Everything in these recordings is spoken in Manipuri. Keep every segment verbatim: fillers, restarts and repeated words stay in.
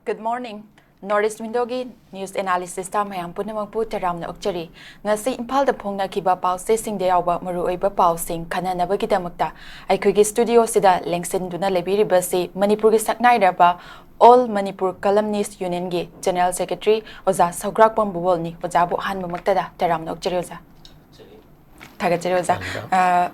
Good morning. North East Window-ꯒꯤ news analysis-ꯇ ꯃꯌꯥꯝ ꯄꯨꯝꯅꯃꯛꯄꯨ ꯇꯔꯥꯝꯅ ꯑꯣꯛꯆꯔꯤ꯫ ꯉꯁꯤ ꯏꯝꯐꯥꯜꯗ ꯐꯣꯡꯅꯈꯤꯕ ꯄꯥꯎꯆꯦꯁꯤꯡꯗ ꯌꯥꯎꯕ ꯃꯔꯨꯑꯣꯏꯕ ꯄꯥꯎꯁꯤꯡ ꯈꯟꯅꯅꯕꯒꯤꯗꯃꯛꯇ ꯑꯩꯈꯣꯏꯒꯤ studio-ꯁꯤꯗ ꯂꯦꯡꯁꯤꯟꯗꯨꯅ ꯂꯩꯕꯤꯔꯤꯕꯁꯤ ꯃꯅꯤꯄꯨꯔꯒꯤ ꯁꯛꯅꯥꯏꯔꯕ All Manipur Columnist Union-ꯒꯤ General Secretary ꯑꯣꯖꯥ ꯁꯧꯒ꯭ꯔꯥꯛꯄꯝ ꯕꯨꯕꯣꯜꯅꯤ꯫ ꯑꯣꯖꯥꯕꯨ ꯑꯍꯥꯟꯕꯃꯛꯇꯗ ꯇꯔꯥꯝꯅ ꯑꯣꯛꯆꯔꯤ ꯑꯣꯖꯥ꯫ ꯊꯥꯒꯠꯆꯔꯤ ꯑꯣꯖꯥ꯫ ꯑ,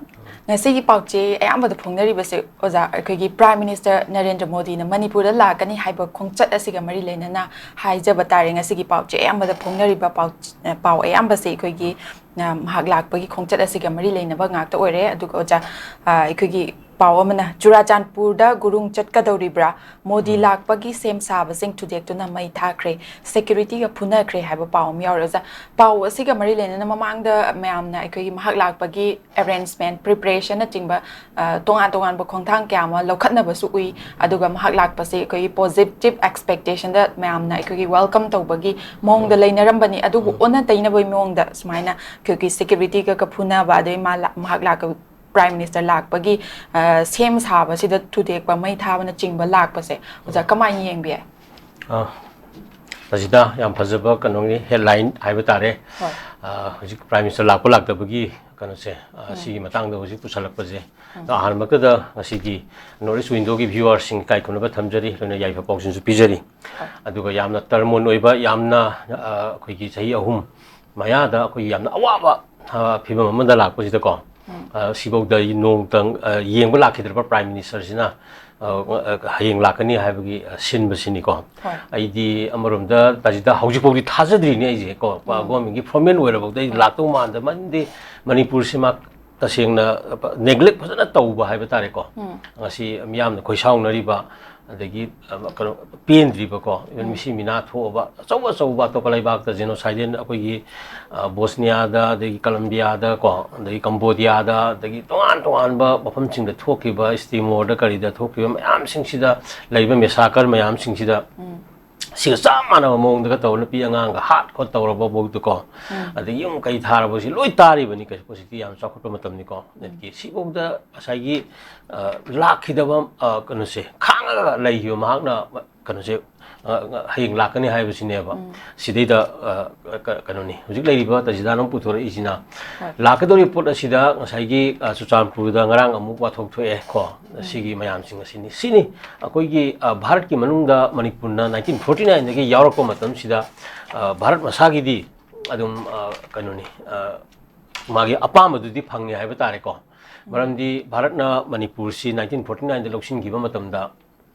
ꯉꯁꯤꯒꯤ ꯄꯥꯎꯆꯦ ꯑꯌꯥꯝꯕꯗ ꯐꯣꯡꯅꯔꯤꯕꯁꯦ ꯑꯣꯖꯥ, ꯑꯩꯈꯣꯏꯒꯤ Prime Minister ꯅꯔꯦꯟꯗ꯭ꯔ ꯃꯣꯗꯤꯅ ꯃꯅꯤꯄꯨꯔꯗ ꯂꯥꯛꯀꯅꯤ ꯍꯥꯏꯕ ꯈꯣꯡꯆꯠ ꯑꯁꯤꯒ ꯃꯔꯤ ꯂꯩꯅꯅ ꯍꯥꯏꯖꯕ ꯇꯥꯔꯦ꯫ ꯉꯁꯤꯒꯤ ꯄꯥꯎꯆꯦ ꯑꯌꯥꯝꯕꯗ ꯐꯣꯡꯅꯔꯤꯕ ꯄꯥꯎ, ꯑ, ꯄꯥꯎ ꯑꯌꯥꯝꯕꯁꯦ ꯑꯩꯈꯣꯏꯒꯤ, ꯑ, ꯃꯍꯥꯛ ꯂꯥꯛꯄꯒꯤ ꯈꯣꯡꯆꯠ ꯑꯁꯤꯒ ꯃꯔꯤ ꯂꯩꯅꯕ ꯉꯥꯛꯇ ꯑꯣꯏꯔꯦ꯫ ꯑꯗꯨꯒ ꯑꯣꯖꯥ, ꯑ, ꯑꯩꯈꯣꯏꯒꯤ ꯄꯥꯎ ꯑꯃꯅ ꯆꯨꯔꯥꯆꯥꯟꯄꯨꯔꯗ ꯒꯨꯔꯨꯡ ꯆꯠꯀꯗꯧꯔꯤꯕ꯭ꯔꯥ? ꯃꯣꯗꯤ ꯎꯝ꯫ ꯂꯥꯛꯄꯒꯤ ꯁꯦꯝ ꯁꯥꯕꯁꯤꯡ ꯊꯨꯗꯦꯛꯇꯨꯅ ꯃꯩ ꯊꯥꯈ꯭ꯔꯦ, security-ꯒ ꯐꯨꯅꯈ꯭ꯔꯦ ꯍꯥꯏꯕ ꯄꯥꯎ ꯑꯃ ꯌꯥꯎꯔꯦ꯫ ꯑꯣꯖꯥ, ꯄꯥꯎ ꯑꯁꯤꯒ ꯃꯔꯤ ꯂꯩꯅꯅ ꯃꯃꯥꯡꯗ ꯃꯌꯥꯝꯅ ꯑꯩꯈꯣꯏꯒꯤ ꯃꯍꯥꯛ ꯂꯥꯛꯄꯒꯤ arrangement, preparation-ꯅꯆꯤꯡꯕ, ꯑ, ꯇꯣꯉꯥꯟ ꯇꯣꯉꯥꯟꯕ ꯈꯣꯡꯊꯥꯡ ꯀꯌꯥ ꯑꯃ ꯂꯧꯈꯠꯅꯕꯁꯨ ꯎꯏ꯫ ꯑꯗꯨꯒ ꯃꯍꯥꯛ ꯂꯥꯛꯄꯁꯦ ꯑꯩꯈꯣꯏꯒꯤ positive expectation-ꯗ ꯃꯌꯥꯝꯅ ꯑꯩꯈꯣꯏꯒꯤ welcome ꯇꯧꯕꯒꯤ ꯃꯑꯣꯡꯗ ꯎꯝ꯫ ꯂꯩꯅꯔꯝꯕꯅꯤ꯫ ꯑꯗꯨꯕꯨ ꯎꯝ꯫ ꯑꯣꯟꯅ ꯇꯩꯅꯕꯒꯤ ꯃꯑꯣꯡꯗ ꯁꯨꯃꯥꯏꯅ ꯑꯩꯈꯣꯏꯒꯤ security-ꯒ ꯐꯨꯅꯕ, ꯑꯗꯩ ꯃꯥ ꯂꯥ-, ꯃꯍꯥꯛ ꯂꯥꯛꯄ Prime Minister ꯂꯥꯛꯄꯒꯤ, ꯑ, ꯁꯦꯝ ꯁꯥꯕꯁꯤꯗ ꯊꯨꯗꯦꯛꯄ, ꯃꯩ ꯊꯥꯕꯅꯆꯤꯡꯕ ꯂꯥꯛꯄꯁꯦ, ꯑꯣꯖꯥ, ꯀꯃꯥꯏꯅ ꯌꯦꯡꯕꯤ ꯌꯥꯏ? ꯑ, ꯇꯥꯖꯤꯗꯥ, ꯌꯥꯝ ꯐꯖꯕ ꯀꯩꯅꯣꯅꯤ, headline ꯍꯥꯏꯕ ꯇꯥꯔꯦ꯫ ꯍꯣꯏ꯫ ꯑ, ꯍꯧꯖꯤꯛ Prime Minister ꯂꯥꯛꯄ ꯂꯥꯛꯇꯕꯒꯤ ꯀꯩꯅꯣꯁꯦ, ꯑ, ꯎꯝ꯫ ꯁꯤꯒꯤ ꯃꯇꯥꯡꯗ ꯍꯧꯖꯤꯛ ꯄꯨꯁꯜꯂꯛꯄꯁꯦ꯫ ꯎꯝ꯫ ꯑꯗꯣ ꯑꯍꯥꯟꯕꯃꯛꯇꯗ ꯉꯁꯤꯒꯤ North East Window-ꯒꯤ viewer-ꯁꯤꯡ ꯏꯀꯥꯏ ꯈꯨꯝꯅꯕ ꯊꯝꯖꯔꯤ, ꯂꯣꯏꯅ ꯌꯥꯏꯐ ꯄꯥꯎꯖꯦꯜꯁꯨ ꯄꯤꯖꯔꯤ꯫ ꯍꯣꯏ꯫ ꯑꯗꯨꯒ ꯌꯥꯝꯅ ꯇꯔꯃꯣꯟ ꯑꯣꯏꯕ, ꯌꯥꯝꯅ, ꯑ, ꯑꯩꯈꯣꯏꯒꯤ ꯆꯍꯤ ꯑꯍꯨꯝ ꯃꯌꯥꯗ ꯑꯩꯈꯣꯏ ꯌꯥꯝꯅ ꯑꯋꯥꯕ, ꯑ, ꯐꯤꯕꯝ ꯑꯃꯗ ꯂꯥꯛꯄꯁꯤꯗꯀꯣ, ꯎꯝ꯫ ꯑ, ꯁꯤꯐꯧꯗ ꯑꯩ ꯅꯣꯡꯇꯪ, ꯑ, ꯌꯦꯡꯕ ꯂꯥꯛꯈꯤꯗ꯭ꯔꯕ Prime Minister-ꯁꯤꯅ, ꯑ, ꯑ, ꯍꯌꯦꯡ ꯂꯥꯛꯀꯅꯤ ꯍꯥꯏꯕꯒꯤ, ꯑ, ꯁꯤꯟꯕꯁꯤꯅꯤꯀꯣ꯫ ꯍꯣꯏ꯫ ꯑꯩꯗꯤ ꯑꯃꯔꯣꯝꯗ ꯇꯥꯖꯤꯗꯥ ꯍꯧꯖꯤꯛꯐꯥꯎꯗꯤ ꯊꯥꯖꯗ꯭ꯔꯤꯅꯦ ꯑꯩꯁꯦ ꯀꯣ, ꯎꯝ꯫ Government-ꯀꯤ formal ꯑꯣꯏꯔꯕꯐꯥꯎꯗ ꯑꯩ ꯍꯣꯏ꯫ ꯂꯥꯛꯇꯧ ꯃꯥꯟꯗ, ꯃꯔꯝꯗꯤ ꯃꯅꯤꯄꯨꯔꯁꯤꯃ ꯇꯁꯦꯡꯅ neglect ꯐꯖꯅ ꯇꯧꯕ ꯍꯥꯏꯕ ꯇꯥꯔꯦꯀꯣ꯫ ꯎꯝ꯫ ꯉꯁꯤ ꯃꯤꯌꯥꯝꯅ ꯈꯣꯏꯁꯥꯎꯅꯔꯤꯕ, ꯑꯗꯒꯤ, ꯑ, ꯀꯩꯅꯣ, ꯄꯦꯟꯗ꯭ꯔꯤꯕꯀꯣ, even ꯎꯝ꯫ ꯃꯤꯁꯤ ꯃꯤꯅꯥ ꯊꯣꯛꯑꯕ ꯑꯆꯧ ꯑꯆꯧꯕ ꯑꯇꯣꯞꯄ ꯂꯩꯕꯥꯛꯇ genocide ꯑꯩꯈꯣꯏꯒꯤ, ꯑ, ꯕꯣꯁꯅꯤꯌꯥꯗ, ꯑꯗꯒꯤ ꯀꯂꯝꯕꯤꯌꯥꯗ ꯀꯣ, ꯑꯗꯒꯤ ꯀꯝꯕꯣꯗꯤꯌꯥꯗ, ꯑꯗꯒꯤ ꯇꯣꯉꯥꯟ ꯇꯣꯉꯥꯟꯕ ꯃꯐꯝꯁꯤꯡꯗ ꯊꯣꯛꯈꯤꯕ, ꯏꯁ ꯇꯤꯃꯣꯔꯗ ꯀꯔꯤꯗ ꯊꯣꯛꯈꯤꯕ ꯃꯌꯥꯝꯁꯤꯡꯁꯤꯗ ꯂꯩꯕ massacre ꯃꯌꯥꯝꯁꯤꯡꯁꯤꯗ ꯎꯝ꯫ ꯁꯤꯒ ꯆꯞ ꯃꯥꯟꯅꯕ ꯃꯑꯣꯡꯗꯒ ꯇꯧꯔ ꯅꯨꯄꯤ ꯑꯉꯥꯡꯒ ꯍꯥꯠ ꯈꯣꯠ ꯇꯧꯔꯕ ꯐꯥꯎꯗꯀꯣ, ꯎꯝ꯫ ꯑꯗꯒꯤ ꯌꯨꯝ ꯀꯩ ꯊꯥꯔꯕꯁꯤ ꯂꯣꯏ ꯇꯥꯔꯤꯕꯅꯤ꯫ ꯀꯩꯁꯨ ꯍꯧꯖꯤꯛꯇꯤ ꯌꯥꯝ ꯆꯥꯎꯈꯠꯄ ꯃꯇꯝꯅꯤꯀꯣ꯫ ꯎꯝ꯫ ꯑꯗꯒꯤ ꯁꯤꯐꯥꯎꯗ ꯉꯁꯥꯏꯒꯤ, ꯑ, ꯂꯥꯛꯈꯤꯗꯕ, ꯑ, ꯀꯩꯅꯣꯁꯦ ꯈꯥꯡꯉꯒ ꯂꯩꯈꯤꯕ ꯃꯍꯥꯛꯅ, ꯀꯩꯅꯣꯁꯦ, ꯑ, ꯍꯌꯦꯡ ꯂꯥꯛꯀꯅꯤ ꯍꯥꯏꯕꯁꯤꯅꯦꯕ꯫ ꯁꯤꯗꯩꯗ, ꯑ, ꯀ-, ꯀꯩꯅꯣꯅꯤ, ꯍꯧꯖꯤꯛ ꯂꯩꯔꯤꯕ ꯇꯖꯤꯗꯥꯅ ꯑꯃꯨꯛ ꯄꯨꯊꯣꯔꯛꯏꯁꯤꯅ, ꯍꯣꯏ꯫ ꯂꯥꯛꯀꯗꯧꯔꯤꯕ ꯄꯣꯠ ꯑꯁꯤꯗ ꯉꯁꯥꯏꯒꯤ, ꯑ, ꯆꯨꯔꯆꯥꯟꯄꯨꯔꯗ ꯉꯔꯥꯡ ꯑꯃꯨꯛ ꯋꯥꯊꯣꯛ ꯊꯣꯛꯑꯦ ꯀꯣ꯫ ꯁꯤꯒꯤ ꯃꯌꯥꯝꯁꯤꯡ ꯑꯁꯤꯅꯤ꯫ ꯁꯤꯅꯤ ꯑꯩꯈꯣꯏꯒꯤ, ꯑ, ꯚꯥꯔꯠꯀꯤ ꯃꯅꯨꯡꯗ ꯃꯅꯤꯄꯨꯔꯅ nineteen forty nineꯗꯒꯤ ꯌꯥꯎꯔꯛꯄ ꯃꯇꯝꯁꯤꯗ, ꯑ, ꯚꯥꯔꯠ ꯃꯁꯥꯒꯤꯗꯤ ꯑꯗꯨꯝ, ꯑ, ꯀꯩꯅꯣꯅꯤ, ꯑ, ꯃꯥꯒꯤ ꯑꯄꯥꯝꯕꯗꯨꯗꯤ ꯐꯪꯉꯦ ꯍꯥꯏꯕ ꯇꯥꯔꯦꯀꯣ꯫ ꯃꯔꯝꯗꯤ ꯚꯥꯔꯠꯅ ꯃꯅꯤꯄꯨꯔꯁꯤ nineteen forty nineꯗ ꯂꯧꯁꯤꯟꯈꯤꯕ ꯃꯇꯝꯗ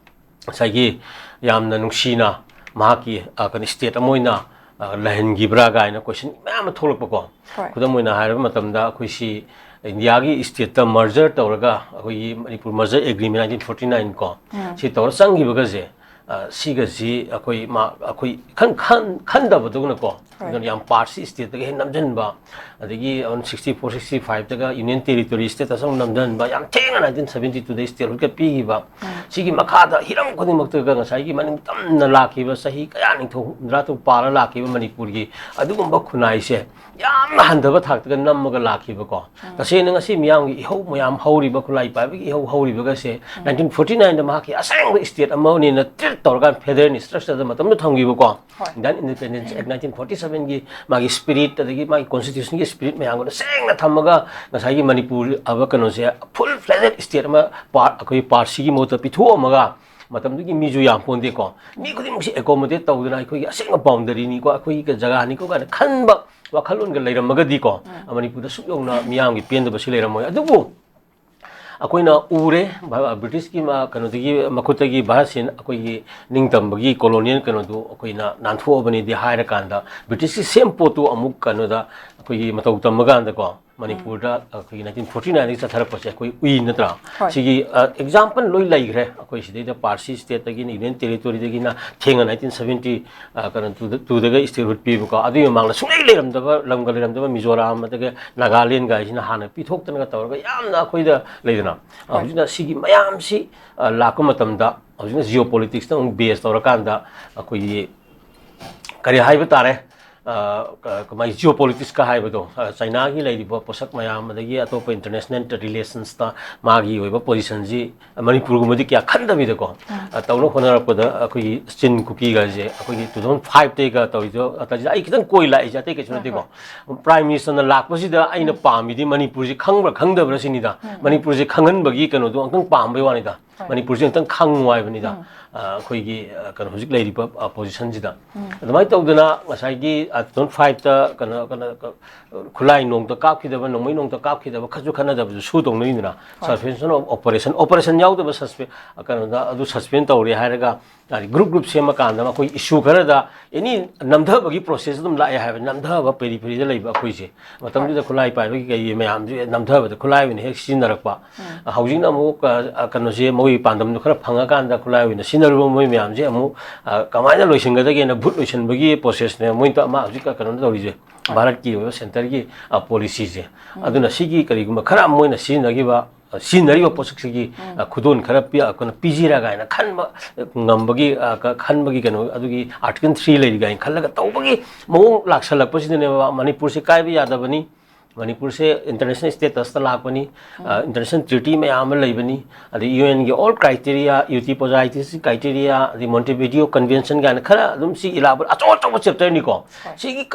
ꯉꯁꯥꯏꯒꯤ ꯌꯥꯝꯅ ꯅꯨꯡꯁꯤꯅ ꯃꯍꯥꯛꯀꯤ, ꯑ, ꯀꯩꯅꯣ, state ꯑꯃ ꯑꯣꯏꯅ, ꯑ, ꯂꯩꯍꯟꯈꯤꯕ꯭ꯔꯥ ꯀꯥꯏꯅ question ꯃꯌꯥꯝ ꯑꯃ ꯊꯣꯛꯂꯛꯄꯀꯣ꯫ ꯍꯣꯏ꯫ ꯈꯨꯗꯝ ꯑꯣꯏꯅ ꯍꯥꯏꯔꯕ ꯃꯇꯝꯗ ꯑꯩꯈꯣꯏꯁꯤ ꯏꯟꯗꯤꯌꯥꯒꯤ stateꯇ merger ꯇꯧꯔꯒ ꯑꯩꯈꯣꯏꯒꯤ Manipur merger agreement nineteen forty nine ꯀꯣ, ꯁꯤ ꯇꯧꯔ ꯆꯪꯈꯤꯕꯒꯁꯦ, ꯑ, ꯁꯤꯒꯁꯤ ꯑꯩꯈꯣꯏ ꯃꯥ-, ꯑꯩꯈꯣꯏ ꯏꯈꯟ ꯈꯟ-, ꯈꯟꯗꯕꯗꯧꯅꯀꯣ꯫ ꯍꯣꯏ꯫ ꯑꯗꯨꯅ ꯌꯥꯝ partsꯁꯤ stateꯇꯒꯤ ꯍꯦꯟꯅ ꯅꯝꯁꯤꯟꯕ, ꯑꯗꯒꯤ sixty four sixty fiveꯇꯒ union territory status ꯑꯃ ꯅꯝꯁꯤꯟꯕ, ꯌꯥꯝ ꯊꯦꯡꯅ nineteen seventy twoꯗ statehoodꯀ ꯄꯤꯈꯤꯕ꯫ ꯁꯤꯒꯤ ꯃꯈꯥꯗ ꯍꯤꯔꯝ ꯈꯨꯗꯤꯡꯃꯛꯇꯒ ꯉꯁꯥꯏꯒꯤ ꯃꯅꯤꯡ ꯇꯝꯅ ꯂꯥꯛꯈꯤꯕ, ꯆꯍꯤ ꯀꯌꯥ, ꯅꯤꯡꯊꯧ ꯍꯨꯝꯐꯨꯇꯔꯥ ꯇꯔꯨꯛ ꯄꯥꯜꯂ ꯂꯥꯛꯈꯤꯕ ꯃꯅꯤꯄꯨꯔꯒꯤ ꯑꯗꯨꯒꯨꯝꯕ ꯈꯨꯟꯅꯥꯏꯁꯦ ꯌꯥꯝꯅ ꯍꯟꯊꯕ ꯊꯥꯛꯇꯒ ꯅꯝꯃꯒ ꯂꯥꯛꯈꯤꯕꯀꯣ꯫ ꯇꯁꯦꯡꯅ ꯉꯁꯤ ꯃꯤꯌꯥꯝꯒꯤ ꯏꯍꯧ ꯃꯌꯥꯝ ꯍꯧꯔꯤꯕ, ꯈꯨꯠꯂꯥꯏ ꯄꯥꯏꯕꯒꯤ ꯏꯍꯧ ꯍꯧꯔꯤꯕꯒꯁꯦ, nineteen forty nineꯗ ꯃꯍꯥꯛꯀꯤ ꯑꯁꯦꯡꯕ state ꯑꯃꯅꯦꯅ treat ꯇꯧꯔꯀꯥꯟꯗ federal structureꯗ ꯃꯇꯝꯗꯨ ꯊꯝꯈꯤꯕꯀꯣ꯫ ꯍꯣꯏ꯫ Indian Independence Act nineteen forty sevenꯒꯤ ꯃꯥꯒꯤ spirit, ꯑꯗꯒꯤ ꯃꯥꯒꯤ constitutionꯒꯤ spirit ꯃꯌꯥꯝꯒꯗꯣ ꯁꯦꯡꯅ ꯊꯝꯃꯒ ꯉꯁꯥꯏꯒꯤ ꯃꯅꯤꯄꯨꯔ ꯍꯥꯏꯕ ꯀꯩꯅꯣꯁꯦ full fledged state ꯑꯃ part, ꯑꯩꯈꯣꯏꯒꯤ partsꯁꯤꯒꯤ ꯃꯍꯨꯠꯇ ꯄꯤꯊꯣꯛꯑꯝꯃꯒ, ꯃꯇꯝꯗꯨꯒꯤ ꯃꯤꯁꯨ ꯌꯥꯝ ꯄꯣꯟꯗꯦꯀꯣ, ꯃꯤ ꯈꯨꯗꯤꯡꯃꯛꯁꯦ accommodate ꯇꯧꯗꯅ ꯑꯩꯈꯣꯏꯒꯤ ꯑꯁꯦꯡꯕ boundaryꯅꯤꯀꯣ, ꯑꯩꯈꯣꯏꯒꯤ ꯖꯒꯥꯅꯤꯀꯣ ꯀꯥꯏꯅ ꯈꯟꯕ ꯋꯥꯈꯜꯂꯣꯟꯒ ꯂꯩꯔꯝꯃꯒꯗꯤꯀꯣ, ꯃꯅꯤꯄꯨꯔꯗ ꯁꯨꯛ ꯌꯧꯅ ꯃꯤꯌꯥꯝꯒꯤ ꯄꯦꯟꯗꯕꯁꯤ ꯂꯩꯔꯝꯃꯣꯏ꯫ ꯑꯗꯨꯕꯨ ꯑꯩꯈꯣꯏꯅ ꯎꯔꯦ, ꯚꯥ-, ꯕ꯭ꯔꯤꯇꯤꯁꯀꯤ ꯃ-, ꯀꯩꯅꯣꯗꯒꯤ, ꯃꯈꯨꯠꯇꯒꯤ ꯚꯥꯔꯠꯁꯤ ꯑꯩꯈꯣꯏꯒꯤ ꯅꯤꯡꯇꯝꯕꯒꯤ colonial ꯀꯩꯅꯣꯗꯨ ꯑꯩꯈꯣꯏꯅ ꯅꯥꯟꯊꯣꯛꯑꯕꯅꯤꯗꯤ ꯍꯥꯏꯔꯀꯥꯟꯗ, ꯕ꯭ꯔꯤꯇꯤꯁꯀꯤ same ꯄꯣꯠꯇꯨ ꯑꯃꯨꯛ ꯀꯩꯅꯣꯗ ꯑꯩꯈꯣꯏꯒꯤ ꯃꯇꯧ ꯇꯝꯕ ꯀꯥꯟꯗꯀꯣ, ꯃꯅꯤꯄꯨꯔꯗ ꯑꯩꯈꯣꯏꯒꯤ nineteen forty nineꯗꯒꯤ ꯆꯠꯊꯔꯛꯄꯁꯦ ꯑꯩꯈꯣꯏ ꯎꯏ, ꯅꯠꯇ꯭ꯔꯥ? ꯍꯣꯏ꯫ ꯁꯤꯒꯤ, ꯑ, example ꯂꯣꯏ ꯂꯩꯈ꯭ꯔꯦ꯫ ꯑꯩꯈꯣꯏ ꯁꯤꯗꯩꯗ parts stateꯇꯒꯤꯅ, union territoryꯗꯒꯤꯅ, ꯊꯦꯡꯅ nineteen seventy, ꯑ, ꯀꯩꯅꯣ, twoꯗ, twoꯗꯒ statehood ꯄꯤꯕꯀꯣ꯫ ꯑꯗꯨꯒꯤ ꯃꯃꯥꯡꯗ ꯁꯨꯡꯂꯩ ꯂꯩꯔꯝꯗꯕ, ꯂꯝꯒ ꯂꯩꯔꯝꯗꯕ ꯃꯤꯖꯣꯔꯥꯝ, ꯑꯗꯒꯤ ꯅꯥꯒꯥꯂꯦꯟꯒ ꯍꯥꯏꯁꯤꯅ ꯍꯥꯟꯅ ꯄꯤꯊꯣꯛꯇꯅꯒ ꯇꯧꯔꯒ ꯌꯥꯝꯅ ꯑꯩꯈꯣꯏꯗ ꯂꯩꯗꯅ꯫ ꯑ, ꯍꯣꯏ꯫ ꯍꯧꯖꯤꯛꯅ ꯁꯤꯒꯤ ꯃꯌꯥꯝꯁꯤ, ꯑ, ꯂꯥꯛꯄ ꯃꯇꯝꯗ, ꯍꯧꯖꯤꯛꯅ geopoliticsꯇ ꯑꯃꯨꯛ base ꯇꯧꯔꯀꯥꯟꯗ ꯑꯩꯈꯣꯏꯒꯤ ꯀꯔꯤ ꯍꯥꯏꯕ ꯇꯥꯔꯦ, ꯑ, ꯀ-, ꯀꯃꯥꯏ, ꯖꯤꯑꯣ ꯄꯣꯂꯤꯇꯤꯛꯁꯀ ꯍꯥꯏꯕꯗꯣ, ꯑ, ꯆꯥꯏꯅꯥꯒꯤ ꯂꯩꯔꯤꯕ ꯄꯣꯠꯁꯛ ꯃꯌꯥꯝ, ꯑꯗꯒꯤ ꯑꯇꯣꯞꯄ ꯏꯟꯇꯔꯅꯦꯁꯅꯦꯜ ꯔꯤꯂꯦꯁꯟꯁꯇ ꯃꯥꯒꯤ ꯑꯣꯏꯕ ꯄꯣꯖꯤꯁꯟꯁꯤ ꯃꯅꯤꯄꯨꯔꯒꯨꯝꯕꯗꯤ ꯀꯌꯥ ꯈꯟꯗꯕꯤꯗꯀꯣ, ꯑ, ꯇꯧꯅꯕ ꯍꯣꯠꯅꯔꯛꯄꯗ ꯑꯩꯈꯣꯏꯒꯤ ꯆꯤꯟ ꯀꯨꯀꯤꯒꯁꯦ ꯑꯩꯈꯣꯏꯒꯤ two thousand five ꯇꯩꯒ ꯇꯧꯔꯤꯗꯣ, ꯑ, ꯑꯩ ꯈꯤꯇꯪ ꯀꯣꯏ ꯂꯥꯛꯏꯁꯦ ꯑꯇꯩ ꯀꯩꯁꯨ ꯅꯠꯇꯦꯀꯣ꯫ ꯄ꯭ꯔꯥꯏꯝ ꯃꯤꯅꯤꯁꯇꯔꯅ ꯂꯥꯛꯄꯁꯤꯗ ꯑꯩꯅ ꯄꯥꯝꯃꯤꯗꯤ ꯃꯅꯤꯄꯨꯔꯁꯤ ꯈꯪꯕ꯭ꯔꯥ ꯈꯪꯗꯕ꯭ꯔꯥ ꯁꯤꯅꯤꯗ꯫ ꯃꯅꯤꯄꯨꯔꯁꯤ ꯈꯪꯍꯟꯕꯒꯤ ꯀꯩꯅꯣꯗꯣ ꯑꯃꯨꯛꯇꯪ ꯄꯥꯝꯕꯩ ꯋꯥꯅꯤꯗ꯫ ꯍꯣꯏ꯫ ꯃꯅꯤꯄꯨꯔꯁꯦ ꯑꯃꯨꯛꯇꯪ ꯈꯪꯉꯨ ꯍꯥꯏꯕꯅꯤꯗ꯫ ꯎꯝ꯫ ꯑ, ꯑꯩꯈꯣꯏꯒꯤ, ꯑ, ꯀꯩꯅꯣ, ꯍꯧꯖꯤꯛ ꯂꯩꯔꯤꯕ, ꯑ, ꯄꯣꯖꯤꯁꯟꯁꯤꯗ꯫ ꯎꯝ꯫ ꯑꯗꯨꯃꯥꯏꯅ ꯇꯧꯗꯅ ꯉꯁꯥꯏꯒꯤ, ꯑ, two thousand five ꯇ ꯀꯩꯅꯣ, ꯀꯩꯅꯣ, ꯀ-, ꯈꯨꯠꯂꯥꯏ ꯅꯣꯡꯇ ꯀꯥꯞꯈꯤꯗꯕ, ꯅꯣꯡꯃꯩ ꯅꯣꯡꯇ ꯀꯥꯞꯈꯤꯗꯕ, ꯈꯠꯁꯨ ꯈꯠꯅꯗꯕꯁꯨ ꯁꯨ ꯇꯧꯅꯔꯤꯗꯅ꯫ ꯍꯣꯏ꯫ Suspension of operation, operation ꯌꯥꯎꯗꯕ suspe-, ꯑ, ꯀꯩꯅꯣꯗ ꯑꯗꯨ suspend ꯇꯧꯔꯦ ꯍꯥꯏꯔꯒ, ꯍꯥꯏꯗꯤ group group ꯁꯦꯝꯃꯀꯥꯟꯗ ꯃꯈꯣꯏ issue ꯈꯔꯗ any ꯅꯝꯊꯕꯒꯤ process ꯑꯗꯨꯝ ꯂꯥꯛꯑꯦ ꯍꯥꯏꯕ, ꯅꯝꯊꯕ, ꯄꯦꯔꯤꯐꯦꯔꯤꯗ ꯂꯩꯕ ꯑꯩꯈꯣꯏꯁꯦ꯫ ꯃꯇꯝꯗꯨꯗ ꯍꯣꯏ꯫ ꯈꯨꯠꯂꯥꯏ ꯄꯥꯏꯕꯒꯤ ꯀꯩ ꯃꯌꯥꯝꯁꯦ ꯅꯝꯊꯕꯗ ꯈꯨꯠꯂꯥꯏ ꯑꯣꯏꯅ ꯍꯦꯛ ꯁꯤꯖꯤꯟꯅꯔꯛꯄ꯫ ꯎꯝ꯫ ꯑ, ꯍꯧꯖꯤꯛꯅ ꯑꯃꯨꯛ, ꯑ, ꯑ, ꯀꯩꯅꯣꯁꯦ, ꯃꯣꯏꯒꯤ ꯄꯥꯟꯗꯝꯗꯣ ꯈꯔ ꯐꯪꯉꯀꯥꯟꯗ ꯈꯨꯠꯂꯥꯏ ꯑꯣꯏꯅ ꯁꯤꯖꯤꯟꯅꯔꯨꯕ ꯃꯣꯏ ꯃꯌꯥꯝꯁꯦ ꯑꯃꯨꯛ, ꯑ, ꯀꯃꯥꯏꯅ ꯂꯣꯏꯁꯤꯟꯒꯗꯒꯦꯅ ꯚꯨꯠ ꯂꯣꯏꯁꯤꯟꯕꯒꯤ processꯅꯦ ꯃꯣꯏꯅ ꯑꯃ ꯍꯧꯖꯤꯛ ꯀꯩꯅꯣꯅ ꯇꯧꯔꯤꯁꯦ꯫ ꯍꯣꯏ꯫ ꯚꯥꯔꯠꯀꯤ ꯑꯣꯏꯕ centreꯒꯤ, ꯑ, policyꯁꯦ꯫ ꯎꯝ꯫ ꯑꯗꯨꯅ ꯁꯤꯒꯤ ꯀꯔꯤꯒꯨꯝꯕ ꯈꯔ ꯃꯣꯏꯅ ꯁꯤꯖꯤꯟꯅꯈꯤꯕ, ꯑ, ꯁꯤꯖꯤꯟꯅꯔꯤꯕ ꯄꯣꯠꯁꯛꯁꯤꯒꯤ, ꯎꯝ꯫ ꯑ, ꯈꯨꯗꯣꯜ ꯈꯔ ꯄꯤ-, ꯑ, ꯀꯩꯅꯣ ꯄꯤꯁꯤꯔꯥ ꯀꯥꯏꯅ ꯈꯟꯕ, ꯑ, ꯉꯝꯕꯒꯤ, ꯑ, ꯀ-, ꯈꯟꯕꯒꯤ ꯀꯩꯅꯣ, ꯑꯗꯨꯒꯤ Article three ꯂꯩꯔꯤ ꯀꯥꯏꯅ ꯈꯜꯂꯒ ꯇꯧꯕꯒꯤ ꯃꯑꯣꯡ ꯂꯥꯛꯁꯜꯂꯛꯄꯁꯤꯗꯅꯦꯕ ꯃꯅꯤꯄꯨꯔꯁꯦ ꯀꯥꯏꯕ ꯌꯥꯗꯕꯅꯤ, ꯃꯅꯤꯄꯨꯔꯁꯦ international statusꯇ ꯂꯥꯛꯄꯅꯤ, ꯎꯝ꯫ ꯑ, international treaty ꯃꯌꯥꯝ ꯑꯃ ꯂꯩꯕꯅꯤ, ꯑꯗꯩ UNꯒꯤ all criteria, ꯌꯨꯇꯤ ꯄꯣꯖꯥꯏꯇꯤꯁꯀꯤ criteria, ꯑꯗꯩ Montevideo Convention ꯀꯥꯏꯅ ꯈꯔ ꯑꯗꯨꯝ ꯁꯤ elaborate ꯑꯆꯧ ꯑꯆꯧꯕ chapterꯅꯤꯀꯣ꯫ ꯍꯣꯏ꯫ ꯁꯤꯒꯤ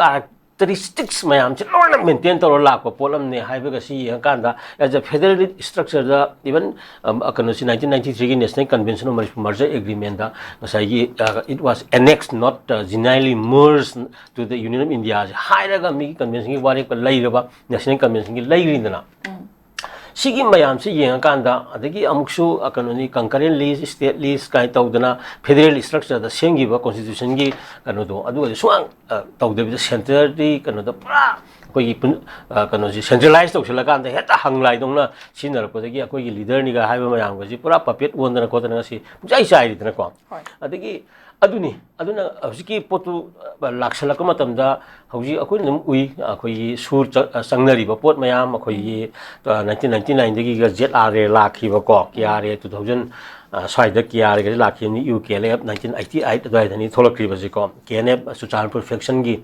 characteristics ꯃꯌꯥꯝꯁꯦ ꯂꯣꯏꯅ maintain ꯇꯧꯔ ꯂꯥꯛꯄ ꯄꯣꯠ ꯑꯃꯅꯦ ꯍꯥꯏꯕꯒ ꯁꯤ ꯌꯦꯡꯉꯀꯥꯟꯗ, as a federal structureꯗ even, ꯑꯝ, ꯑ, ꯀꯩꯅꯣꯁꯤ nineteen ninety threeꯒꯤ National Convention of Manipur Merger Agreementꯗ ꯉꯁꯥꯏꯒꯤ, ꯑ, it was annexed, not, ꯑ, genuinely merged to the Union of Indiaꯁꯦ ꯍꯥꯏꯔꯒ ꯃꯤꯒꯤ conventionꯒꯤ ꯋꯥꯔꯦꯞꯀ ꯂꯩꯔꯕ, National Conventionꯒꯤ ꯂꯩꯔꯤꯗꯅ꯫ ꯎꯝ꯫ ꯁꯤꯒꯤ ꯃꯌꯥꯝꯁꯤ ꯌꯦꯡꯉꯀꯥꯟꯗ, ꯑꯗꯒꯤ ꯑꯃꯨꯛꯁꯨ, ꯑ, ꯀꯩꯅꯣꯅꯤ, concurrent list, state list ꯀꯥꯏꯅ ꯇꯧꯗꯅ federal structureꯗ ꯁꯦꯝꯈꯤꯕ constitutionꯒꯤ ꯀꯩꯅꯣꯗꯣ, ꯑꯗꯨꯒꯗꯤ ꯁꯨꯡ, ꯑ, ꯇꯧꯗꯕꯤꯗ centreꯗꯤ ꯀꯩꯅꯣꯗ ꯄꯨꯔꯥ ꯑꯩꯈꯣꯏꯒꯤ ꯄꯨꯟ-, ꯑ, ꯀꯩꯅꯣꯁꯤ centralize ꯇꯧꯁꯤꯜꯂꯀꯥꯟꯗ ꯍꯦꯛꯇ ꯍꯪꯂꯥꯏꯗꯧꯅ ꯁꯤꯖꯤꯟꯅꯔꯛꯄꯗꯒꯤ ꯑꯩꯈꯣꯏꯒꯤ leaderꯅꯤꯒ ꯍꯥꯏꯕ ꯃꯌꯥꯝꯒꯁꯤ ꯄꯨꯔꯥ puppet ꯑꯣꯟꯗꯅ ꯈꯣꯠꯇꯅ ꯉꯁꯤ ꯄꯨꯡꯆꯥꯏ ꯆꯥꯏꯔꯤꯗꯅꯀꯣ꯫ ꯍꯣꯏ꯫ ꯑꯗꯒꯤ ꯑꯗꯨꯅꯤ, ꯑꯗꯨꯅ ꯍꯧꯖꯤꯛꯀꯤ ꯄꯣꯠꯇꯨ, ꯑ, ꯂꯥꯛꯁꯜꯂꯛꯄ ꯃꯇꯝꯗ ꯍꯧꯖꯤꯛ ꯑꯩꯈꯣꯏꯅ ꯑꯗꯨꯝ ꯎꯏ, ꯑꯩꯈꯣꯏꯒꯤ ꯁꯨꯔ ꯆ-, ꯑ, ꯆꯪꯅꯔꯤꯕ ꯄꯣꯠ ꯃꯌꯥꯝ, ꯑꯩꯈꯣꯏꯒꯤ, ꯎꯝ꯫ ꯑ, nineteen ninety nineꯗꯒꯤꯒ ZRA ꯂꯥꯛꯈꯤꯕꯀꯣ, ꯎꯝ꯫ KRA two thousand, ꯑ, ꯁ꯭ꯋꯥꯏꯗ ꯀꯦ ꯑꯥꯔ ꯑꯦꯒꯁꯦ ꯂꯥꯛꯈꯤꯕꯅꯤ, U K L F nineteen eighty eight ꯑꯗꯨꯋꯥꯏꯗꯅꯤ ꯊꯣꯛꯂꯛꯈ꯭ꯔꯤꯕꯁꯤꯀꯣ꯫ ꯀꯦ ꯑꯦꯟ ꯑꯦꯐ ꯆꯨꯔꯆꯥꯟꯄꯨꯔ ꯐꯦꯛꯁꯟꯒꯤ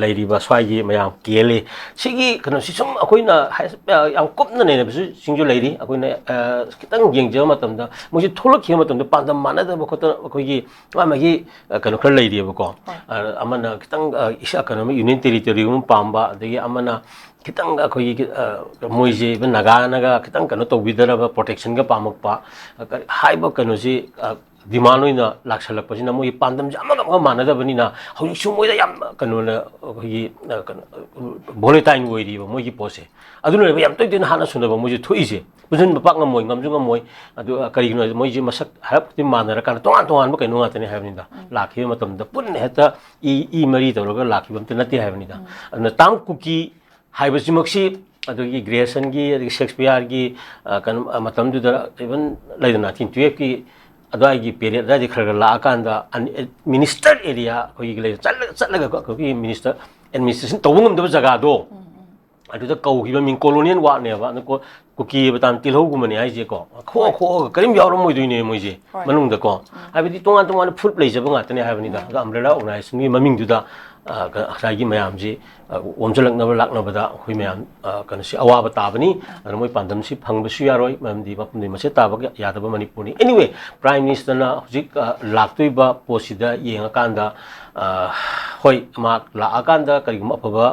ꯂꯩꯔꯤꯕ ꯁ꯭ꯋꯥꯏꯒꯤ ꯃꯌꯥꯝ ꯀꯦ ꯑꯦꯜ ꯑꯦ ꯁꯤꯒꯤ ꯀꯩꯅꯣꯁꯤ ꯁꯨꯝ ꯑꯩꯈꯣꯏꯅ ꯍꯥꯏ-, ꯑ, ꯌꯥꯝ ꯀꯨꯞꯅ ꯅꯩꯅꯕꯁꯨ ꯁꯤꯡꯁꯨ ꯂꯩꯔꯤ꯫ ꯑꯩꯈꯣꯏꯅ, ꯑ, ꯈꯤꯇꯪ ꯌꯦꯡꯖꯕ ꯃꯇꯝꯗ ꯃꯣꯏꯁꯤ ꯊꯣꯛꯂꯛꯈꯤꯕ ꯃꯇꯝꯗ ꯄꯥꯟꯗꯝ ꯃꯥꯟꯅꯗꯕ ꯈꯣꯠꯇꯅ ꯑꯩꯈꯣꯏꯒꯤ ꯃꯥ ꯃꯥꯒꯤ, ꯑ, ꯀꯩꯅꯣ ꯈꯔ ꯂꯩꯔꯤꯑꯕꯀꯣ꯫ ꯍꯣꯏ꯫ ꯑ, ꯑꯃꯅ ꯈꯤꯇꯪ, ꯑ, ꯏꯁꯥ ꯀꯩꯅꯣ ꯌꯨꯅꯤꯌꯟ ꯇꯦꯔꯤꯇꯣꯔꯤꯒꯨꯝꯕ ꯄꯥꯝꯕ, ꯑꯗꯒꯤ ꯑꯃꯅ ꯈꯤꯇꯪ ꯑꯩꯈꯣꯏꯒꯤ, ꯑ, ꯃꯣꯏꯁꯦ even ꯅꯥꯒꯥꯅꯒ ꯈꯤꯇꯪ ꯀꯩꯅꯣ ꯇꯧꯕꯤꯗꯅꯕ, ꯄ꯭ꯔꯣꯇꯦꯛꯁꯟꯒ ꯄꯥꯝꯃꯛꯄ, ꯑ, ꯀ-, ꯍꯥꯏꯕ ꯀꯩꯅꯣꯁꯤ, ꯑ, ꯗꯤꯃꯥꯟ ꯑꯣꯏꯅ ꯂꯥꯛꯁꯜꯂꯛꯄꯁꯤꯅ ꯃꯣꯏꯒꯤ ꯄꯥꯟꯗꯝꯁꯦ ꯑꯃꯒ ꯑꯃꯒ ꯃꯥꯟꯅꯗꯕꯅꯤꯅ ꯍꯧꯖꯤꯛꯁꯨ ꯃꯣꯏꯗ ꯌꯥꯝ ꯀꯩꯅꯣꯅ ꯑꯩꯈꯣꯏꯒꯤ, ꯑ, ꯀꯩꯅꯣ, ꯚꯣꯂꯦꯇꯥꯏꯜ ꯑꯣꯏꯔꯤꯕ ꯃꯣꯏꯒꯤ ꯄꯣꯠꯁꯦ꯫ ꯑꯗꯨꯅꯅꯦꯕ ꯌꯥꯝ ꯇꯣꯏ ꯇꯣꯏꯅ ꯍꯥꯠꯅ ꯁꯨꯅꯕ ꯃꯣꯏꯁꯦ ꯊꯣꯛꯏꯁꯦ꯫ ꯄꯨꯟꯁꯤꯟꯕ ꯄꯥꯛ ꯉꯝꯃꯣꯏ, ꯉꯝꯁꯨ ꯉꯝꯃꯣꯏ꯫ ꯑꯗꯨ, ꯑ, ꯀꯔꯤꯒꯤꯅꯣ ꯍꯥꯏꯗꯤ ꯃꯣꯏꯁꯦ ꯃꯁꯛ ꯍꯥꯏꯔꯞꯇꯤ ꯃꯥꯟꯅꯔꯀꯥꯟꯗ ꯇꯣꯉꯥꯟ ꯇꯣꯉꯥꯟꯕ ꯀꯩꯅꯣ ꯉꯥꯛꯇꯅꯤ ꯍꯥꯏꯕꯅꯤꯗ꯫ ꯂꯥꯛꯈꯤꯕ ꯃꯇꯝꯗ ꯄꯨꯟꯅ ꯍꯦꯛꯇ ꯏ, ꯏ ꯃꯔꯤ ꯇꯧꯔꯒ ꯂꯥꯛꯈꯤꯕ ꯑꯝꯇ ꯅꯠꯇꯦ ꯍꯥꯏꯕꯅꯤꯗ꯫ ꯑꯗꯨꯅ ꯇꯥꯝ ꯀꯨꯀꯤ ꯍꯥꯏꯕꯁꯤꯃꯛꯁꯤ ꯑꯗꯨꯒꯤ ꯒ꯭ꯔꯦꯁꯟꯒꯤ, ꯑꯗꯒꯤ ꯁꯦꯛꯁꯄꯤꯌꯥꯔꯒꯤ, ꯑ, ꯀꯩꯅꯣ, ꯑ, ꯃꯇꯝꯗꯨꯗ even ꯂꯩꯗꯅ, nineteen twelveꯀꯤ ꯑꯗꯨꯋꯥꯏꯒꯤ ꯄꯦꯔꯦꯠ ꯑꯗꯨꯋꯥꯏꯗꯒꯤ ꯈꯔ ꯈꯔ ꯂꯥꯛꯑꯀꯥꯟꯗ ꯑꯟ-, ꯑꯦꯗꯃꯤꯅꯤꯁꯇꯔ ꯑꯦꯔꯤꯌꯥ ꯑꯩꯈꯣꯏꯒꯤ ꯂꯩ-, ꯆꯠꯂꯒ, ꯆꯠꯂꯒ ꯑꯩꯈꯣꯏꯒꯤ ꯃꯤꯅꯤꯁꯇꯔ ꯑꯦꯗꯃꯤꯅꯤꯁꯇ꯭ꯔꯦꯁꯟ ꯇꯧꯕ ꯉꯝꯗꯕ ꯖꯒꯥꯗꯣ, ꯑꯗꯨꯗ ꯀꯧꯈꯤꯕ ꯃꯤꯡ ꯀꯣꯂꯣꯅꯤꯌꯦꯜ ꯋꯥꯛꯅꯦꯕ꯫ ꯑꯗꯣ ꯀꯣ-, ꯀꯨꯀꯤ ꯍꯥꯏꯕ ꯇꯥꯔꯗꯤ ꯇꯤꯜꯍꯧꯒꯨꯝꯕꯅꯦ ꯍꯥꯏꯁꯦꯀꯣ꯫ ꯈꯣꯛꯑ ꯈꯣꯛꯑꯒ ꯀꯔꯤꯝ ꯌꯥꯎꯔꯝꯃꯣꯏꯗꯣꯏꯅꯦ ꯃꯣꯏꯁꯦ ꯍꯣꯏ꯫ ꯃꯅꯨꯡꯗꯀꯣ꯫ ꯍꯥꯏꯕꯗꯤ ꯇꯣꯉꯥꯟ ꯇꯣꯉꯥꯟꯕ ꯐꯨꯔꯨꯞ ꯂꯩꯖꯕ ꯉꯥꯛꯇꯅꯦ ꯍꯥꯏꯕꯅꯤꯗ꯫ ꯑꯗꯣ ꯑꯝꯕ꯭ꯔꯦꯂꯥ ꯑꯣꯔꯒꯅꯥꯏꯖꯦꯁꯟꯒꯤ ꯃꯃꯤꯡꯗꯨꯗ, ꯑ, ꯀ-, ꯉꯁꯥꯏꯒꯤ ꯃꯌꯥꯝꯁꯤ, ꯑ, ꯑꯣꯝꯁꯤꯜꯂꯛꯅꯕ ꯂꯥꯛꯅꯕꯗ ꯑꯩꯈꯣꯏ ꯃꯌꯥꯝ, ꯑ, ꯀꯩꯅꯣꯁꯤ ꯑꯋꯥꯕ ꯇꯥꯕꯅꯤ꯫ ꯑꯗꯨꯅ ꯃꯣꯏ ꯄꯥꯟꯗꯝꯁꯤ ꯐꯪꯕꯁꯨ ꯌꯥꯔꯣꯏ, ꯃꯔꯝꯗꯤ ꯃꯐꯝꯗꯨꯒꯤ ꯃꯆꯦꯠ ꯇꯥꯕ ꯌꯥꯗꯕ ꯃꯅꯤꯄꯨꯔꯅꯤ꯫ Anyway, ꯄ꯭ꯔꯥꯏꯝ ꯃꯤꯅꯤꯁꯇꯔꯅ ꯍꯧꯖꯤꯛ, ꯑ, ꯂꯥꯛꯇꯣꯏꯕ ꯄꯣꯠꯁꯤꯗ ꯌꯦꯡꯉꯀꯥꯟꯗ, ꯑ, ꯍꯣꯏ, ꯃꯍꯥꯛ ꯂꯥꯛꯑꯀꯥꯟꯗ ꯀꯔꯤꯒꯨꯝꯕ ꯑꯐꯕ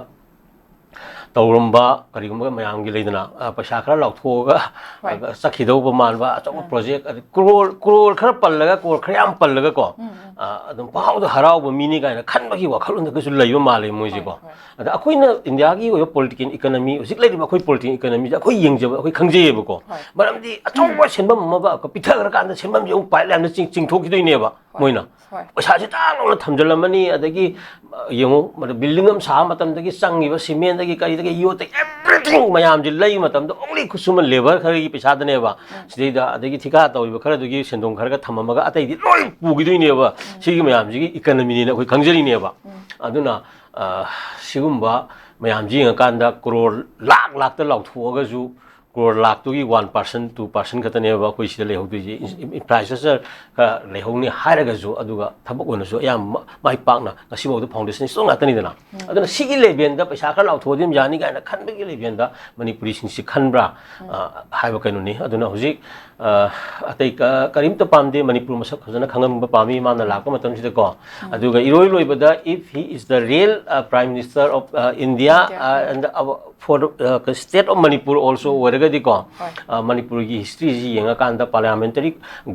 ꯇꯧꯔꯝꯕ ꯀꯔꯤꯒꯨꯝꯕ ꯃꯌꯥꯝꯒꯤ ꯂꯩꯗꯅ, ꯑ, ꯄꯩꯁꯥ ꯈꯔ ꯂꯧꯊꯣꯛꯑꯒ, ꯍꯣꯏ꯫ ꯑ, ꯆꯠꯈꯤꯗꯧꯕ ꯃꯥꯟꯕ ꯑꯆꯧꯕ ꯄ꯭ꯔꯣꯖꯦꯛ, ꯑꯗꯩ ꯀ꯭ꯔꯣꯔ, ꯀ꯭ꯔꯣꯔ ꯈꯔ ꯄꯜꯂꯒ, ꯀ꯭ꯔꯣꯔ ꯈꯔ ꯌꯥꯝ ꯄꯜꯂꯒꯀꯣ, ꯑ, ꯑꯗꯨꯝ ꯄꯪꯍꯥꯎꯗ ꯍꯔꯥꯎꯕ ꯃꯤꯅꯤ ꯀꯥꯏꯅ ꯈꯟꯕꯒꯤ ꯋꯥꯈꯜꯂꯣꯟꯗꯒꯁꯨ ꯂꯩꯕ ꯃꯥꯜꯂꯦ ꯃꯣꯏꯁꯦꯀꯣ꯫ ꯍꯣꯏ, ꯍꯣꯏ꯫ ꯑꯗ ꯑꯩꯈꯣꯏꯅ ꯏꯟꯗꯤꯌꯥꯒꯤ ꯑꯣꯏꯕ ꯄꯣꯂꯤꯇꯤꯀꯦꯜ ꯏꯀꯣꯅꯣꯃꯤ, ꯍꯧꯖꯤꯛ ꯂꯩꯔꯤꯕ ꯑꯩꯈꯣꯏ ꯄꯣꯂꯤꯇꯤꯀꯦꯜ ꯏꯀꯣꯅꯣꯃꯤꯁꯦ ꯑꯩꯈꯣꯏ ꯌꯦꯡꯖꯕ, ꯑꯩꯈꯣꯏ ꯈꯪꯖꯩꯌꯦꯕꯀꯣ꯫ ꯍꯣꯏ꯫ ꯃꯔꯝꯗꯤ ꯑꯆꯧꯕ ꯁꯦꯟꯐꯝ ꯑꯃ ꯄꯤꯊꯈ꯭ꯔꯀꯥꯟꯗ ꯁꯦꯟꯐꯝꯁꯦ ꯑꯃꯨꯛ ꯄꯥꯏꯞ ꯂꯥꯏꯟꯗ ꯆꯤꯡ-, ꯆꯤꯡꯊꯣꯛꯈꯤꯗꯣꯏꯅꯦꯕ꯫ ꯍꯣꯏ꯫ ꯃꯣꯏꯅ꯫ ꯍꯣꯏ꯫ ꯄꯩꯁꯥꯁꯤ ꯇꯥꯛ ꯂꯥꯎꯅ ꯊꯝꯖꯤꯜꯂꯝꯃꯅꯤ, ꯑꯗꯒꯤ, ꯑ, ꯌꯦꯡꯉꯨ, ꯃꯗꯨ ꯕꯤꯜꯗꯤꯡ ꯑꯃ ꯁꯥꯕ ꯃꯇꯝꯗꯒꯤ ꯆꯪꯉꯤꯕ ꯁꯤꯃꯦꯟꯗꯒꯤ ꯀꯔꯤꯗꯒꯤ ꯌꯣꯠꯇꯒꯤ everything ꯃꯌꯥꯝꯁꯤ ꯂꯩꯕ ꯃꯇꯝꯗ only ꯈꯨꯠꯁꯨꯃꯟ ꯂꯦꯕꯔ ꯈꯔꯒꯤ ꯄꯩꯁꯥꯗꯅꯦꯕ꯫ ꯁꯤꯗꯩꯗ ꯑꯗꯒꯤ ꯊꯤꯀꯥ ꯇꯧꯔꯤꯕ ꯈꯔꯗꯨꯒꯤ ꯁꯦꯟꯗꯣꯡ ꯈꯔꯒ ꯊꯝꯃꯝꯃꯒ ꯑꯇꯩꯗꯤ ꯂꯣꯏ ꯄꯨꯈꯤꯗꯣꯏꯅꯦꯕ꯫ ꯁꯤꯒꯤ ꯃꯌꯥꯝꯁꯤꯒꯤ ꯏꯀꯅꯃꯤꯅꯦꯅ ꯑꯩꯈꯣꯏ ꯈꯪꯖꯔꯤꯅꯦꯕ꯫ ꯑꯗꯨꯅ, ꯑ, ꯁꯤꯒꯨꯝꯕ ꯃꯌꯥꯝꯁꯤ ꯌꯦꯡꯉꯀꯥꯟꯗ ꯀ꯭ꯔꯣꯔ ꯂꯥꯛ ꯂꯥꯛꯇ ꯂꯥꯎꯊꯣꯛꯑꯒꯁꯨ ꯀ꯭ꯔꯣꯔ ꯂꯥꯛꯇꯨꯒꯤ ꯋꯥꯟ ꯄꯥꯔꯁꯦꯟ, ꯇꯨ ꯄꯥꯔꯁꯦꯟ ꯈꯛꯇꯅꯦꯕ ꯑꯩꯈꯣꯏ ꯁꯤꯗ ꯂꯩꯍꯧꯗꯣꯏꯁꯦ꯫ ꯏꯟ-, ꯏꯟꯐ꯭ꯔꯥꯁ꯭ꯇ꯭ꯔꯛꯆꯔ ꯈꯔ ꯂꯩꯍꯧꯅꯤ ꯍꯥꯏꯔꯒꯁꯨ, ꯑꯗꯨꯒ ꯊꯕꯛ ꯑꯣꯏꯅꯁꯨ ꯑꯌꯥꯝꯕ ꯃꯥꯏ ꯄꯥꯛꯅ ꯉꯁꯤꯐꯥꯎꯗ ꯐꯥꯎꯟꯗꯦꯁꯟ ꯁ꯭ꯇꯣꯟ ꯉꯥꯛꯇꯅꯤꯗꯅ꯫ ꯑꯗꯨꯅ ꯁꯤꯒꯤ ꯂꯦꯚꯦꯜꯗ ꯄꯩꯁꯥ ꯈꯔ ꯂꯥꯎꯊꯣꯛꯑꯗꯤ ꯑꯗꯨꯝ ꯌꯥꯅꯤ ꯀꯥꯏꯅ ꯈꯟꯕꯒꯤ ꯂꯦꯚꯦꯜꯗ ꯃꯅꯤꯄꯨꯔꯤꯁꯤꯡꯁꯤ ꯈꯟꯕ꯭ꯔꯥ, ꯑ, ꯍꯥꯏꯕ ꯀꯩꯅꯣꯅꯤ꯫ ꯑꯗꯨꯅ ꯍꯧꯖꯤꯛ, ꯑ, ꯑꯇꯩ ꯀ-, ꯀꯔꯤꯝꯇ ꯄꯥꯝꯗꯦ, ꯃꯅꯤꯄꯨꯔ ꯃꯁꯛ ꯐꯖꯅ ꯈꯪꯍꯟꯕ ꯄꯥꯝꯃꯤ ꯃꯥꯅ ꯂꯥꯛꯄ ꯃꯇꯝꯁꯤꯗꯀꯣ꯫ ꯑꯗꯨꯒ ꯏꯔꯣꯏ ꯂꯣꯏꯕꯗ, if he is the real, uh, Prime Minister of, uh, India, India, uh, and, uh, for, uh, state of Manipur also ꯑꯣꯏꯔꯒꯗꯤꯀꯣ, ꯍꯣꯏ꯫ ꯑ, ꯃꯅꯤꯄꯨꯔꯒꯤ ꯍꯤꯁꯇ꯭ꯔꯤꯁꯤ ꯌꯦꯡꯉꯀꯥꯟꯗ ꯄꯥꯔꯂꯤꯌꯥꯃꯦꯟꯇꯔꯤ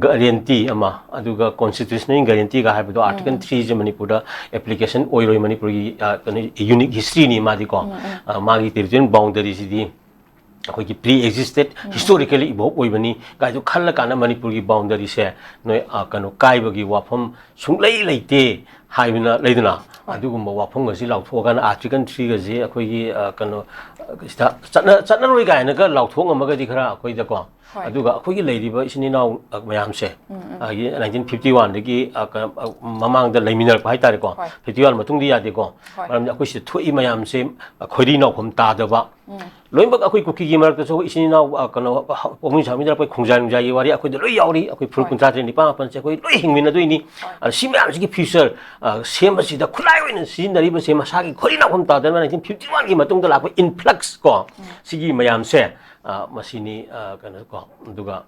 ꯒꯔꯦꯟꯇꯤ ꯑꯃ, ꯑꯗꯨꯒ ꯀꯣꯟꯁꯇꯤꯇ꯭ꯌꯨꯁꯅꯦꯜ ꯒꯔꯦꯟꯇꯤꯒ ꯍꯥꯏꯕꯗꯣ, ꯑꯥꯔꯇꯤꯀꯜ ꯊ꯭ꯔꯤꯁꯦ ꯃꯅꯤꯄꯨꯔꯗ ꯑꯦꯄ꯭ꯂꯤꯀꯦꯁꯟ ꯑꯣꯏꯔꯣꯏ, ꯃꯅꯤꯄꯨꯔꯒꯤ, ꯑ, ꯀꯩꯅꯣ, ꯌꯨꯅꯤꯛ ꯍꯤꯁꯇ꯭ꯔꯤꯅꯤ ꯃꯥꯗꯤꯀꯣ꯫ ꯑ, ꯃꯥꯒꯤ ꯇꯦꯔꯤꯇꯣꯔꯤꯌꯦꯜ ꯕꯥꯎꯟꯗꯔꯤꯁꯤꯗꯤ ꯑꯩꯈꯣꯏꯒꯤ ꯄ꯭ꯔꯤ ꯑꯦꯛꯖꯤꯁꯇꯦꯠ, ꯍꯤꯁꯇꯣꯔꯤꯀꯦꯂꯤ ꯏꯚꯣꯜꯕ ꯑꯣꯏꯕꯅꯤ ꯀꯥꯏꯗꯣ ꯈꯜꯂꯀꯥꯟꯗ ꯃꯅꯤꯄꯨꯔꯒꯤ ꯕꯥꯎꯟꯗꯔꯤꯁꯦ ꯅꯣꯏ, ꯑ, ꯀꯩꯅꯣ, ꯀꯥꯏꯕꯒꯤ ꯋꯥꯐꯝ ꯁꯨꯡꯂꯩ ꯂꯩꯇꯦ ꯍꯥꯏꯕꯅ ꯂꯩꯗꯅ, ꯍꯣꯏ꯫ ꯑꯗꯨꯒꯨꯝꯕ ꯋꯥꯐꯝꯒꯁꯤ ꯂꯥꯎꯊꯣꯛꯑꯀꯥꯟꯗ ꯑꯥꯔꯇꯤꯀꯜ ꯊ꯭ꯔꯤꯒꯁꯤ ꯑꯩꯈꯣꯏꯒꯤ, ꯑ, ꯀꯩꯅꯣ, ꯁꯤꯗ ꯆꯠꯅ-, ꯆꯠꯅꯔꯣꯏ ꯀꯥꯏꯅꯒ ꯂꯥꯎꯊꯣꯛ ꯉꯝꯃꯒꯗꯤ ꯈꯔ ꯑꯩꯈꯣꯏꯗꯀꯣ꯫ ꯍꯣꯏ꯫ ꯑꯗꯨꯒ ꯑꯩꯈꯣꯏꯒꯤ ꯂꯩꯔꯤꯕ ꯏꯆꯤꯟ ꯏꯅꯥꯎ, ꯑ, ꯃꯌꯥꯝꯁꯦ, ꯎꯝ, ꯎꯝ꯫ ꯑ, ꯒꯤ ꯅꯥꯏꯟꯇꯤꯟ ꯐꯤꯐꯇꯤ ꯋꯥꯟꯗꯒꯤ, ꯑ, ꯀ-, ꯑ, ꯃꯃꯥꯡꯗ ꯂꯩꯃꯤꯟꯅꯔꯛꯄ ꯍꯥꯏꯇꯥꯔꯦꯀꯣ꯫ ꯍꯣꯏ꯫ ꯐꯤꯐꯇꯤ ꯋꯥꯟ ꯃꯇꯨꯡꯗꯤ ꯌꯥꯗꯦꯀꯣ꯫ ꯍꯣꯏ꯫ ꯃꯔꯝꯗꯤ ꯑꯩꯈꯣꯏ ꯁꯤꯗ ꯊꯣꯛꯏ ꯃꯌꯥꯝꯁꯦ, ꯑ, ꯈꯣꯏꯔꯤ ꯅꯥꯎꯐꯝ ꯇꯥꯗꯕ, ꯎꯝ꯫ ꯂꯣꯏꯅꯃꯛ ꯑꯩꯈꯣꯏ ꯀꯨꯀꯤꯒꯤ ꯃꯔꯛꯇꯁꯨ ꯑꯩꯈꯣꯏ ꯏꯆꯤꯟ ꯏꯅꯥꯎ, ꯑ, ꯀꯩꯅꯣ, ꯍ-, ꯄꯣꯛꯃꯤꯟ ꯆꯥꯃꯤꯟꯅꯔꯛꯄ ꯈꯣꯡꯖꯥꯏ ꯅꯨꯡꯖꯥꯏꯒꯤ ꯋꯥꯔꯤ ꯑꯩꯈꯣꯏꯗ ꯂꯣꯏ ꯌꯥꯎꯔꯤ꯫ ꯑꯩꯈꯣꯏ ꯐꯨꯔꯨꯞ ꯍꯣꯏ꯫ ꯀꯨꯟꯊ꯭ꯔꯥ ꯇꯔꯦꯠ ꯅꯤꯄꯥꯟ ꯃꯥꯄꯟꯁꯦ ꯑꯩꯈꯣꯏ ꯂꯣꯏ ꯍꯤꯡꯃꯤꯟꯅꯗꯣꯏꯅꯤ꯫ ꯍꯣꯏ꯫ ꯑꯗ ꯁꯤ ꯃꯌꯥꯝꯁꯤꯒꯤ ꯐ꯭ꯌꯨꯆꯔ, ꯑ, ꯁꯦꯝꯕꯁꯤꯗ ꯈꯨꯠꯂꯥꯏ ꯑꯣꯏꯅ ꯁꯤꯖꯤꯟꯅꯔꯤꯕꯁꯦ ꯃꯁꯥꯒꯤ ꯈꯣꯏꯔꯤ ꯅꯥꯎꯐꯝ ꯇꯥꯗꯅ ꯅꯥꯏꯟꯇꯤꯟ ꯐꯤꯐꯇꯤ ꯋꯥꯟꯒꯤ ꯃꯇꯨꯡꯗ ꯂꯥꯛꯄ ꯏꯟꯐ꯭ꯂꯛꯁ ꯀꯣ, ꯎꯝ꯫ ꯁꯤꯒꯤ ꯃꯌꯥꯝꯁꯦ, ꯑ, ꯃꯁꯤꯅꯤ, ꯑ, ꯀꯩꯅꯣ ꯀꯣ꯫ ꯑꯗꯨꯒ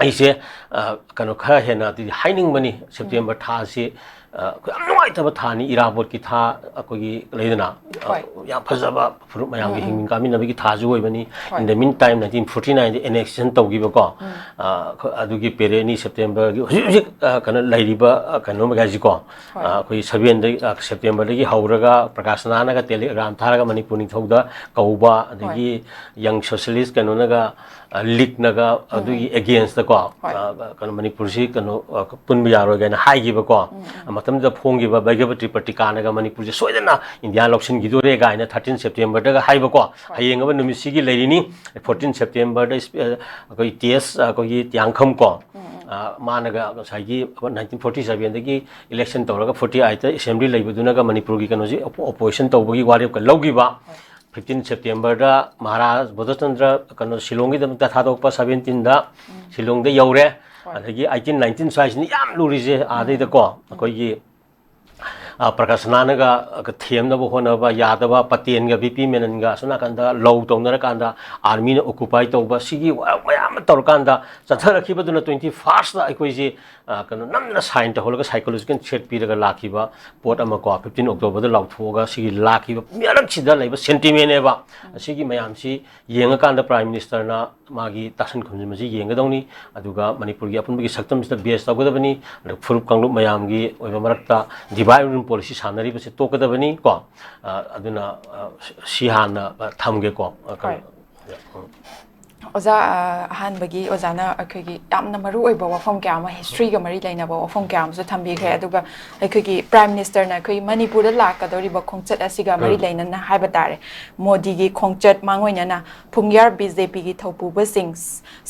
ꯑꯩꯁꯦ, ꯑ, ꯀꯩꯅꯣ, ꯈꯔ ꯍꯦꯟꯅ ꯑꯗꯨꯗꯤ ꯍꯥꯏꯅꯤꯡꯕꯅꯤ꯫ ꯁꯦꯞꯇꯦꯝꯕꯔ ꯊꯥꯁꯤ, ꯑ, ꯑꯩꯈꯣꯏ ꯌꯥꯝ ꯅꯨꯡꯉꯥꯏꯇꯕ ꯊꯥꯅꯤ, ꯏꯔꯥꯕꯣꯠꯀꯤ ꯊꯥ ꯑꯩꯈꯣꯏꯒꯤ ꯂꯩꯗꯅ, ꯑ, ꯍꯣꯏ꯫ ꯌꯥꯝ ꯐꯖꯕ ꯐꯨꯔꯨꯞ ꯃꯌꯥꯝꯒꯤ ꯎꯝ, ꯎꯝ꯫ ꯍꯤꯡꯃꯤꯟ ꯀꯥꯃꯤꯟꯅꯕꯒꯤ ꯊꯥꯁꯨ ꯑꯣꯏꯕꯅꯤ꯫ ꯍꯣꯏ꯫ In the meantime, nineteen forty ꯅꯥꯏꯟꯗ ꯑꯦꯅꯦꯛꯁꯦꯁꯟ ꯇꯧꯈꯤꯕꯀꯣ, ꯎꯝ꯫ ꯑ, ꯑꯩꯈꯣꯏ ꯑꯗꯨꯒꯤ ꯄꯦꯔꯦꯠꯅꯤ꯫ ꯁꯦꯞꯇꯦꯝꯕꯔꯒꯤ ꯍꯧꯖꯤꯛ ꯍꯧꯖꯤꯛ, ꯑ, ꯀꯩꯅꯣ ꯂꯩꯔꯤꯕ, ꯑ, ꯀꯩꯅꯣ ꯃꯈꯩꯁꯤꯀꯣ, ꯍꯣꯏ꯫ ꯑ, ꯑꯩꯈꯣꯏ ꯁꯚꯦꯟꯗꯒꯤ, ꯑ, ꯁꯦꯞꯇꯦꯝꯕꯔꯗꯒꯤ ꯍꯧꯔꯒ ꯄ꯭ꯔꯀꯥꯁ ꯁꯅꯥꯅꯒ ꯇꯦꯂꯤꯒ꯭ꯔꯥꯝ ꯊꯥꯔꯒ ꯃꯅꯤꯄꯨꯔ ꯅꯤꯡꯊꯧꯗ ꯀꯧꯕ, ꯑꯗꯒꯤ ꯍꯣꯏ꯫ ꯌꯪ ꯁꯣꯁꯤꯌꯦꯂꯤꯁ ꯀꯩꯅꯣꯅꯒ, ꯑ, ꯂꯤꯛꯅꯒ ꯎꯝ, ꯑꯗꯨꯒꯤ ꯎꯝ꯫ ꯑꯦꯒꯦꯟꯁꯇꯀꯣ, ꯍꯣꯏ꯫ ꯑ, ꯀꯩꯅꯣ, ꯃꯅꯤꯄꯨꯔꯁꯤ ꯀꯩꯅꯣ, ꯑ, ꯄꯨꯟꯕ ꯌꯥꯔꯣꯏ ꯀꯥꯏꯅ ꯍꯥꯏꯈꯤꯕꯀꯣ꯫ ꯎꯝ, ꯎꯝ꯫ ꯃꯇꯝꯗꯨꯗ ꯐꯣꯡꯈꯤꯕ ꯚꯒ꯭ꯌꯕꯇꯤ ꯄꯇ꯭ꯔꯤꯀꯥꯅꯒ ꯃꯅꯤꯄꯨꯔꯁꯦ ꯁꯣꯏꯗꯅ ꯏꯟꯗꯤꯌꯥ ꯂꯧꯁꯤꯟꯈꯤꯗꯣꯔꯦ ꯀꯥꯏꯅ ꯊꯥꯔꯇꯤꯟ ꯁꯦꯞꯇꯦꯝꯕꯔꯗꯒ ꯍꯥꯏꯕꯀꯣ꯫ ꯍꯣꯏ꯫ ꯍꯌꯦꯡ ꯑꯃ ꯅꯨꯃꯤꯠꯁꯤꯒꯤ ꯂꯩꯔꯤꯅꯤ꯫ ꯐꯣꯔꯇꯤꯟ ꯁꯦꯞꯇꯦꯝꯕꯔꯗ ꯏꯁ-, ꯑ, ꯑꯩꯈꯣꯏ ꯇꯤ ꯑꯦꯁ, ꯑꯩꯈꯣꯏꯒꯤ ꯇꯤꯌꯥꯡꯈꯝ ꯀꯣ, ꯎꯝ, ꯎꯝ꯫ ꯑ, ꯃꯥꯅꯒ ꯉꯁꯥꯏꯒꯤ ꯅꯥꯏꯟꯇꯤꯟ ꯐꯣꯔꯇꯤ ꯁꯚꯦꯟꯗꯒꯤ ꯏꯂꯦꯛꯁꯟ ꯇꯧꯔꯒ ꯐꯣꯔꯇꯤ ꯑꯩꯠꯇ ꯑꯦꯁꯦꯝꯕ꯭ꯂꯤ ꯂꯩꯕꯗꯨꯅꯒ ꯃꯅꯤꯄꯨꯔꯒꯤ ꯀꯩꯅꯣꯁꯤ ꯑꯣꯄꯣ-, ꯑꯣꯄꯣꯖꯤꯁꯟ ꯇꯧꯕꯒꯤ ꯋꯥꯔꯦꯞꯀ ꯂꯧꯈꯤꯕ꯫ ꯍꯣꯏ꯫ ꯐꯤꯐꯇꯤꯟ ꯁꯦꯞꯇꯦꯝꯕꯔꯗ ꯃꯍꯥꯔꯥꯖ ꯕꯣꯙꯆꯟꯗ꯭ꯔ ꯀꯩꯅꯣ ꯁꯤꯂꯣꯡꯒꯤꯗꯃꯛꯇ ꯊꯥꯗꯣꯛꯄ, ꯁꯚꯦꯟꯇꯤꯟꯗ ꯁꯤꯂꯣꯡꯗ ꯌꯧꯔꯦ꯫ ꯑꯗꯒꯤ ꯑꯩꯇꯤꯟ ꯅꯥꯏꯟꯇꯤꯟ ꯁ꯭ꯋꯥꯏꯁꯤꯅ ꯌꯥꯝ ꯂꯨꯔꯤꯁꯦ ꯑꯥꯗꯩꯗꯀꯣ, ꯑꯩꯈꯣꯏꯒꯤ ꯄ꯭ꯔꯀꯥꯁꯅꯥꯅꯒ ꯊꯦꯝꯅꯕ ꯍꯣꯠꯅꯕ ꯌꯥꯗꯕ, ꯄꯇꯦꯟꯒ ꯕꯤ ꯄꯤ ꯃꯦꯅꯟꯒ ꯑꯁꯣꯝ ꯅꯥꯀꯟꯗ ꯂꯧ ꯇꯧꯅꯔꯀꯥꯟꯗ ꯑꯥꯔꯃꯤꯅ ꯑꯣꯀꯨꯄꯥꯏ ꯇꯧꯕ, ꯁꯤꯒꯤ ꯃꯌꯥꯝ ꯑꯃ ꯇꯧꯔꯀꯥꯟꯗ ꯆꯠꯊꯔꯛꯈꯤꯕꯗꯨꯅ ꯇ꯭ꯋꯦꯟꯇꯤ ꯐꯥꯔꯁꯇ ꯑꯩꯈꯣꯏꯁꯤ ꯀꯩꯅꯣ ꯅꯝꯅ ꯁꯥꯏꯟ ꯇꯧꯍꯜꯂꯒ ꯁꯥꯏꯀꯣꯂꯣꯖꯤꯀꯦꯜ ꯊ꯭ꯔꯦꯠ ꯄꯤꯔꯒ ꯂꯥꯛꯈꯤꯕ ꯄꯣꯠ ꯑꯃ ꯀꯣ, ꯐꯤꯐꯇꯤꯟ ꯑꯣꯛꯇꯣꯕꯔꯗ ꯂꯥꯎꯊꯣꯛꯑꯒ ꯁꯤꯒꯤ ꯂꯥꯛꯈꯤꯕ ꯃꯔꯛꯁꯤꯗ ꯂꯩꯕ ꯁꯦꯟꯇꯤꯃꯦꯟꯅꯦꯕ꯫ ꯑꯁꯤꯒꯤ ꯃꯌꯥꯝꯁꯤ ꯌꯦꯡꯉꯀꯥꯟꯗ ꯄ꯭ꯔꯥꯏꯝ ꯃꯤꯅꯤꯁꯇꯔꯅ ꯃꯥꯒꯤ ꯇꯥꯁꯟ ꯈꯨꯝꯖꯤꯟꯕꯁꯤ ꯌꯦꯡꯒꯗꯧꯅꯤ, ꯑꯗꯨꯒ ꯃꯅꯤꯄꯨꯔꯒꯤ ꯑꯄꯨꯟꯕꯒꯤ ꯁꯛꯇꯝꯁꯤꯗ ꯕꯦꯁ ꯇꯧꯒꯗꯕꯅꯤ꯫ ꯑꯗꯨꯒ ꯐꯨꯔꯨꯞ ꯀꯥꯡꯂꯨꯞ ꯃꯌꯥꯝꯒꯤ ꯑꯣꯏꯕ ꯃꯔꯛꯇ ꯗꯤꯚꯥꯏꯠ ꯔꯨꯜ ꯄꯣꯂꯤꯁꯤ ꯁꯥꯟꯅꯔꯤꯕꯁꯦ ꯇꯣꯛꯀꯗꯕꯅꯤ ꯀꯣ꯫ ꯑꯗꯨꯅ ꯁꯤ ꯍꯥꯟꯅ ꯊꯝꯒꯦꯀꯣ꯫ ꯑꯣꯖꯥ, ꯑꯍꯥꯟꯕꯒꯤ ꯑꯣꯖꯥꯅ ꯑꯩꯈꯣꯏꯒꯤ ꯌꯥꯝꯅ ꯃꯔꯨ ꯑꯣꯏꯕ ꯋꯥꯐꯝ ꯀꯌꯥ ꯑꯃ, ꯍꯤꯁꯇ꯭ꯔꯤꯒ ꯃꯔꯤ ꯂꯩꯅꯕ ꯋꯥꯐꯝ ꯀꯌꯥ ꯑꯃꯁꯨ ꯊꯝꯕꯤꯈ꯭ꯔꯦ꯫ ꯑꯗꯨꯒ ꯑꯩꯈꯣꯏꯒꯤ ꯄ꯭ꯔꯥꯏꯝ ꯃꯤꯅꯤꯁꯇꯔꯅ ꯑꯩꯈꯣꯏ ꯃꯅꯤꯄꯨꯔꯗ ꯂꯥꯛꯀꯗꯧꯔꯤꯕ ꯈꯣꯡꯆꯠ ꯑꯁꯤꯒ ꯃꯔꯤ ꯂꯩꯅꯅ ꯍꯥꯏꯕ ꯇꯥꯔꯦ, ꯃꯣꯗꯤꯒꯤ ꯈꯣꯡꯆꯠ ꯃꯥꯡꯑꯣꯏꯅꯅ ꯐꯨꯡꯌꯥꯔ ꯕꯤ ꯖꯦ ꯄꯤꯒꯤ ꯊꯧꯄꯨꯕꯁꯤꯡ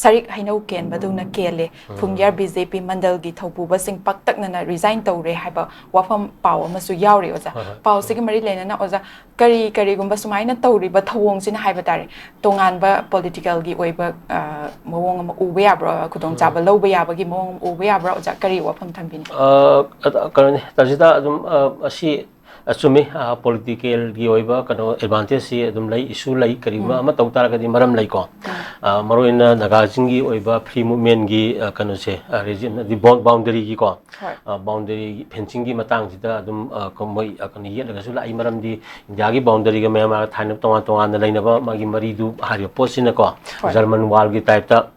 ꯁꯔꯤꯛ ꯍꯩꯅꯧ ꯀꯦꯟꯕꯗꯧꯅ ꯀꯦꯜꯂꯦ, ꯐꯨꯡꯌꯥꯔ ꯕꯤ ꯖꯦ ꯄꯤ ꯃꯟꯗꯜꯒꯤ ꯊꯧꯄꯨꯕꯁꯤꯡ ꯄꯥꯛꯇꯛꯅꯅ ꯔꯤꯖꯥꯏꯟ ꯇꯧꯔꯦ ꯍꯥꯏꯕ ꯋꯥꯐꯝ ꯄꯥꯎ ꯑꯃꯁꯨ ꯌꯥꯎꯔꯤ ꯑꯣꯖꯥ꯫ ꯄꯥꯎꯁꯤꯒꯤ ꯃꯔꯤ ꯂꯩꯅꯅ ꯑꯣꯖꯥ, ꯀꯔꯤ ꯀꯔꯤꯒꯨꯝꯕ ꯁꯨꯃꯥꯏꯅ ꯇꯧꯔꯤꯕ ꯊꯧꯑꯣꯡꯁꯤꯅ ꯍꯥꯏꯕ ꯇꯥꯔꯦ, ꯇꯣꯉꯥꯟꯕ ꯄꯣꯂꯤꯇꯤꯀꯦꯜꯒꯤ ꯑꯣꯏꯕ ꯃꯑꯣꯡ ꯑꯃ ꯎꯕ ꯌꯥꯕ꯭ꯔꯣ, ꯈꯨꯗꯣꯡꯆꯥꯕ ꯂꯧꯕ ꯌꯥꯕꯒꯤ ꯃꯑꯣꯡ ꯑꯃ ꯎꯕ ꯌꯥꯕ꯭ꯔꯣ ꯑꯣꯖꯥ? ꯀꯔꯤ ꯋꯥꯐꯝ ꯊꯝꯕꯤꯅꯤ? ꯀꯩꯅꯣꯅꯤ ꯇꯥꯖꯤꯗ, ꯑꯗꯨꯝ ꯑꯁꯤ ꯑꯆꯨꯝꯃꯤ꯫ ꯄꯣꯂꯤꯇꯤꯀꯦꯜꯒꯤ ꯑꯣꯏꯕ ꯀꯩꯅꯣ ꯑꯦꯗꯚꯥꯟꯇꯦꯖꯁꯤ ꯑꯗꯨꯝ ꯂꯩ, ꯏꯁꯨ ꯂꯩ, ꯀꯔꯤꯒꯨꯝꯕ ꯑꯃ ꯇꯧ ꯇꯥꯔꯒꯗꯤ ꯃꯔꯝ ꯂꯩꯀꯣ꯫ ꯃꯔꯨ ꯑꯣꯏꯅ ꯅꯥꯒꯥꯁꯤꯡꯒꯤ ꯑꯣꯏꯕ ꯐ꯭ꯔꯤ ꯃꯨꯞꯃꯦꯟꯒꯤ ꯀꯩꯅꯣꯁꯦ, ꯔꯤꯖꯟ ꯑꯗꯤ ꯕꯥꯎꯟꯗꯔꯤꯒꯤꯀꯣ, ꯕꯥꯎꯟꯗꯔꯤ ꯐꯦꯟꯁꯤꯡꯒꯤ ꯃꯇꯥꯡꯁꯤꯗ ꯑꯗꯨꯝ ꯃꯣꯏ ꯀꯩꯅꯣ ꯌꯦꯠꯂꯒꯁꯨ ꯂꯥꯛꯏ꯫ ꯃꯔꯝꯗꯤ ꯏꯟꯗꯤꯌꯥꯒꯤ ꯕꯥꯎꯟꯗꯔꯤꯒ ꯃꯌꯥꯟꯃꯥꯔꯒ ꯊꯥꯏꯅ ꯇꯣꯉꯥꯟ ꯇꯣꯉꯥꯟꯅ ꯂꯩꯅꯕ ꯃꯥꯒꯤ ꯃꯔꯤꯗꯨ ꯍꯥꯏꯔꯤꯕ ꯄꯣꯠꯁꯤꯅꯀꯣ, ꯖꯔꯃꯟ ꯋꯥꯜꯒꯤ ꯇꯥꯏꯞꯇ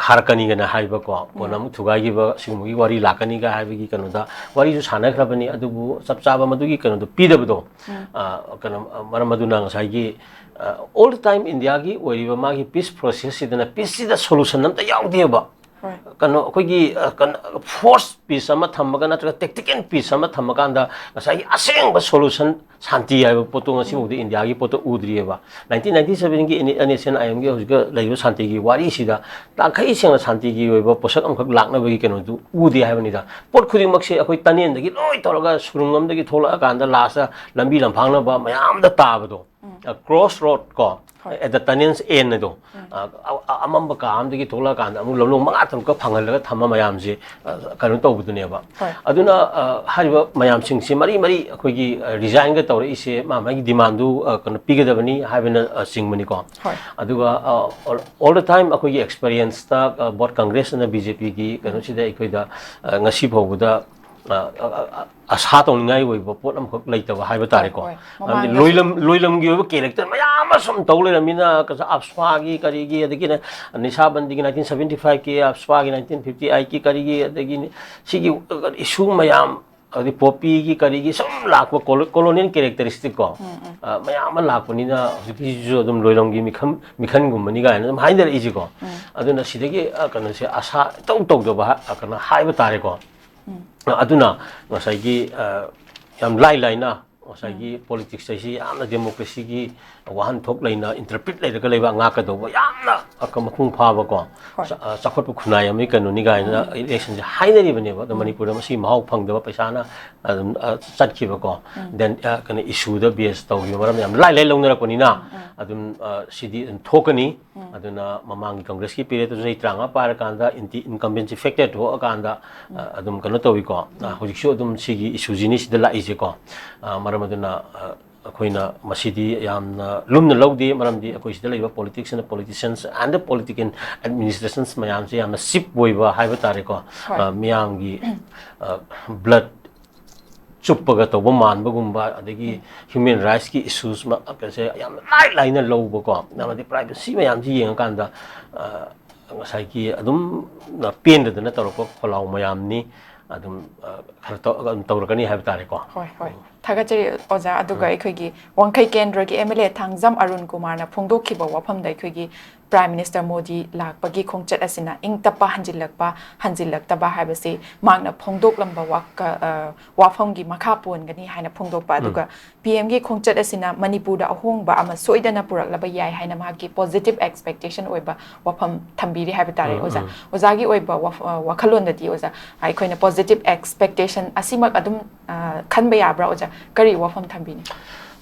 ꯈꯥꯔꯛꯀꯅꯤꯒꯅ ꯍꯥꯏꯕꯀꯣ, ꯀꯣꯟꯅ ꯑꯃꯨꯛ ꯊꯨꯒꯥꯏꯈꯤꯕ ꯁꯤꯒꯨꯝꯕꯒꯤ ꯋꯥꯔꯤ ꯂꯥꯛꯀꯅꯤꯒ ꯍꯥꯏꯕꯒꯤ ꯀꯩꯅꯣꯗ ꯋꯥꯔꯤꯁꯨ ꯁꯥꯟꯅꯈ꯭ꯔꯕꯅꯤ꯫ ꯑꯗꯨꯕꯨ ꯆꯞ ꯆꯥꯕ ꯃꯗꯨꯒꯤ ꯀꯩꯅꯣꯗꯣ ꯄꯤꯗꯕꯗꯣ, ꯀꯩꯅꯣ, ꯃꯔꯝ ꯑꯗꯨꯅ ꯉꯁꯥꯏꯒꯤ ꯑꯣꯜ ꯇꯥꯏꯝ ꯏꯟꯗꯤꯌꯥꯒꯤ ꯑꯣꯏꯔꯤꯕ ꯃꯥꯒꯤ ꯄꯤꯁ ꯄ꯭ꯔꯣꯁꯦꯁꯁꯤꯗꯅ ꯄꯤꯁꯁꯤꯗ ꯁꯣꯂꯨꯁꯟ ꯑꯝꯇ ꯌꯥꯎꯗꯦꯕ꯫ ꯀꯩꯅꯣ ꯑꯩꯈꯣꯏꯒꯤ ꯐꯣꯔꯁ ꯄꯤꯁ ꯑꯃ ꯊꯝꯃꯒ ꯅꯠꯇ꯭ꯔꯒ ꯇꯦꯛꯇꯤꯀꯦꯜ ꯄꯤꯁ ꯑꯃ ꯊꯝꯃꯀꯥꯟꯗ ꯉꯁꯥꯏꯒꯤ ꯑꯁꯦꯡꯕ ꯁꯣꯂꯨꯁꯟ ꯁꯥꯟꯇꯤ ꯍꯥꯏꯕ ꯄꯣꯠꯇꯣ ꯉꯁꯤꯐꯥꯎꯗ ꯏꯟꯗꯤꯌꯥꯒꯤ ꯄꯣꯠꯇ ꯎꯗ꯭ꯔꯤꯑꯕ꯫ ꯅꯥꯏꯟꯇꯤꯟ ꯅꯥꯏꯟꯇꯤ ꯁꯕꯦꯟꯒꯤ ꯑꯦꯟ ꯑꯦꯁ ꯑꯦꯟ ꯑꯥꯏ ꯑꯦꯝꯒꯤ ꯍꯧꯖꯤꯛꯀ ꯂꯩꯔꯤꯕ ꯁꯥꯟꯇꯤꯒꯤ ꯋꯥꯔꯤꯁꯤꯗ ꯇꯥꯡꯈꯩ ꯁꯦꯡꯅ ꯁꯥꯟꯇꯤꯒꯤ ꯑꯣꯏꯕ ꯄꯣꯠꯁꯛ ꯑꯃꯈꯛ ꯂꯥꯛꯅꯕꯒꯤ ꯀꯩꯅꯣꯗꯨ ꯎꯗꯦ ꯍꯥꯏꯕꯅꯤꯗ꯫ ꯄꯣꯠ ꯈꯨꯗꯤꯡꯃꯛꯁꯦ ꯑꯩꯈꯣꯏ ꯇꯅꯦꯜꯗꯒꯤ ꯂꯣꯏ ꯇꯧꯔꯒ ꯁꯨꯔꯨꯡ ꯑꯃꯗꯒꯤ ꯊꯣꯛꯂꯛꯑꯀꯥꯟꯗ ꯂꯥꯁꯇ ꯂꯝꯕꯤ ꯂꯝꯐꯥꯡꯅꯕ ꯃꯌꯥꯝꯗ ꯇꯥꯕꯗꯣ, ꯀ꯭ꯔꯣꯁ ꯔꯣꯗ ꯀꯣ, ꯍꯣꯏ꯫ ꯑꯦꯠ ꯗ ꯇꯅꯦꯜꯁ ꯑꯦꯟ ꯑꯗꯣ, ꯑ, ꯑ, ꯑꯃꯝꯕ ꯀꯥ ꯑꯃꯗꯒꯤ ꯊꯣꯛꯂꯛꯑꯀꯥꯟꯗ ꯑꯃꯨꯛ ꯂꯝꯂꯣꯡ ꯃꯉꯥ ꯇꯔꯨꯛꯀ ꯐꯪꯍꯜꯂꯒ ꯊꯝꯕ ꯃꯌꯥꯝꯁꯦ, ꯑ, ꯀꯩꯅꯣ ꯇꯧꯕꯗꯨꯅꯦꯕ꯫ ꯍꯣꯏ꯫ ꯑꯗꯨꯅ, ꯑ, ꯍꯥꯏꯔꯤꯕ ꯃꯌꯥꯝꯁꯤꯡꯁꯤ ꯃꯔꯤ ꯃꯔꯤ ꯑꯩꯈꯣꯏꯒꯤ, ꯑ, ꯔꯤꯖꯥꯏꯟꯒ ꯇꯧꯔꯛꯏꯁꯦ ꯃꯥ ꯃꯥꯒꯤ ꯗꯤꯃꯥꯟꯗꯨ, ꯑ, ꯀꯩꯅꯣ ꯄꯤꯒꯗꯕꯅꯤ ꯍꯥꯏꯕꯅ, ꯑ, ꯆꯤꯡꯕꯅꯤꯀꯣ꯫ ꯍꯣꯏ꯫ ꯑꯗꯨꯒ, ꯑ, all, all the time ꯑꯩꯈꯣꯏꯒꯤ ꯑꯦꯛꯁꯄꯤꯔꯤꯌꯦꯟꯁꯇ, ꯑ, ꯕꯣꯠ ꯀꯪꯒ꯭ꯔꯦꯁ ꯑꯃꯗꯤ ꯕꯤ ꯖꯦ ꯄꯤꯒꯤ ꯀꯩꯅꯣꯁꯤꯗ ꯑꯩꯈꯣꯏꯗ, ꯑ, ꯉꯁꯤ ꯐꯥꯎꯕꯗ, ꯑ, ꯑ, ꯑ, ꯑꯁꯥ ꯇꯧꯅꯤꯡꯉꯥꯏ ꯑꯣꯏꯕ ꯄꯣꯠ ꯑꯃꯈꯛ ꯂꯩꯇꯕ ꯍꯥꯏꯕ ꯇꯥꯔꯦꯀꯣ꯫ ꯍꯣꯏ, ꯃꯔꯝꯗꯤ ꯃꯃꯥꯡꯗꯁꯨ꯫ ꯂꯣꯏꯂꯝ, ꯂꯣꯏꯂꯝꯒꯤ ꯑꯣꯏꯕ ꯀꯦꯔꯦꯛꯇꯔ ꯃꯌꯥꯝ ꯑꯃ ꯁꯨꯝ ꯇꯧ ꯂꯩꯔꯝꯃꯤꯅ, ꯀꯩꯁꯨ ꯑꯞꯁ꯭ꯋꯥꯒꯤ ꯀꯔꯤꯒꯤ, ꯑꯗꯒꯤ ꯅꯤꯁꯥꯕꯟꯗꯤꯒꯤ ꯅꯥꯏꯟꯇꯤꯟ ꯁꯕꯦꯟꯇꯤ ꯐꯥꯏꯚꯀꯤ, ꯑꯞꯁ꯭ꯋꯥꯒꯤ ꯅꯥꯏꯟꯇꯤꯟ ꯐꯤꯐꯇꯤ ꯑꯩꯠꯀꯤ ꯀꯔꯤꯒꯤ, ꯑꯗꯒꯤ ꯁꯤꯒꯤ ꯏꯁꯨ ꯃꯌꯥꯝ, ꯑꯗꯩ ꯄꯣꯄꯤꯒꯤ ꯀꯔꯤꯒꯤ ꯁꯨꯝ ꯂꯥꯛꯄ ꯀꯣꯂꯣ-, ꯀꯣꯂꯣꯅꯤꯌꯦꯜ ꯀꯦꯔꯦꯛꯇꯔꯤꯁꯇꯤꯛ ꯀꯣ, ꯑ, ꯃꯌꯥꯝ ꯑꯃ ꯂꯥꯛꯄꯅꯤꯅ ꯍꯧꯖꯤꯛꯀꯤꯁꯤꯁꯨ ꯑꯗꯨꯝ ꯂꯣꯏꯂꯝꯒꯤ ꯃꯤꯈꯜ, ꯃꯤꯈꯜꯒꯨꯝꯕꯅꯤ ꯀꯥꯏꯅ ꯑꯗꯨꯝ ꯍꯥꯏꯅꯔꯛꯏꯁꯦꯀꯣ꯫ ꯑꯗꯨꯅ ꯁꯤꯗꯒꯤ, ꯑ, ꯀꯩꯅꯣꯁꯦ ꯑꯁꯥ ꯏꯇꯧ ꯇꯧꯗꯕ ꯍꯥ-, ꯑ, ꯀꯩꯅꯣ ꯍꯥꯏꯕ ꯇꯥꯔꯦꯀꯣ꯫ ꯑ, ꯑꯗꯨꯅ ꯉꯁꯥꯏꯒꯤ, ꯑ, ꯌꯥꯝ ꯂꯥꯏ ꯂꯥꯏꯅ ꯉꯁꯥꯏꯒꯤ ꯄꯣꯂꯤꯇꯤꯛꯁ ꯍꯥꯏꯁꯤ ꯌꯥꯝꯅ ꯗꯦꯃꯣꯀ꯭ꯔꯦꯁꯤꯒꯤ ꯋꯥꯍꯟꯊꯣꯛ ꯂꯩꯅ, ꯏꯟꯇꯔꯄ꯭ꯔꯤꯠ ꯂꯩꯔꯒ ꯂꯩꯕ, ꯉꯥꯛꯀꯗꯧꯕ ꯌꯥꯝꯅ ꯑꯀ-, ꯃꯄꯨꯡ ꯐꯥꯕꯀꯣ, ꯍꯣꯏ꯫ ꯆ-, ꯑ, ꯆꯥꯎꯈꯠꯄ ꯈꯨꯟꯅꯥꯏ ꯑꯃꯒꯤ ꯀꯩꯅꯣꯅꯤ ꯀꯥꯏꯅ ꯏꯂꯦꯛꯁꯟꯁꯦ ꯍꯥꯏꯅꯔꯤꯕꯅꯦꯕ꯫ ꯑꯗꯣ ꯃꯅꯤꯄꯨꯔꯗ ꯃꯁꯤ ꯃꯍꯥꯎ ꯐꯪꯗꯕ, ꯄꯩꯁꯥꯅ ꯑꯗꯨꯝ, ꯑ, ꯆꯠꯈꯤꯕꯀꯣ, ꯗꯦꯟ, ꯑ, ꯀꯩꯅꯣ, ꯏꯁꯨꯗ ꯕꯦꯁ ꯇꯧꯈꯤꯕ ꯃꯔꯝ ꯌꯥꯝ ꯂꯥꯏ ꯂꯥꯏ ꯂꯧꯅꯔꯛꯄꯅꯤꯅ ꯑꯗꯨꯝ, ꯑ, ꯁꯤꯗꯤ ꯑꯗꯨꯝ ꯊꯣꯛꯀꯅꯤ꯫ ꯑꯗꯨꯅ ꯃꯃꯥꯡꯒꯤ ꯀꯪꯒ꯭ꯔꯦꯁꯀꯤ ꯄꯤꯔꯤꯌꯠꯇꯁꯨ ꯆꯍꯤ ꯇꯔꯥꯃꯉꯥ ꯄꯥꯏꯔꯀꯥꯟꯗ ꯑꯦꯟꯇꯤ ꯏꯟꯀꯝꯕꯦꯟꯁꯤ ꯐꯦꯛꯇꯔ ꯊꯣꯛꯑꯀꯥꯟꯗ, ꯑ, ꯑꯗꯨꯝ ꯀꯩꯅꯣ ꯇꯧꯋꯤꯀꯣ꯫ ꯑ, ꯍꯧꯖꯤꯛꯁꯨ ꯑꯗꯨꯝ ꯁꯤꯒꯤ ꯏꯁꯨꯁꯤꯅꯤ ꯁꯤꯗ ꯂꯥꯛꯏꯁꯦꯀꯣ꯫ ꯑ, ꯃꯔꯝ ꯑꯗꯨꯅ, ꯑ, ꯑꯩꯈꯣꯏꯅ ꯃꯁꯤꯗꯤ ꯌꯥꯝꯅ ꯂꯨꯝꯅ ꯂꯧꯗꯦ, ꯃꯔꯝꯗꯤ ꯑꯩꯈꯣꯏ ꯁꯤꯗ ꯂꯩꯕ politics and politicians and political ꯑꯦꯗꯃꯤꯅꯤꯁꯇ꯭ꯔꯦꯁꯟꯁ ꯃꯌꯥꯝꯁꯦ ꯌꯥꯝꯅ ꯆꯤꯞ ꯑꯣꯏꯕ ꯍꯥꯏꯕ ꯇꯥꯔꯦꯀꯣ꯫ ꯍꯣꯏ꯫ ꯑ, ꯃꯤꯌꯥꯝꯒꯤ, ꯑ, ꯕ꯭ꯂꯠ ꯆꯨꯞꯄꯒ ꯇꯧꯕ ꯃꯥꯟꯕꯒꯨꯝꯕ, ꯑꯗꯒꯤ ꯍ꯭ꯌꯨꯃꯦꯟ ꯔꯥꯏꯠꯁꯀꯤ ꯏꯁꯨꯁ ꯌꯥꯝꯅ ꯂꯥꯏ ꯂꯥꯏꯅ ꯂꯧꯕꯀꯣ, ꯑꯃꯗꯤ ꯄ꯭ꯔꯥꯏꯚꯦꯁꯤ ꯃꯌꯥꯝꯁꯤ ꯌꯦꯡꯉꯀꯥꯟꯗ, ꯑ, ꯉꯁꯥꯏꯒꯤ ꯑꯗꯨꯝ ꯄꯦꯟꯗꯗꯅ ꯇꯧꯔꯛꯄ ꯈꯣꯜꯂꯥꯎ ꯃꯌꯥꯝꯅꯤ꯫ ꯑꯗꯨꯝ, ꯑ, ꯈꯔ ꯇꯧ-, ꯑꯗꯨꯝ ꯇꯧꯔꯛꯀꯅꯤ ꯍꯥꯏꯕ ꯇꯥꯔꯦꯀꯣ꯫ ꯍꯣꯏ, ꯍꯣꯏ꯫ ꯊꯥꯒꯠꯆꯔꯤ ꯑꯣꯖꯥ꯫ ꯑꯗꯨꯒ ꯑꯩꯈꯣꯏꯒꯤ ꯋꯥꯡꯈꯩ ꯀꯦꯟꯗ꯭ꯔꯒꯤ M L A Thangjam Arun ꯀꯨꯃꯥꯔꯅ ꯐꯣꯡꯗꯣꯛꯈꯤꯕ ꯋꯥꯐꯝꯗ ꯑꯩꯈꯣꯏꯒꯤ ꯄ꯭ꯔꯥꯏꯝ ꯃꯤꯅꯤꯁꯇꯔ ꯃꯣꯗꯤ ꯂꯥꯛꯄꯒꯤ ꯈꯣꯡꯆꯠ ꯑꯁꯤꯅ ꯏꯪ ꯇꯞꯄ ꯍꯟꯖꯤꯜꯂꯛꯄ, ꯍꯟꯖꯤꯜꯂꯛꯇꯕ ꯍꯥꯏꯕꯁꯤ ꯃꯍꯥꯛꯅ ꯐꯣꯡꯗꯣꯛꯂꯝꯕ ꯋꯥ-, ꯀ-, ꯑ, ꯋꯥꯐꯝꯒꯤ ꯃꯈꯥ ꯄꯣꯟꯒꯅꯤ ꯍꯥꯏꯅ ꯐꯣꯡꯗꯣꯛꯄ꯫ ꯑꯗꯨꯒ ꯄꯤ ꯑꯦꯝꯒꯤ ꯈꯣꯡꯆꯠ ꯑꯁꯤꯅ ꯃꯅꯤꯄꯨꯔꯗ ꯑꯍꯣꯡꯕ ꯑꯃ ꯁꯣꯏꯗꯅ ꯄꯨꯔꯛꯂꯕ ꯌꯥꯏ ꯍꯥꯏꯅ ꯃꯍꯥꯛꯀꯤ ꯄꯣꯖꯤꯇꯤꯚ ꯑꯦꯛꯁꯄꯦꯛꯇꯦꯁꯟ ꯑꯣꯏꯕ ꯋꯥꯐꯝ ꯊꯝꯕꯤꯔꯤ ꯍꯥꯏꯕ ꯇꯥꯔꯦ꯫ ꯑꯣꯖꯥ, ꯑꯣꯖꯥꯒꯤ ꯑꯣꯏꯕ ꯋꯥꯐ-, ꯑ, ꯋꯥꯈꯜꯂꯣꯟꯗꯗꯤ ꯑꯣꯖꯥ, ꯑꯩꯈꯣꯏꯅ ꯄꯣꯖꯤꯇꯤꯚ ꯑꯦꯛꯁꯄꯦꯛꯇꯦꯁꯟ ꯑꯁꯤꯃꯛ ꯑꯗꯨꯝ, ꯑ, ꯈꯟꯕ ꯌꯥꯕ꯭ꯔꯥ ꯑꯣꯖꯥ? ꯀꯔꯤ ꯋꯥꯐꯝ ꯊꯝꯕꯤꯅꯤ?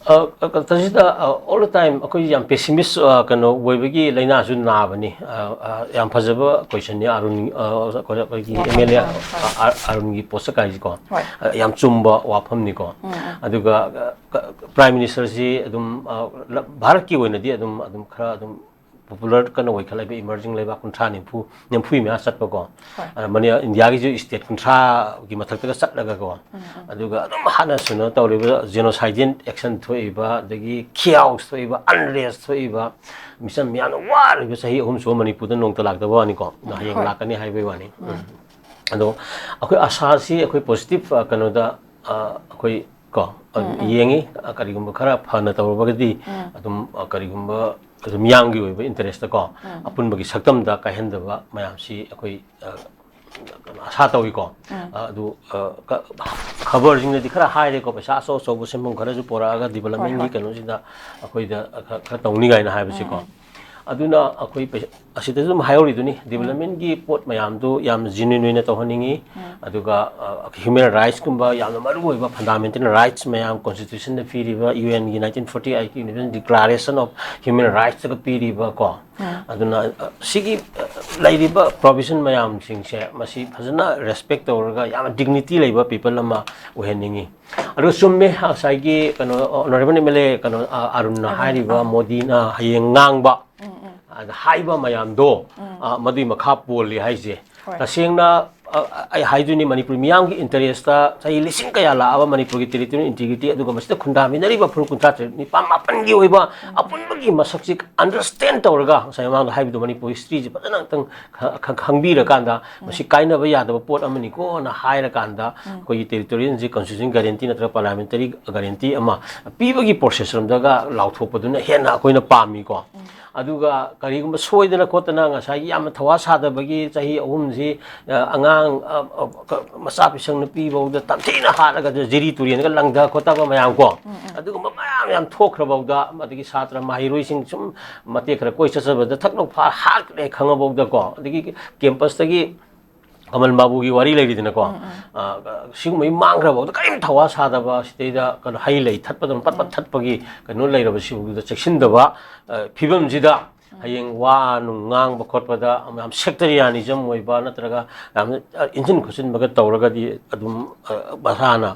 ꯀꯩꯅꯣꯁꯤꯗ ꯑꯣꯜ ꯗ ꯇꯥꯏꯝ ꯑꯩꯈꯣꯏ ꯌꯥꯝ ꯄꯦꯁꯤꯃꯤꯁ ꯀꯩꯅꯣ ꯑꯣꯏꯕꯒꯤ ꯂꯥꯏꯅꯥꯁꯨ ꯅꯥꯕꯅꯤ꯫ ꯑ, ꯑ, ꯌꯥꯝ ꯐꯖꯕ ꯀꯣꯏꯁꯟꯅꯤ ꯑꯔꯨꯟ, ꯑ, ꯑꯩꯈꯣꯏꯒꯤ ꯑꯦꯝ ꯑꯦꯜ ꯑꯦ ꯑꯔꯨꯟꯒꯤ ꯄꯣꯠꯁꯛ ꯍꯥꯏꯁꯤꯀꯣ꯫ ꯍꯣꯏ꯫ ꯑ, ꯌꯥꯝ ꯆꯨꯝꯕ ꯋꯥꯐꯝꯅꯤꯀꯣ꯫ ꯑꯗꯨꯒ ꯄ꯭ꯔꯥꯏꯝ ꯃꯤꯅꯤꯁꯇꯔꯁꯤ ꯑꯗꯨꯝ, ꯑ, ꯂ-, ꯚꯥꯔꯠꯀꯤ ꯑꯣꯏꯅꯗꯤ ꯑꯗꯨꯝ, ꯑꯗꯨꯝ ꯈꯔ ꯑꯗꯨꯝ ꯄꯣꯄꯨꯂꯔ ꯀꯟꯅ ꯑꯣꯏꯈꯠꯂꯛꯏꯕ ꯏꯃꯔꯖꯤꯡ ꯂꯩꯕꯥꯛ ꯀꯨꯟꯊ꯭ꯔꯥ ꯅꯤꯐꯨ, ꯅꯤꯐꯨꯒꯤ ꯃꯌꯥ ꯆꯠꯄꯀꯣ꯫ ꯑ, ꯃꯅꯤ-, ꯏꯟꯗꯤꯌꯥꯒꯤꯁꯨ ꯁ꯭ꯇꯦꯠ ꯀꯨꯟꯊ꯭ꯔꯥꯒꯤ ꯃꯊꯛꯇꯒ ꯆꯠꯂꯒꯀꯣ꯫ ꯑꯗꯨꯒ ꯑꯗꯨꯝ ꯍꯥꯟꯅ ꯁꯨꯅ ꯇꯧꯔꯤꯕ ꯖꯦꯅꯣꯁꯥꯏꯗꯤꯌꯦꯟ ꯑꯦꯛꯁꯟ ꯊꯣꯛꯏꯕ, ꯑꯗꯒꯤ ꯈꯤꯌꯥꯎꯁ ꯊꯣꯛꯏꯕ, ꯑꯟꯔꯦꯁ ꯊꯣꯛꯏꯕ, ꯃꯤꯆꯝ ꯃꯤꯌꯥꯝꯅ ꯋꯥꯔꯤꯕ ꯆꯍꯤ ꯑꯍꯨꯝ ꯁꯨꯕ ꯃꯅꯤꯄꯨꯔꯗ ꯅꯣꯡꯇ ꯂꯥꯛꯇꯕ ꯋꯥꯅꯤꯀꯣ꯫ ꯍꯌꯦꯡ ꯍꯣꯏ꯫ ꯂꯥꯛꯀꯅꯤ ꯍꯥꯏꯕꯒꯤ ꯋꯥꯅꯤ꯫ ꯑꯗꯣ ꯑꯩꯈꯣꯏ ꯑꯁꯥꯁꯤ ꯑꯩꯈꯣꯏ ꯄꯣꯖꯤꯇꯤꯚ, ꯑ, ꯀꯩꯅꯣꯗ, ꯑ, ꯑꯩꯈꯣꯏ ꯀꯣ, ꯑꯗꯨꯝ ꯌꯦꯡꯉꯤ꯫ ꯑ, ꯀꯔꯤꯒꯨꯝꯕ ꯈꯔ ꯐꯅ ꯇꯧꯔꯕꯒꯗꯤ ꯑꯗꯨꯝ, ꯑ, ꯀꯔꯤꯒꯨꯝꯕ ꯑꯗꯨꯝ ꯃꯤꯌꯥꯝꯒꯤ ꯑꯣꯏꯕ ꯏꯟꯇꯔꯦꯁꯇꯀꯣ, ꯑꯄꯨꯟꯕꯒꯤ ꯁꯛꯇꯝꯗ ꯀꯥꯏꯍꯟꯗꯕ ꯃꯌꯥꯝꯁꯤ ꯑꯩꯈꯣꯏ, ꯑ, ꯑꯁꯥ ꯇꯧꯏꯀꯣ꯫ ꯑ, ꯑꯗꯨ, ꯑ, ꯀ-, ꯈꯕꯔꯁꯤꯡꯅꯗꯤ ꯈꯔ ꯍꯥꯏꯔꯦꯀꯣ, ꯄꯩꯁꯥ ꯑꯆꯧ ꯑꯆꯧꯕ ꯁꯦꯟꯐꯝ ꯈꯔꯁꯨ ꯄꯣꯔꯛꯑꯒ ꯗꯤꯕꯂꯞꯃꯦꯟꯒꯤ ꯍꯣꯏ꯫ ꯀꯩꯅꯣꯁꯤꯗ ꯑꯩꯈꯣꯏꯗ ꯈꯔ, ꯈꯔ ꯇꯧꯅꯤ ꯀꯥꯏꯅ ꯍꯥꯏꯕꯁꯤꯀꯣ꯫ ꯑꯗꯨꯅ ꯑꯩꯈꯣꯏ ꯄꯩꯁꯥ, ꯑꯁꯤꯗꯁꯨ ꯑꯗꯨꯝ ꯍꯥꯏꯍꯧꯔꯤꯗꯨꯅꯤ, ꯗꯤꯕꯂꯞꯃꯦꯟꯒꯤ ꯄꯣꯠ ꯃꯌꯥꯝꯗꯨ ꯌꯥꯝ ꯖꯦꯅ꯭ꯌꯨꯟ ꯑꯣꯏꯅ ꯇꯧꯍꯟꯅꯤꯡꯉꯤ꯫ ꯑꯗꯨꯒ, ꯑ, ꯍ꯭ꯌꯨꯃꯦꯟ ꯔꯥꯏꯠꯁꯀꯨꯝꯕ ꯌꯥꯝꯅ ꯃꯔꯨ ꯑꯣꯏꯕ ꯐꯟꯗꯥꯃꯦꯟꯇꯦꯜ ꯔꯥꯏꯠꯁ ꯃꯌꯥꯝ, ꯀꯣꯟꯁꯇꯤꯇ꯭ꯌꯨꯁꯟꯗ ꯄꯤꯔꯤꯕ, ꯌꯨ ꯑꯦꯟꯒꯤ ꯅꯥꯏꯟꯇꯤꯟ ꯐꯣꯔꯇꯤ ꯑꯩꯠꯀꯤ ꯌꯨꯅꯤꯚꯔꯁꯦꯜ ꯗꯤꯀ꯭ꯂꯥꯔꯦꯁꯟ ꯑꯣꯐ ꯍ꯭ꯌꯨꯃꯦꯟ ꯔꯥꯏꯠꯁꯇꯒ ꯄꯤꯔꯤꯕ ꯀꯣ, ꯑꯗꯨꯅ, ꯑ, ꯁꯤꯒꯤ, ꯑ, ꯂꯩꯔꯤꯕ ꯄ꯭ꯔꯣꯚꯤꯖꯟ ꯃꯌꯥꯝꯁꯤꯡꯁꯦ ꯃꯁꯤ ꯐꯖꯅ ꯔꯦꯁꯄꯦꯛ ꯇꯧꯔꯒ ꯌꯥꯝꯅ ꯗꯤꯒꯅꯤꯇꯤ ꯂꯩꯕ ꯄꯤꯄꯜ ꯑꯃ ꯑꯣꯏꯍꯟꯅꯤꯡꯉꯤ꯫ ꯑꯗꯨꯒ ꯆꯨꯝꯃꯦ, ꯉꯁꯥꯏꯒꯤ ꯀꯩꯅꯣ, ꯑꯣꯅꯔꯦꯕꯜ ꯑꯦꯝ ꯑꯦꯜ ꯑꯦ ꯀꯩꯅꯣ, ꯑ, ꯑꯔꯨꯟꯅ ꯍꯥꯏꯔꯤꯕ, ꯃꯣꯗꯤꯅ ꯍꯌꯦꯡ ꯉꯥꯡꯕ, ꯑꯗ ꯍꯥꯏꯕ ꯃꯌꯥꯝꯗꯣ, ꯑ, ꯃꯗꯨꯒꯤ ꯃꯈꯥ ꯄꯣꯜꯂꯤ ꯍꯥꯏꯁꯦ꯫ ꯍꯣꯏ꯫ ꯇꯁꯦꯡꯅ ꯑ, ꯑꯩ ꯍꯥꯏꯗꯣꯏꯅꯤ, ꯃꯅꯤꯄꯨꯔ ꯃꯤꯌꯥꯝꯒꯤ interest ꯆꯍꯤ ꯂꯤꯁꯤꯡ ꯀꯌꯥ ꯂꯥꯛꯑꯕ ꯃꯅꯤꯄꯨꯔꯒꯤ territorial integrity, ꯑꯗꯨꯒ ꯃꯁꯤꯗ ꯈꯨꯟꯗꯥꯃꯤꯟꯅꯔꯤꯕ ꯐꯨꯔꯨꯞ ꯀꯨꯟꯊ꯭ꯔꯥ ꯇꯔꯦꯠ, ꯅꯤꯄꯥꯜ ꯃꯥꯄꯜꯒꯤ ꯑꯣꯏꯕ ꯑꯄꯨꯟꯕꯒꯤ ꯃꯁꯛꯁꯤ understand ꯇꯧꯔꯒ, ꯉꯁꯥꯏ ꯃꯃꯥꯡꯗ ꯍꯥꯏꯕꯗꯣ, ꯃꯅꯤꯄꯨꯔ historyꯁꯤ ꯐꯖꯅ ꯑꯝꯇꯪ ꯈ-, ꯈ-, ꯈꯪꯕꯤꯔꯀꯥꯟꯗ, ꯃꯁꯤ ꯀꯥꯏꯅꯕ ꯌꯥꯗꯕ ꯄꯣꯠ ꯑꯃꯅꯤꯀꯣꯅ ꯍꯥꯏꯔꯀꯥꯟꯗ, ꯑꯩꯈꯣꯏꯒꯤ territorialꯁꯤ constitution guarantee ꯅꯠꯇ꯭ꯔꯒ parliamentary guarantee ꯑꯃ ꯄꯤꯕꯒꯤ process ꯔꯣꯝꯗꯒ ꯂꯥꯎꯊꯣꯛꯄꯗꯨꯅ ꯍꯦꯟꯅ ꯑꯩꯈꯣꯏꯅ ꯄꯥꯝꯃꯤꯀꯣ꯫ ꯑꯗꯨꯒ ꯀꯔꯤꯒꯨꯝꯕ ꯁꯣꯏꯗꯅ ꯈꯣꯠꯇꯅ ꯉꯁꯥꯏꯒꯤ ꯌꯥꯝꯅ ꯊꯧꯋꯥ ꯁꯥꯗꯕꯒꯤ ꯆꯍꯤ ꯑꯍꯨꯝꯁꯤ, ꯑ, ꯑꯉꯥꯡ, ꯑ, ꯑ, ꯀ-, ꯃꯆꯥ ꯄꯤꯁꯪ ꯅꯨꯄꯤ ꯐꯥꯎꯗ ꯇꯝꯊꯤꯅ ꯍꯥꯠꯂꯒ ꯖꯤꯔꯤ ꯇꯨꯔꯦꯟꯒ ꯂꯪꯊ ꯈꯣꯠꯊꯕ ꯃꯌꯥꯝ ꯀꯣ, ꯑꯗꯨꯒꯨꯝꯕ ꯃꯌꯥꯝ ꯌꯥꯝ ꯊꯣꯛꯈ꯭ꯔꯐꯥꯎꯗ, ꯑꯗꯒꯤ ꯁꯥꯇ꯭ꯔ ꯃꯍꯩꯔꯣꯏꯁꯤꯡ ꯁꯨꯝ ꯃꯇꯦꯛ ꯈꯔ ꯀꯣꯏ ꯆꯠꯆꯕꯗ ꯊꯛ ꯂꯧ ꯐꯥ ꯍꯥꯠꯂꯦ ꯈꯪꯉꯐꯥꯎꯗꯀꯣ, ꯑꯗꯒꯤ campusꯇꯒꯤ ꯀꯃꯜ ꯕꯥꯕꯨꯒꯤ ꯋꯥꯔꯤ ꯂꯩꯔꯤꯗꯅꯀꯣ, ꯑ, ꯁꯤꯒꯨꯝꯕꯒꯤ ꯃꯥꯡꯈ꯭ꯔꯐꯥꯎꯗ ꯀꯔꯤꯝ ꯊꯧꯋꯥ ꯁꯥꯗꯕ, ꯁꯤꯗꯩꯗ ꯀꯩꯅꯣ, ꯍꯩ ꯂꯩ ꯊꯠꯄꯗꯧꯅ ꯄꯠ ꯄꯠ ꯊꯠꯄꯒꯤ ꯀꯩꯅꯣ ꯂꯩꯔꯕꯁꯤꯕꯨꯗ ꯆꯦꯛꯁꯤꯟꯗꯕ, ꯑ, ꯐꯤꯕꯝꯁꯤꯗ ꯍꯌꯦꯡ ꯋꯥ ꯅꯨꯡ ꯉꯥꯡꯕ ꯈꯣꯠꯄꯗ ꯌꯥꯝ sectarianism ꯑꯣꯏꯕ ꯅꯠꯇ꯭ꯔꯒ ꯌꯥꯝꯅ, ꯑ, ꯏꯟꯁꯤꯟ ꯈꯣꯠꯆꯤꯟꯕꯒ ꯇꯧꯔꯒꯗꯤ ꯑꯗꯨꯝ, ꯑ, ꯃꯁꯥꯅ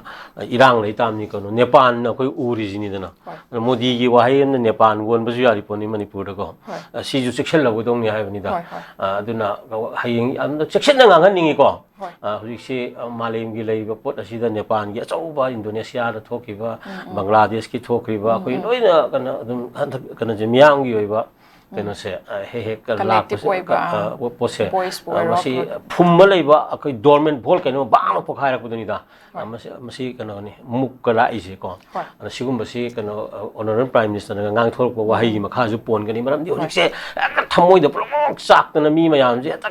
ꯏꯔꯥꯡ ꯂꯩ ꯇꯥꯕꯅꯤ ꯀꯩꯅꯣ꯫ ꯅꯦꯄꯥꯟ ꯑꯩꯈꯣꯏ ꯎꯔꯤꯁꯤꯅꯤꯗꯅ꯫ ꯍꯣꯏ꯫ ꯑꯗꯣ ꯃꯣꯗꯤꯒꯤ ꯋꯥꯍꯩ ꯑꯃꯅ ꯅꯦꯄꯥꯟ ꯑꯣꯟꯕꯁꯨ ꯌꯥꯔꯤ ꯄꯣꯠꯅꯤ ꯃꯅꯤꯄꯨꯔꯗꯀꯣ꯫ ꯍꯣꯏ꯫ ꯑ, ꯁꯤꯁꯨ ꯆꯦꯛꯁꯤꯜꯍꯧꯒꯗꯧꯅꯤ ꯍꯥꯏꯕꯅꯤꯗ꯫ ꯍꯣꯏ, ꯍꯣꯏ꯫ ꯑ, ꯑꯗꯨꯅ ꯍꯌꯦꯡ ꯌꯥꯝꯅ ꯆꯦꯛꯁꯤꯟꯅ ꯉꯥꯡꯍꯟꯅꯤꯡꯉꯤꯀꯣ꯫ ꯍꯣꯏ꯫ ꯑ, ꯍꯧꯖꯤꯛꯁꯤ, ꯑ, ꯃꯥꯂꯦꯝꯒꯤ ꯂꯩꯔꯤꯕ ꯄꯣꯠ ꯑꯁꯤꯗ ꯅꯦꯄꯥꯟꯒꯤ ꯑꯆꯧꯕ ꯏꯟꯗꯣꯅꯦꯁꯤꯌꯥꯗ ꯊꯣꯛꯈꯤꯕ, ꯎꯝ, ꯎꯝ꯫ ꯕꯪꯒ꯭ꯂꯥꯗꯦꯁꯀꯤ ꯊꯣꯛꯈ꯭ꯔꯤꯕ, ꯎꯝ, ꯑꯩꯈꯣꯏ ꯎꯝ꯫ ꯂꯣꯏꯅ ꯀꯩꯅꯣ ꯑꯗꯨꯝ ꯍꯟꯗꯛ ꯀꯩꯅꯣꯁꯦ, ꯃꯤꯌꯥꯝꯒꯤ ꯑꯣꯏꯕ ꯎꯝ꯫ ꯀꯩꯅꯣꯁꯦ, ꯑ, ꯍꯦꯛ ꯍꯦꯛ collective ꯂꯥꯛꯄꯁꯦ, ꯑꯣꯏꯕ, ꯑ, ꯑ, ꯄꯣꯠꯁꯦ, voice ꯑ, ꯑꯣꯏꯔꯣ, ꯃꯁꯤ ꯐꯨꯝꯕ ꯂꯩꯕ ꯑꯩꯈꯣꯏ dormant ball ꯀꯩꯅꯣ ꯕꯥꯡꯅ ꯄꯣꯈꯥꯏꯔꯛꯄꯗꯨꯅꯤꯗ꯫ ꯍꯣꯏ꯫ ꯑ, ꯃꯁꯤ, ꯃꯁꯤ ꯀꯩꯅꯣꯅꯤ, ꯃꯨꯛꯀ ꯂꯥꯛꯏꯁꯦꯀꯣ꯫ ꯍꯣꯏ꯫ ꯑꯗ ꯁꯤꯒꯨꯝꯕꯁꯤ ꯀꯩꯅꯣ, ꯑ, Honourable Prime Ministerꯅꯒ ꯉꯥꯡꯊꯣꯔꯛꯄ ꯋꯥꯍꯩꯒꯤ ꯎꯝ꯫ ꯃꯈꯥꯁꯨ ꯄꯣꯟꯒꯅꯤ꯫ ꯃꯔꯝꯗꯤ ꯍꯣꯏ꯫ ꯍꯧꯖꯤꯛꯁꯦ ꯍꯦꯛꯇ ꯊꯃꯣꯏꯗ ꯄ꯭ꯔꯣꯛ ꯆꯥꯛꯇꯅ ꯃꯤ ꯃꯌꯥꯝꯁꯦ ꯍꯦꯛꯇ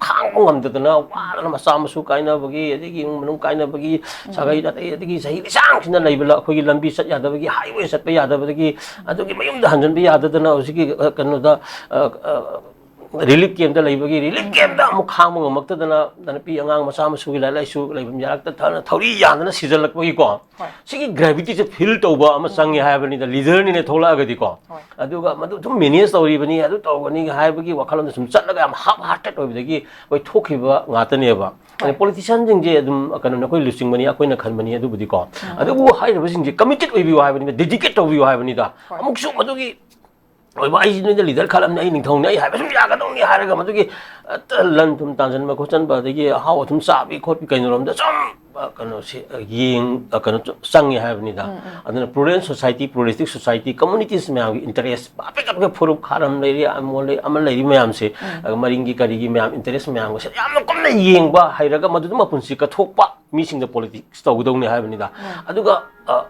ꯈꯥꯡꯕ ꯉꯝꯗꯗꯅ ꯋꯥꯗꯅ ꯃꯆꯥ ꯃꯁꯨ ꯀꯥꯏꯅꯕꯒꯤ, ꯑꯗꯒꯤ ꯏꯃꯨꯡ ꯃꯅꯨꯡ ꯀꯥꯏꯅꯕꯒꯤ, ꯎꯝ꯫ ꯁꯥꯒꯩ ꯅꯥꯇꯩ, ꯑꯗꯒꯤ ꯆꯍꯤ ꯂꯤꯁꯥꯡꯁꯤꯟꯅ ꯂꯩꯕ ꯂ-, ꯑꯩꯈꯣꯏꯒꯤ ꯂꯝꯕꯤ ꯆꯠ ꯌꯥꯗꯕꯒꯤ, highway ꯆꯠꯄ ꯌꯥꯗꯕꯗꯒꯤ, ꯑꯗꯨꯒꯤ ꯃꯌꯨꯝꯗ ꯍꯟꯖꯤꯟꯕ ꯌꯥꯗꯗꯅ ꯍꯧꯖꯤꯛꯀꯤ, ꯑ, ꯀꯩꯅꯣꯗ, ꯑ, ꯑ, relief campꯇ ꯂꯩꯕꯒꯤ, relief campꯇ ꯑꯃꯨꯛ ꯈꯥꯡꯕ ꯉꯝꯃꯛꯇꯗꯅ ꯅꯨꯄꯤ ꯑꯉꯥꯡ ꯃꯆꯥ ꯃꯁꯨꯒꯤ ꯂꯥꯏꯔꯤꯛ ꯂꯥꯏꯁꯨ ꯂꯩꯐꯝ ꯌꯥꯔꯛꯇ ꯊ-, ꯊꯧꯔꯤ ꯌꯥꯟꯗꯅ ꯁꯤꯖꯜꯂꯛꯄꯒꯤꯀꯣ꯫ ꯍꯣꯏ꯫ ꯁꯤꯒꯤ gravityꯁꯦ feel ꯇꯧꯕ ꯑꯃ ꯆꯪꯉꯦ ꯍꯥꯏꯕꯅꯤꯗ, leaderꯅꯤꯅ ꯊꯣꯛꯂꯛꯑꯒꯗꯤꯀꯣ꯫ ꯍꯣꯏ꯫ ꯑꯗꯨꯒ ꯃꯗꯨ ꯑꯗꯨꯝ manage ꯇꯧꯔꯤꯕꯅꯤ, ꯑꯗꯨ ꯇꯧꯒꯅꯤ ꯍꯥꯏꯕꯒꯤ ꯋꯥꯈꯜꯂꯣꯟꯗ ꯁꯨꯝ ꯆꯠꯂꯒ ꯌꯥꯝ half hearted ꯑꯣꯏꯕꯗꯒꯤ ꯑꯩꯈꯣꯏ ꯊꯣꯛꯈꯤꯕ ꯉꯥꯛꯇꯅꯦꯕ꯫ ꯍꯣꯏ꯫ ꯑꯗ politicianꯁꯤꯡꯁꯦ ꯑꯗꯨꯝ ꯀꯩꯅꯣꯅꯦ, ꯑꯩꯈꯣꯏ ꯂꯨꯆꯤꯡꯕꯅꯤ, ꯑꯩꯈꯣꯏꯅ ꯈꯟꯕꯅꯤ ꯑꯗꯨꯕꯨꯗꯤꯀꯣ꯫ ꯎꯝ꯫ ꯑꯗꯨꯕꯨ ꯍꯥꯏꯔꯤꯕꯁꯤꯡꯁꯦ committed ꯑꯣꯏꯕꯤꯌꯨ ꯍꯥꯏꯕꯅꯤꯗ, dedicate ꯇꯧꯕꯤꯌꯨ ꯍꯥꯏꯕꯅꯤꯗ꯫ ꯍꯣꯏ꯫ ꯑꯃꯨꯛꯁꯨ ꯃꯗꯨꯒꯤ ꯑꯣꯏꯕ, ꯑꯩꯁꯤ ꯅꯣꯏꯗ ꯂꯤꯗꯔ ꯈꯜꯂꯝꯅꯤ, ꯑꯩ ꯅꯤꯡꯊꯧꯅꯤ, ꯑꯩ ꯍꯥꯏꯕ ꯁꯨꯝ ꯌꯥꯒꯗꯧꯅꯤ ꯍꯥꯏꯔꯒ ꯃꯗꯨꯒꯤ ꯑ, ꯂꯟ ꯊꯨꯝ ꯇꯥꯟꯁꯤꯟꯕ ꯈꯣꯠꯆꯟꯕ, ꯑꯗꯒꯤ ꯑꯍꯥꯎ ꯑꯊꯨꯝ ꯆꯥꯕꯤ ꯈꯣꯠꯄꯤ ꯀꯩꯅꯣꯔꯣꯝꯗ ꯁꯨꯝ ꯑ, ꯀꯩꯅꯣꯁꯤ ꯑ, ꯌꯦꯡ ꯑ, ꯀꯩꯅꯣ ꯆ- ꯆꯪꯉꯦ ꯍꯥꯏꯕꯅꯤꯗ꯫ ꯑꯗꯨꯅ pluralist society, pluralistic society, communities ꯃꯌꯥꯝꯒꯤ interest, ꯑꯄꯤꯛ ꯑꯄꯤꯛꯄ ꯐꯨꯔꯨꯞ, ꯈꯥꯔꯝ ꯂꯩꯔꯤ, ꯑꯃꯣꯜ ꯂꯩ, ꯑꯃ ꯂꯩꯔꯤ ꯃꯌꯥꯝꯁꯦ, ꯑ, ꯃꯔꯤꯡꯒꯤ ꯀꯔꯤꯒꯤ ꯃꯌꯥꯝ interest ꯃꯌꯥꯝꯒꯁꯦ ꯌꯥꯝꯅ ꯀꯨꯞꯅ ꯌꯦꯡꯕ ꯍꯩꯔꯒ ꯃꯗꯨꯗ ꯃꯄꯨꯟꯁꯤ ꯀꯠꯊꯣꯛꯄ ꯃꯤꯁꯤꯡꯗ politics ꯇꯧꯒꯗꯧꯅꯤ ꯍꯥꯏꯕꯅꯤꯗ꯫ ꯑꯗꯨꯒ ꯑ,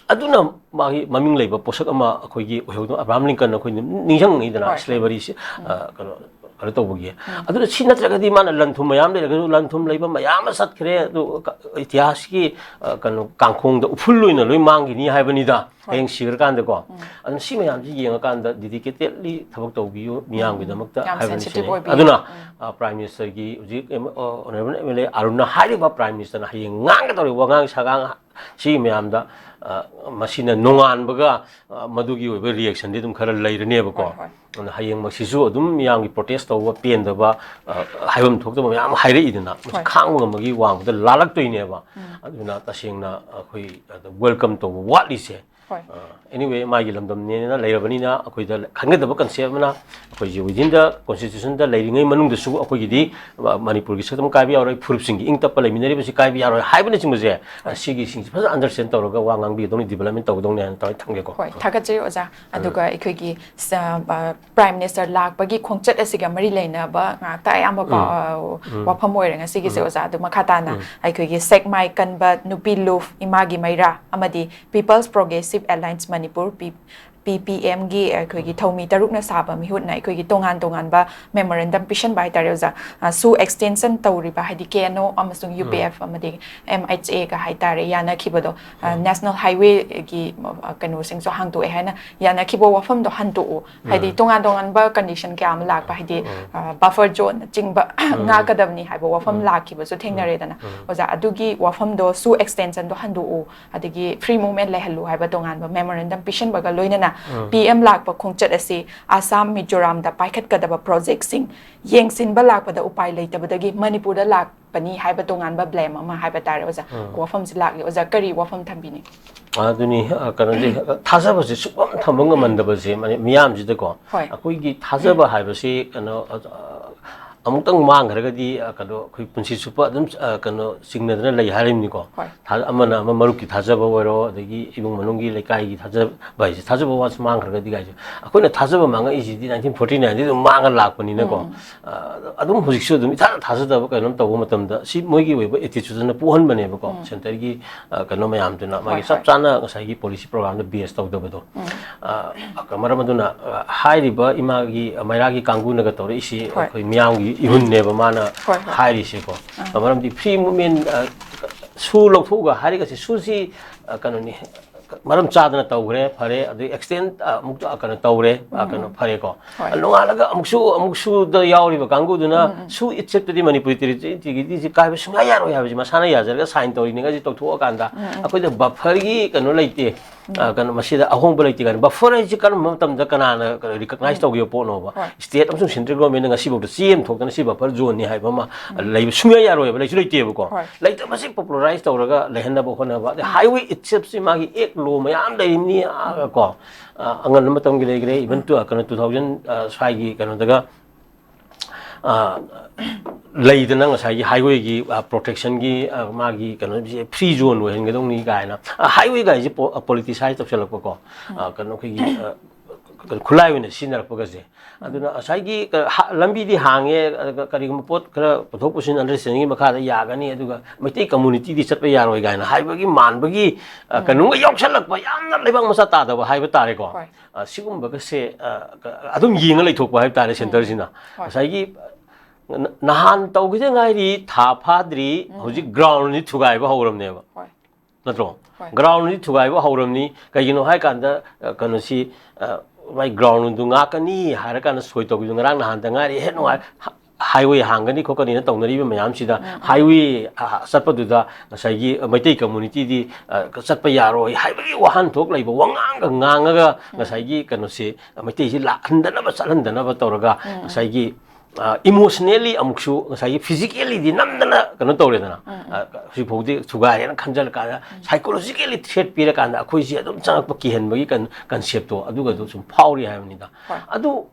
ꯑꯗꯨꯅ ꯃꯥꯒꯤ ꯃꯃꯤꯡ ꯂꯩꯕ ꯄꯣꯠꯁꯛ ꯑꯃ ꯑꯩꯈꯣꯏꯒꯤ ꯑꯣꯏꯍꯧꯗꯅ, ꯑꯕ꯭ꯔꯥꯍꯝ ꯂꯤꯡꯀꯟ ꯑꯩꯈꯣꯏ ꯅꯤꯡꯁꯤꯡꯉꯤꯗꯅ, ꯍꯣꯏ, ꯍꯣꯏ꯫ Slavery ꯁꯤ, ꯑ, ꯀꯩꯅꯣ ꯀꯩꯅꯣ ꯇꯧꯕꯒꯤ꯫ ꯑꯗꯨꯅ ꯁꯤ ꯅꯠꯇ꯭ꯔꯒꯗꯤ ꯃꯥꯅ ꯂꯟ ꯊꯨꯝ ꯃꯌꯥꯝ ꯂꯩꯔꯒꯁꯨ, ꯂꯟ ꯊꯨꯝ ꯂꯩꯕ ꯃꯌꯥꯝ ꯑꯃ ꯆꯠꯈ꯭ꯔꯦ, ꯑꯗꯨ ꯀ- ꯏꯇꯤꯍꯥꯁꯀꯤ ꯑ, ꯀꯩꯅꯣ ꯀꯥꯡꯈꯣꯡꯗ ꯎꯐꯨꯜ ꯑꯣꯏꯅ ꯂꯣꯏ ꯃꯥꯡꯈꯤꯅꯤ ꯍꯥꯏꯕꯅꯤꯗ꯫ ꯍꯣꯏ꯫ ꯍꯌꯦꯡ ꯁꯤꯈ꯭ꯔꯀꯥꯟꯗꯀꯣ꯫ ꯑꯗꯨꯅ ꯁꯤ ꯃꯌꯥꯝꯁꯤ ꯌꯦꯡꯉꯀꯥꯟꯗ dedicatedly ꯊꯕꯛ ꯇꯧꯕꯤꯌꯨ ꯃꯤꯌꯥꯝꯒꯤꯗꯃꯛꯇ ꯌꯥꯝ ꯍꯥꯏꯕꯅꯤ sensitive ꯁꯤꯅꯤ꯫ ꯑꯣꯏꯕꯤꯌꯦ꯫ ꯑꯗꯨꯅ, ꯎꯝ꯫ ꯑ, Prime Ministerꯒꯤ ꯍꯧꯖꯤꯛ ꯑꯦꯝ-, ꯑ, Honourable MLA ꯑꯔꯨꯟꯅ ꯍꯥꯏꯔꯤꯕ Prime Ministerꯅ ꯍꯌꯦꯡ ꯉꯥꯡꯒꯗꯧꯔꯤꯕ ꯋꯥꯉꯥꯡ ꯁꯉꯥꯡ ꯁꯤꯒꯤ ꯃꯌꯥꯝꯗ, ꯑ, ꯃꯁꯤꯅ ꯅꯣꯡꯉꯥꯟꯕꯒ, ꯑ, ꯃꯗꯨꯒꯤ ꯑꯣꯏꯕ reactionꯗꯤ ꯑꯗꯨꯝ ꯈꯔ ꯂꯩꯔꯅꯦꯕꯀꯣ꯫ ꯍꯣꯏ, ꯍꯣꯏ꯫ ꯑꯗꯨꯅ ꯍꯌꯦꯡꯃꯛꯁꯤꯁꯨ ꯑꯗꯨꯝ ꯃꯤꯌꯥꯝꯒꯤ protest ꯇꯧꯕ, ꯄꯦꯟꯗꯕ, ꯑ, ꯍꯥꯏꯐꯝ ꯊꯣꯛꯇꯕ ꯃꯌꯥꯝ ꯑꯃ ꯍꯥꯏꯔꯛꯏꯗꯅ, ꯃꯁꯤ ꯍꯣꯏ꯫ ꯈꯥꯡꯕ ꯉꯝꯕꯒꯤ ꯋꯥꯡꯃꯗ ꯂꯥꯜꯂꯛꯇꯣꯏꯅꯦꯕ꯫ ꯎꯝ꯫ ꯑꯗꯨꯅ ꯇꯁꯦꯡꯅ ꯑꯩꯈꯣꯏ ꯑꯗ welcome ꯇꯧꯕ ꯋꯥꯠꯂꯤꯁꯦ꯫ ꯍꯣꯏ꯫ ꯑ, anyway, ꯃꯥꯒꯤ ꯂꯝꯗꯝꯅꯦꯅ ꯂꯩꯔꯕꯅꯤꯅ ꯑꯩꯈꯣꯏꯗ ꯈꯟꯒꯗꯕ concept ꯑꯃꯅ ꯑꯩꯈꯣꯏꯁꯦ within the constitutionꯗ ꯂꯩꯔꯤꯉꯩ ꯃꯅꯨꯡꯗꯁꯨ ꯑꯩꯈꯣꯏꯒꯤꯗꯤ, ꯑ, ꯃꯅꯤꯄꯨꯔꯒꯤ ꯁꯛꯇꯝ ꯀꯥꯏꯕ ꯌꯥꯔꯣꯏ, ꯐꯨꯔꯨꯞꯁꯤꯡꯒꯤ ꯏꯪ ꯇꯞꯄ ꯂꯩꯃꯤꯟꯅꯔꯤꯕꯁꯤ ꯀꯥꯏꯕ ꯌꯥꯔꯣꯏ ꯍꯥꯏꯕꯅꯆꯤꯡꯕꯁꯦ, ꯑ, ꯍꯣꯏ꯫ ꯁꯤꯒꯤꯁꯤꯡꯁꯦ ꯐꯖꯅ understand ꯇꯧꯔꯒ ꯋꯥ ꯉꯥꯡꯕꯤꯒꯗꯧꯅꯤ, development ꯇꯧꯒꯗꯧꯅꯤ ꯍꯥꯏꯅ ꯇꯧꯔꯒ ꯊꯝꯒꯦꯀꯣ꯫ ꯍꯣꯏ, ꯊꯥꯒꯠꯆꯔꯤ ꯑꯣꯖꯥ꯫ ꯑꯗꯨꯒ ꯑꯩꯈꯣꯏꯒꯤ ꯁ-, ꯑ, Prime Minister ꯂꯥꯛꯄꯒꯤ ꯈꯣꯡꯆꯠ ꯑꯁꯤꯒ ꯃꯔꯤ ꯂꯩꯅꯕ ꯉꯥꯛꯇ ꯑꯌꯥꯝꯕ ꯄꯥꯎ, ꯎꯝ꯫ ꯑ, ꯎꯝ꯫ ꯋꯥꯐꯝ ꯑꯣꯏꯔꯦ ꯉꯁꯤꯒꯤꯁꯦ, ꯎꯝ꯫ ꯑꯣꯖꯥ꯫ ꯑꯗꯨ ꯃꯈꯥ ꯇꯥꯅ ꯎꯝ꯫ ꯑꯩꯈꯣꯏꯒꯤ ꯁꯦꯛꯃꯥꯏ ꯀꯟꯕ ꯅꯨꯄꯤ ꯂꯨꯞ ꯏꯃꯥꯒꯤ ꯃꯩꯔꯥ ꯑꯃꯗꯤ People's Progressive Alliance Manipur, ꯄꯤ-, ꯄꯤ ꯄꯤ ꯑꯦꯝꯒꯤ ꯑꯩꯈꯣꯏꯒꯤ ꯎꯝ꯫ ꯊꯧꯃꯤ ꯇꯔꯨꯛꯅ ꯁꯥꯕ ꯃꯤꯍꯨꯠꯅ ꯑꯩꯈꯣꯏꯒꯤ ꯇꯣꯉꯥꯟ ꯇꯣꯉꯥꯟꯕ memorandum ꯄꯤꯁꯟꯕ ꯍꯥꯏꯇꯥꯔꯦ, ꯑꯣꯖꯥ꯫ ꯑ, ꯁꯨ extension ꯇꯧꯔꯤꯕ, ꯍꯥꯏꯗꯤ ꯀꯦ ꯑꯦꯟ ꯑꯣ ꯑꯃꯁꯨꯡ ꯎꯝ꯫ ꯌꯨ ꯄꯤ ꯑꯦꯐ ꯑꯃꯗꯤ ꯑꯦꯝ ꯑꯩꯆ ꯑꯦꯒ ꯍꯥꯏꯇꯥꯔꯦ, ꯌꯥꯅꯈꯤꯕꯗꯣ, ꯑ, ꯎꯝ꯫ National Highwayꯒꯤ, ꯑ, ꯀꯩꯅꯣꯁꯤꯡꯁꯨ ꯍꯥꯡꯗꯣꯛꯑꯦ ꯍꯥꯏꯅ ꯌꯥꯅꯈꯤꯕ ꯋꯥꯐꯝꯗꯣ ꯍꯟꯗꯣꯛꯎ꯫ ꯍꯥꯏꯗꯤ ꯎꯝ꯫ ꯇꯣꯉꯥꯟ ꯇꯣꯉꯥꯟꯕ condition ꯀꯌꯥ ꯑꯃ ꯂꯥꯛꯄ, ꯍꯥꯏꯗꯤ, ꯎꯝ꯫ ꯑ, buffer zone ꯆꯤꯡꯕ ꯎꯝ꯫ ꯉꯥꯛꯀꯗꯕꯅꯤ ꯍꯥꯏꯕ ꯋꯥꯐꯝ ꯎꯝ꯫ ꯂꯥꯛꯈꯤꯕꯁꯨ ꯎꯝ꯫ ꯊꯦꯡꯅꯔꯦꯗꯅ꯫ ꯎꯝ꯫ ꯑꯣꯖꯥ, ꯑꯗꯨꯒꯤ ꯋꯥꯐꯝꯗꯣ ꯁꯨ extensionꯗꯣ ꯍꯟꯗꯣꯛꯎ, ꯑꯗꯒꯤ free movement ꯂꯩꯍꯜꯂꯨ ꯍꯥꯏꯕ ꯇꯣꯉꯥꯟꯕ memorandum ꯄꯤꯁꯟꯕꯒ ꯂꯣꯏꯅꯅ ꯄꯤ ꯑꯦꯝ ꯂꯥꯛꯄ ꯈꯣꯡꯆꯠ ꯑꯁꯤ ꯑꯁꯥꯝ, ꯃꯤꯖꯣꯔꯥꯝꯗ ꯄꯥꯏꯈꯠꯀꯗꯕ ꯄ꯭ꯔꯣꯖꯦꯛꯁꯤꯡ ꯌꯦꯡꯁꯤꯟꯕ ꯂꯥꯛꯄꯗ ꯎꯄꯥꯏ ꯂꯩꯇꯕꯗꯒꯤ ꯃꯅꯤꯄꯨꯔꯗ ꯂꯥꯛꯄꯅꯤ ꯍꯥꯏꯕ ꯇꯣꯉꯥꯟꯕ ꯕ꯭ꯂꯦꯝ ꯑꯃ ꯍꯥꯏꯕ ꯇꯥꯔꯦ ꯑꯣꯖꯥ꯫ ꯋꯥꯐꯝꯁꯤ ꯂꯥꯛꯂꯤ꯫ ꯑꯣꯖꯥ, ꯀꯔꯤ ꯋꯥꯐꯝ ꯊꯝꯕꯤꯅꯤꯡ? ꯑꯗꯨꯅꯤ, ꯑ, ꯀꯩꯅꯣꯁꯦ, ꯊꯥꯖꯕꯁꯦ ꯁꯨꯛꯊꯝ ꯊꯝꯕ ꯉꯝꯍꯟꯗꯕꯁꯦ ꯃꯅꯤ-, ꯃꯤꯌꯥꯝꯁꯤꯗꯀꯣ꯫ ꯍꯣꯏ꯫ ꯑꯩꯈꯣꯏꯒꯤ ꯊꯥꯖꯕ ꯍꯥꯏꯕꯁꯤ ꯀꯩꯅꯣ, ꯑ, ꯑꯃꯨꯛꯇꯪ ꯃꯥꯡꯈ꯭ꯔꯒꯗꯤ, ꯑ, ꯀꯩꯅꯣ, ꯑꯩꯈꯣꯏ ꯄꯨꯟꯁꯤ ꯆꯨꯞꯄ ꯑꯗꯨꯝ, ꯑ, ꯀꯩꯅꯣ, ꯆꯤꯡꯅꯗꯅ ꯂꯩ ꯍꯥꯏꯔꯤꯕꯅꯤꯀꯣ꯫ ꯍꯣꯏ꯫ ꯊꯥ-, ꯑꯃꯅ ꯑꯃ ꯃꯔꯨꯞꯀꯤ ꯊꯥꯖꯕ ꯑꯣꯏꯔꯣ, ꯑꯗꯒꯤ ꯏꯃꯨꯡ ꯃꯅꯨꯡꯒꯤ, ꯂꯩꯀꯥꯏꯒꯤ ꯊꯥꯖꯕ ꯍꯥꯏꯁꯦ, ꯊꯥꯖꯕ ꯋꯥꯁꯦ ꯃꯥꯡꯈ꯭ꯔꯒꯗꯤ ꯀꯥꯏꯁꯦ, ꯑꯩꯈꯣꯏꯅ ꯊꯥꯖꯕ ꯃꯥꯡꯉꯛꯏꯁꯤꯗꯤ ꯅꯥꯏꯟꯇꯤꯟ ꯐꯣꯔꯇꯤ ꯅꯥꯏꯟꯗꯤ ꯑꯗꯨꯝ ꯃꯥꯡꯉ ꯂꯥꯛꯄꯅꯤꯅꯀꯣ꯫ ꯑ, ꯑꯗꯨꯝ ꯍꯧꯖꯤꯛꯁꯨ ꯑꯗꯨꯝ ꯏꯊꯥ ꯊꯥꯖꯗꯕ ꯀꯩꯅꯣꯝ ꯇꯧꯕ ꯃꯇꯝꯗ ꯁꯤ ꯃꯣꯏꯒꯤ ꯑꯣꯏꯕ ꯑꯦꯇꯤꯆꯨꯗꯅ ꯄꯣꯛꯍꯟꯕꯅꯦꯕꯀꯣ꯫ ꯁꯦꯟꯇꯔꯒꯤ, ꯑ, ꯀꯩꯅꯣ ꯃꯌꯥꯝꯗꯨꯅ ꯃꯥꯒꯤ ꯍꯣꯏ, ꯆꯞ ꯍꯣꯏ꯫ ꯆꯥꯅ ꯉꯁꯥꯏꯒꯤ ꯄꯣꯂꯤꯁꯤ ꯄ꯭ꯔꯣꯒ꯭ꯔꯥꯝꯗꯣ ꯕꯦꯁ ꯇꯧꯗꯕꯗꯣ꯫ ꯑ, ꯃꯔꯝ ꯑꯗꯨꯅ, ꯑ, ꯍꯥꯏꯔꯤꯕ ꯏꯃꯥꯒꯤ, ꯑ, ꯃꯩꯔꯥꯒꯤ ꯀꯥꯡꯕꯨꯅꯒ ꯇꯧꯔꯛꯏꯁꯤ ꯍꯣꯏ꯫ ꯑꯩꯈꯣꯏ ꯃꯤꯌꯥꯝꯒꯤ ꯏꯍꯨꯟꯅꯦꯕ ꯃꯥꯅ ꯍꯣꯏ, ꯍꯣꯏ꯫ ꯍꯥꯏꯔꯤꯁꯦꯀꯣ꯫ ꯃꯔꯝꯗꯤ ꯐ꯭ꯔꯤ ꯃꯨꯞꯃꯦꯟ, ꯑ, ꯁꯨ ꯂꯧꯊꯣꯛꯑꯒ ꯍꯥꯏꯔꯒꯁꯦ, ꯁꯨꯁꯤ, ꯑ, ꯀꯩꯅꯣꯅꯤ, ꯃꯔꯝ ꯆꯥꯗꯅ ꯇꯧꯈ꯭ꯔꯦ, ꯐꯔꯦ, ꯑꯗꯨ ꯑꯦꯛꯁꯇꯦꯟ, ꯑ, ꯑꯃꯨꯛ, ꯑ, ꯀꯩꯅꯣ ꯇꯧꯔꯦ, ꯑ, ꯀꯩꯅꯣ ꯐꯔꯦꯀꯣ꯫ ꯍꯣꯏ꯫ ꯅꯣꯡꯉꯥꯜꯂꯒ ꯑꯃꯨꯛꯁꯨ, ꯑꯃꯨꯛꯁꯨꯗ ꯌꯥꯎꯔꯤꯕ ꯀꯥꯡꯕꯨꯗꯨꯅ ꯁꯨ ꯏꯠꯁꯦꯞꯇꯗꯤ ꯃꯅꯤꯄꯨꯔꯤ ꯇꯦꯔꯤꯇꯣꯔꯤꯁꯤ ꯀꯥꯏꯕ ꯁꯨꯡꯌꯥ ꯌꯥꯔꯣꯏ ꯍꯥꯏꯕꯁꯤ ꯃꯁꯥꯅ ꯌꯥꯖꯔꯒ ꯁꯥꯏꯟ ꯇꯧꯔꯤꯅꯤꯉꯥꯏꯁꯤ ꯇꯧꯊꯣꯛꯑꯀꯥꯟꯗ ꯑꯩꯈꯣꯏꯗ ꯕꯐꯔꯒꯤ ꯀꯩꯅꯣ ꯂꯩꯇꯦ, ꯑ, ꯀꯩꯅꯣ, ꯃꯁꯤꯗ ꯑꯍꯣꯡꯕ ꯂꯩꯇꯦ ꯀꯥꯏꯅ꯫ ꯕꯐꯔ ꯍꯥꯏꯁꯤ ꯀꯔꯝꯕ ꯃꯇꯝꯗ ꯀꯅꯥꯅ ꯔꯤꯀꯛꯅꯥꯏꯁ ꯇꯧꯈꯤꯕ ꯄꯣꯠꯅꯣꯕ? ꯍꯣꯏ꯫ ꯁ꯭ꯇꯦꯠ ꯑꯃꯁꯨꯡ ꯁꯦꯟꯇ꯭ꯔꯦꯜ ꯒꯣꯔꯃꯦꯟꯅ ꯉꯁꯤꯐꯥꯎꯗ ꯆꯦ ꯑꯃ ꯊꯣꯛꯇꯅ ꯁꯤ ꯕꯐꯔ ꯖꯣꯟꯅꯤ ꯍꯥꯏꯕ ꯑꯃ ꯂꯩꯕ ꯁꯨꯡꯌꯥ ꯌꯥꯔꯣꯏꯕ, ꯂꯩꯁꯨ ꯂꯩꯇꯦꯕꯀꯣ꯫ ꯍꯣꯏ꯫ ꯂꯩꯇꯕꯁꯤ ꯄꯣꯄꯨꯂꯔꯥꯏꯁ ꯇꯧꯔꯒ ꯂꯩꯍꯟꯅꯕ ꯍꯣꯠꯅꯕ, ꯑꯗꯩ ꯍꯥꯏꯋꯦ ꯏꯠꯁꯦꯞꯁꯤ ꯃꯥꯒꯤ ꯑꯦꯛ ꯂꯣ ꯃꯌꯥꯝ ꯂꯩꯔꯤꯅꯤ, ꯑ, ꯀꯣ, ꯑ, ꯑꯉꯟꯕ ꯃꯇꯝꯒꯤ ꯂꯩꯈ꯭ꯔꯦ, ꯏꯚꯟ ꯇꯨ, ꯀꯩꯅꯣ, ꯇꯨ ꯊꯥꯎꯖꯟ, ꯑ, ꯁ꯭ꯋꯥꯏꯒꯤ ꯀꯩꯅꯣꯗꯒ, ꯑ, ꯂꯩꯗꯅ ꯉꯁꯥꯏꯒꯤ ꯍꯥꯏꯋꯦꯒꯤ, ꯑ, ꯄ꯭ꯔꯣꯇꯦꯛꯁꯟꯒꯤ, ꯑ, ꯃꯥꯒꯤ ꯀꯩꯅꯣꯁꯦ ꯐ꯭ꯔꯤ ꯖꯣꯟ ꯑꯣꯏꯍꯟꯒꯗꯧꯅꯤ ꯀꯥꯏꯅ, ꯑ, ꯍꯥꯏꯋꯦ ꯒꯥꯏꯁꯦ ꯄꯣ-, ꯑ, ꯄꯣꯂꯤꯇꯤꯁꯥꯏꯁ ꯇꯧꯁꯜꯂꯛꯄꯀꯣ꯫ ꯑ, ꯀꯩꯅꯣ, ꯑꯩꯈꯣꯏꯒꯤ, ꯑ, ꯈꯨꯠꯂꯥꯏ ꯑꯣꯏꯅ ꯁꯤꯖꯤꯟꯅꯔꯛꯄꯒꯁꯦ꯫ ꯑꯗꯨꯅ ꯉꯁꯥꯏꯒꯤ, ꯑ, ꯍ-, ꯂꯝꯕꯤꯗꯤ ꯍꯥꯡꯉꯦ, ꯑꯗꯨꯒ ꯀꯔꯤꯒꯨꯝꯕ ꯄꯣꯠ ꯈꯔ ꯄꯨꯊꯣꯛ ꯄꯨꯁꯤꯟ ꯑꯟꯗꯔꯁꯇꯦꯟꯗꯤꯡꯒꯤ ꯃꯈꯥꯗ ꯌꯥꯒꯅꯤ, ꯑꯗꯨꯒ ꯃꯩꯇꯩ ꯀꯝꯃꯨꯅꯤꯇꯤꯗꯤ ꯆꯠꯄ ꯌꯥꯔꯣꯏ ꯀꯥꯏꯅ ꯍꯥꯏꯕꯒꯤ ꯃꯥꯟꯕꯒꯤ, ꯑ, ꯀꯩꯅꯣꯝꯒ ꯌꯥꯎꯁꯜꯂꯛꯄ, ꯌꯥꯝꯅ ꯂꯩꯕꯥꯛ ꯃꯆꯥ ꯇꯥꯗꯕ ꯍꯥꯏꯕ ꯇꯥꯔꯦꯀꯣ꯫ ꯍꯣꯏ꯫ ꯑ, ꯁꯤꯒꯨꯝꯕꯒꯁꯦ, ꯑ, ꯀ-, ꯑꯗꯨꯝ ꯌꯦꯡꯉ ꯂꯩꯊꯣꯛꯄ ꯍꯥꯏꯕ ꯇꯥꯔꯦ ꯁꯦꯟꯇꯔꯁꯤꯅ꯫ ꯍꯣꯏ꯫ ꯉꯁꯥꯏꯒꯤ, ꯑ, ꯅ-, ꯅꯍꯥꯟ ꯇꯧꯈꯤꯗ ꯉꯥꯏꯔꯤ, ꯊꯥ ꯐꯥꯗ꯭ꯔꯤ, ꯍꯧꯖꯤꯛ ꯒ꯭ꯔꯥꯎꯟꯗꯤ ꯊꯨꯒꯥꯏꯕ ꯍꯧꯔꯝꯅꯦꯕ꯫ ꯍꯣꯏ꯫ ꯅꯠꯇ꯭ꯔꯣ? ꯍꯣꯏ꯫ ꯒ꯭ꯔꯥꯎꯟꯗꯤ ꯊꯨꯒꯥꯏꯕ ꯍꯧꯔꯝꯅꯤ꯫ ꯀꯩꯒꯤꯅꯣ ꯍꯥꯏ ꯀꯥꯟꯗ, ꯑ, ꯀꯩꯅꯣꯁꯤ, ꯑ, ꯃꯥꯏ ꯒ꯭ꯔꯥꯎꯟꯗꯨ ꯉꯥꯛꯀꯅꯤ ꯍꯥꯏꯔ ꯀꯥꯟꯗ ꯁꯣꯏ ꯇꯧꯈꯤꯕꯗꯨ ꯉꯔꯥꯡ ꯅꯍꯥꯟꯗ ꯉꯥꯏꯔꯤ꯫ ꯍꯦꯛ ꯅꯨꯡꯉꯥꯏ-, ꯍ-, ꯍꯥꯏꯋꯦ ꯍꯥꯡꯒꯅꯤ ꯈꯣꯠꯀꯅꯤꯅ ꯇꯧꯅꯔꯤꯕ ꯃꯌꯥꯝꯁꯤꯗ, ꯍꯥꯏꯋꯦ ꯆꯠꯄꯗꯨꯗ ꯉꯁꯥꯏꯒꯤ ꯃꯩꯇꯩ ꯀꯝꯃꯨꯅꯤꯇꯤꯗꯤ ꯆꯠꯄ ꯌꯥꯔꯣꯏ ꯍꯥꯏꯕꯒꯤ ꯋꯥꯍꯟꯊꯣꯛ ꯂꯩꯕ, ꯋꯥꯉꯥꯡꯒ ꯉꯥꯡꯉꯒ ꯉꯁꯥꯏꯒꯤ ꯀꯩꯅꯣꯁꯦ, ꯃꯩꯇꯩꯁꯤ ꯂꯥꯛꯍꯟꯗꯅꯕ, ꯆꯠꯍꯟꯗꯅꯕ ꯇꯧꯔꯒ ꯉꯁꯥꯏꯒꯤ ꯏꯃꯣꯁꯅꯦꯜꯂꯤ ꯑꯃꯨꯛꯁꯨ, ꯉꯁꯥꯏꯒꯤ ꯐꯤꯖꯤꯀꯦꯜꯂꯤꯗꯤ ꯅꯝꯗꯅ ꯀꯩꯅꯣ ꯇꯧꯔꯦꯗꯅ, ꯍꯧꯖꯤꯛꯐꯥꯎꯗꯤ ꯊꯨꯒꯥꯏꯔꯦꯅ ꯈꯟꯖꯜꯂꯀꯥꯟꯗ, ꯁꯥꯏꯀꯣꯂꯣꯖꯤꯀꯦꯜꯂꯤ ꯊ꯭ꯔꯦꯠ ꯄꯤꯔꯀꯥꯟꯗ ꯑꯩꯈꯣꯏꯁꯦ ꯑꯗꯨꯝ ꯆꯪꯉꯛꯄ ꯀꯤꯍꯟꯕꯒꯤ ꯀꯟ-, ꯀꯟꯁꯦꯞꯇꯣ ꯑꯗꯨꯒꯗꯣ ꯁꯨꯝ ꯐꯥꯎꯔꯤ ꯍꯥꯏꯕꯅꯤꯗ꯫ ꯑꯗꯨ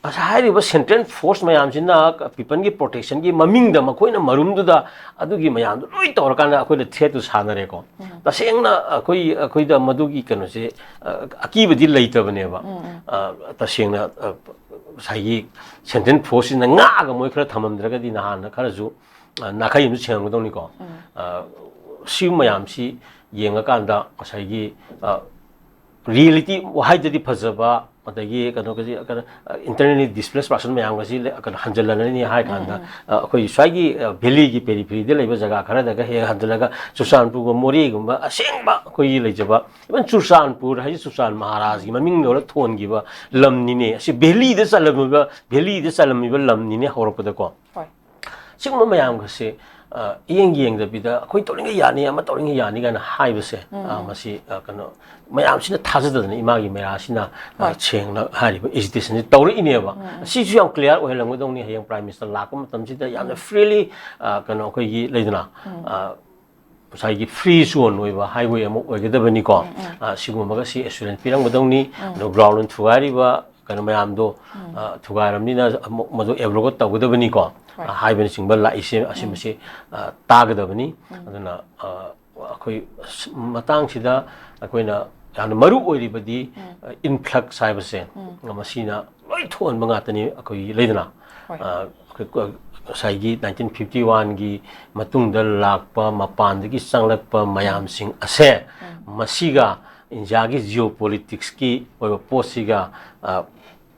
ꯉꯁꯥꯏ ꯍꯥꯏꯔꯤꯕ ꯁꯦꯟꯇ꯭ꯔꯦꯜ ꯐꯣꯔꯁ ꯃꯌꯥꯝꯁꯤꯅ ꯄꯤꯄꯜꯒꯤ ꯄ꯭ꯔꯣꯇꯦꯛꯁꯟꯒꯤ ꯃꯃꯤꯡꯗ ꯃꯈꯣꯏꯅ ꯃꯔꯨꯝꯗꯨꯗ ꯑꯗꯨꯒꯤ ꯃꯌꯥꯝꯗꯣ ꯂꯣꯏ ꯇꯧꯔꯀꯥꯟꯗ ꯑꯩꯈꯣꯏꯗ ꯊ꯭ꯔꯦꯠꯇꯨ ꯁꯥꯟꯅꯔꯦꯀꯣ꯫ ꯇꯁꯦꯡꯅ ꯑꯩꯈꯣꯏ, ꯑꯩꯈꯣꯏꯗ ꯃꯗꯨꯒꯤ ꯀꯩꯅꯣꯁꯦ, ꯑ, ꯑꯀꯤꯕꯗꯤ ꯂꯩꯇꯕꯅꯦꯕ꯫ ꯑ, ꯇꯁꯦꯡꯅ, ꯑ, ꯉꯁꯥꯏꯒꯤ ꯁꯦꯟꯇ꯭ꯔꯦꯜ ꯐꯣꯔꯁꯁꯤꯅ ꯉꯥꯛꯑꯒ ꯃꯣꯏ ꯈꯔ ꯊꯝꯃꯝꯗ꯭ꯔꯒꯗꯤ ꯅꯍꯥꯟꯅ ꯈꯔꯁꯨ, ꯑ, ꯅꯥꯈꯩ ꯑꯃꯁꯨ ꯁꯦꯡꯉꯝꯒꯗꯧꯅꯤꯀꯣ꯫ ꯑ, ꯁꯤ ꯃꯌꯥꯝꯁꯤ ꯌꯦꯡꯉꯀꯥꯟꯗ ꯉꯁꯥꯏꯒꯤ, ꯑ, ꯔꯤꯌꯦꯂꯤꯇꯤ ꯍꯥꯏꯗꯗꯤ ꯐꯖꯕ, ꯑꯗꯒꯤ ꯀꯩꯅꯣꯒꯁꯤ, ꯀꯩꯅꯣ, ꯏꯟꯇꯔꯅꯦꯜꯂꯤ ꯗꯤꯁꯄ꯭ꯂꯦꯁ ꯄꯥꯔꯁꯟ ꯃꯌꯥꯝꯒꯁꯤ ꯂꯩ-, ꯀꯩꯅꯣ, ꯍꯟꯖꯤꯜꯂꯅꯤ ꯍꯥꯏ ꯀꯥꯟꯗ, ꯑ, ꯑꯩꯈꯣꯏ ꯁ꯭ꯋꯥꯏꯒꯤ, ꯑ, ꯚꯦꯂꯤꯒꯤ ꯄꯦꯔꯤꯐꯦꯔꯤꯗ ꯂꯩꯕ ꯖꯒꯥ ꯈꯔꯗꯒ ꯍꯦꯛ ꯍꯟꯖꯤꯜꯂꯒ ꯆꯨꯔꯆꯥꯟꯄꯨꯔꯒꯨꯝꯕ, ꯃꯣꯔꯦꯒꯨꯝꯕ, ꯑꯁꯦꯡꯕ ꯑꯩꯈꯣꯏꯒꯤ ꯂꯩꯖꯕ, ꯏꯚꯟ ꯆꯨꯔꯆꯥꯟꯄꯨꯔ ꯍꯥꯏꯁꯤ ꯆꯨꯔꯆꯥꯟ ꯃꯍꯥꯔꯥꯖꯒꯤ ꯃꯃꯤꯡ ꯂꯧꯔ ꯊꯣꯟꯈꯤꯕ ꯂꯝꯅꯤꯅꯦ꯫ ꯑꯁꯤ ꯚꯦꯂꯤꯗ ꯆꯜꯂꯝꯃꯤꯕ, ꯚꯦꯂꯤꯗ ꯆꯜꯂꯝꯃꯤꯕ ꯂꯝꯅꯤꯅꯦ ꯍꯧꯔꯛꯄꯗꯀꯣ꯫ ꯍꯣꯏ꯫ ꯁꯤꯒꯨꯝꯕ ꯃꯌꯥꯝꯒꯁꯦ, ꯑ, ꯏꯌꯦꯡ ꯌꯦꯡꯗꯕꯤꯗ ꯑꯩꯈꯣꯏ ꯇꯧꯔꯤꯉꯩ ꯌꯥꯅꯤ, ꯑꯃ ꯇꯧꯔꯤꯉꯩ ꯌꯥꯅꯤ ꯀꯥꯏꯅ ꯍꯥꯏꯕꯁꯦ, ꯑ, ꯃꯁꯤ, ꯑ, ꯀꯩꯅꯣ, ꯃꯌꯥꯝꯁꯤꯅ ꯊꯥꯖꯗꯗꯅ ꯏꯃꯥꯒꯤ ꯃꯩꯔꯥꯁꯤꯅ, ꯑ, ꯍꯣꯏ꯫ ꯁꯦꯡꯅ ꯍꯥꯏꯔꯤꯕ ꯑꯦꯖꯤꯇꯦꯁꯟꯁꯤ ꯇꯧꯔꯛꯏꯅꯦꯕ꯫ ꯁꯤꯁꯨ ꯌꯥꯝ ꯀ꯭ꯂꯤꯌꯥꯔ ꯑꯣꯏꯍꯜꯂꯝꯒꯗꯧꯅꯤ ꯍꯌꯦꯡ ꯄ꯭ꯔꯥꯏꯝ ꯃꯤꯅꯤꯁꯇꯔ ꯂꯥꯛꯄ ꯃꯇꯝꯁꯤꯗ ꯌꯥꯝꯅ ꯐ꯭ꯔꯤꯂꯤ, ꯑ, ꯀꯩꯅꯣ, ꯑꯩꯈꯣꯏꯒꯤ ꯂꯩꯗꯅ, ꯑ, ꯉꯁꯥꯏꯒꯤ ꯐ꯭ꯔꯤ ꯖꯣꯟ ꯑꯣꯏꯕ ꯍꯥꯏꯋꯦ ꯑꯃ ꯑꯣꯏꯒꯗꯕꯅꯤꯀꯣ꯫ ꯑ, ꯁꯤꯒꯨꯝꯕꯒ ꯁꯤ ꯑꯦꯁꯨꯔꯦꯟꯁ ꯄꯤꯔꯝꯒꯗꯧꯅꯤ꯫ ꯑꯗꯣ ꯒ꯭ꯔꯥꯎꯟ ꯊꯨꯒꯥꯏꯔꯤꯕ ꯀꯩꯅꯣ ꯃꯌꯥꯝꯗꯣ, ꯑ, ꯊꯨꯒꯥꯏꯔꯕꯅꯤꯅ ꯑꯃꯨꯛ ꯃꯗꯨ ꯑꯦꯕ꯭ꯔꯣꯒꯦꯠ ꯇꯧꯒꯗꯕꯅꯤꯀꯣ, ꯍꯣꯏ꯫ ꯑ, ꯍꯥꯏꯕꯅꯆꯤꯡꯕ ꯂꯥꯛꯏꯁꯦ, ꯑꯁꯤꯃꯁꯤ, ꯑ, ꯇꯥꯒꯗꯕꯅꯤ꯫ ꯑꯗꯨꯅ, ꯑ, ꯑꯩꯈꯣꯏ ꯃꯇꯥꯡꯁꯤꯗ ꯑꯩꯈꯣꯏꯅ ꯌꯥꯝꯅ ꯃꯔꯨ ꯑꯣꯏꯔꯤꯕꯗꯤ, ꯑ, ꯏꯟꯐ꯭ꯂꯛꯁ ꯍꯥꯏꯕꯁꯦ, ꯃꯁꯤꯅ ꯂꯣꯏ ꯊꯣꯛꯍꯟꯕ ꯉꯥꯛꯇꯅꯤ꯫ ꯑꯩꯈꯣꯏꯒꯤ ꯂꯩꯗꯅ, ꯍꯣꯏ꯫ ꯑ, ꯑꯩꯈꯣꯏ ꯉꯁꯥꯏꯒꯤ ꯅꯥꯏꯟꯇꯤꯟ ꯐꯤꯐꯇꯤ ꯋꯥꯟꯒꯤ ꯃꯇꯨꯡꯗ ꯂꯥꯛꯄ, ꯃꯄꯥꯟꯗꯒꯤ ꯆꯪꯂꯛꯄ ꯃꯌꯥꯝꯁꯤꯡ ꯑꯁꯦ, ꯃꯁꯤꯒ ꯏꯟꯗꯤꯌꯥꯒꯤ ꯖꯤꯑꯣ ꯄꯣꯂꯤꯇꯤꯛꯁꯀꯤ ꯑꯣꯏꯕ ꯄꯣꯠꯁꯤꯒ, ꯑ,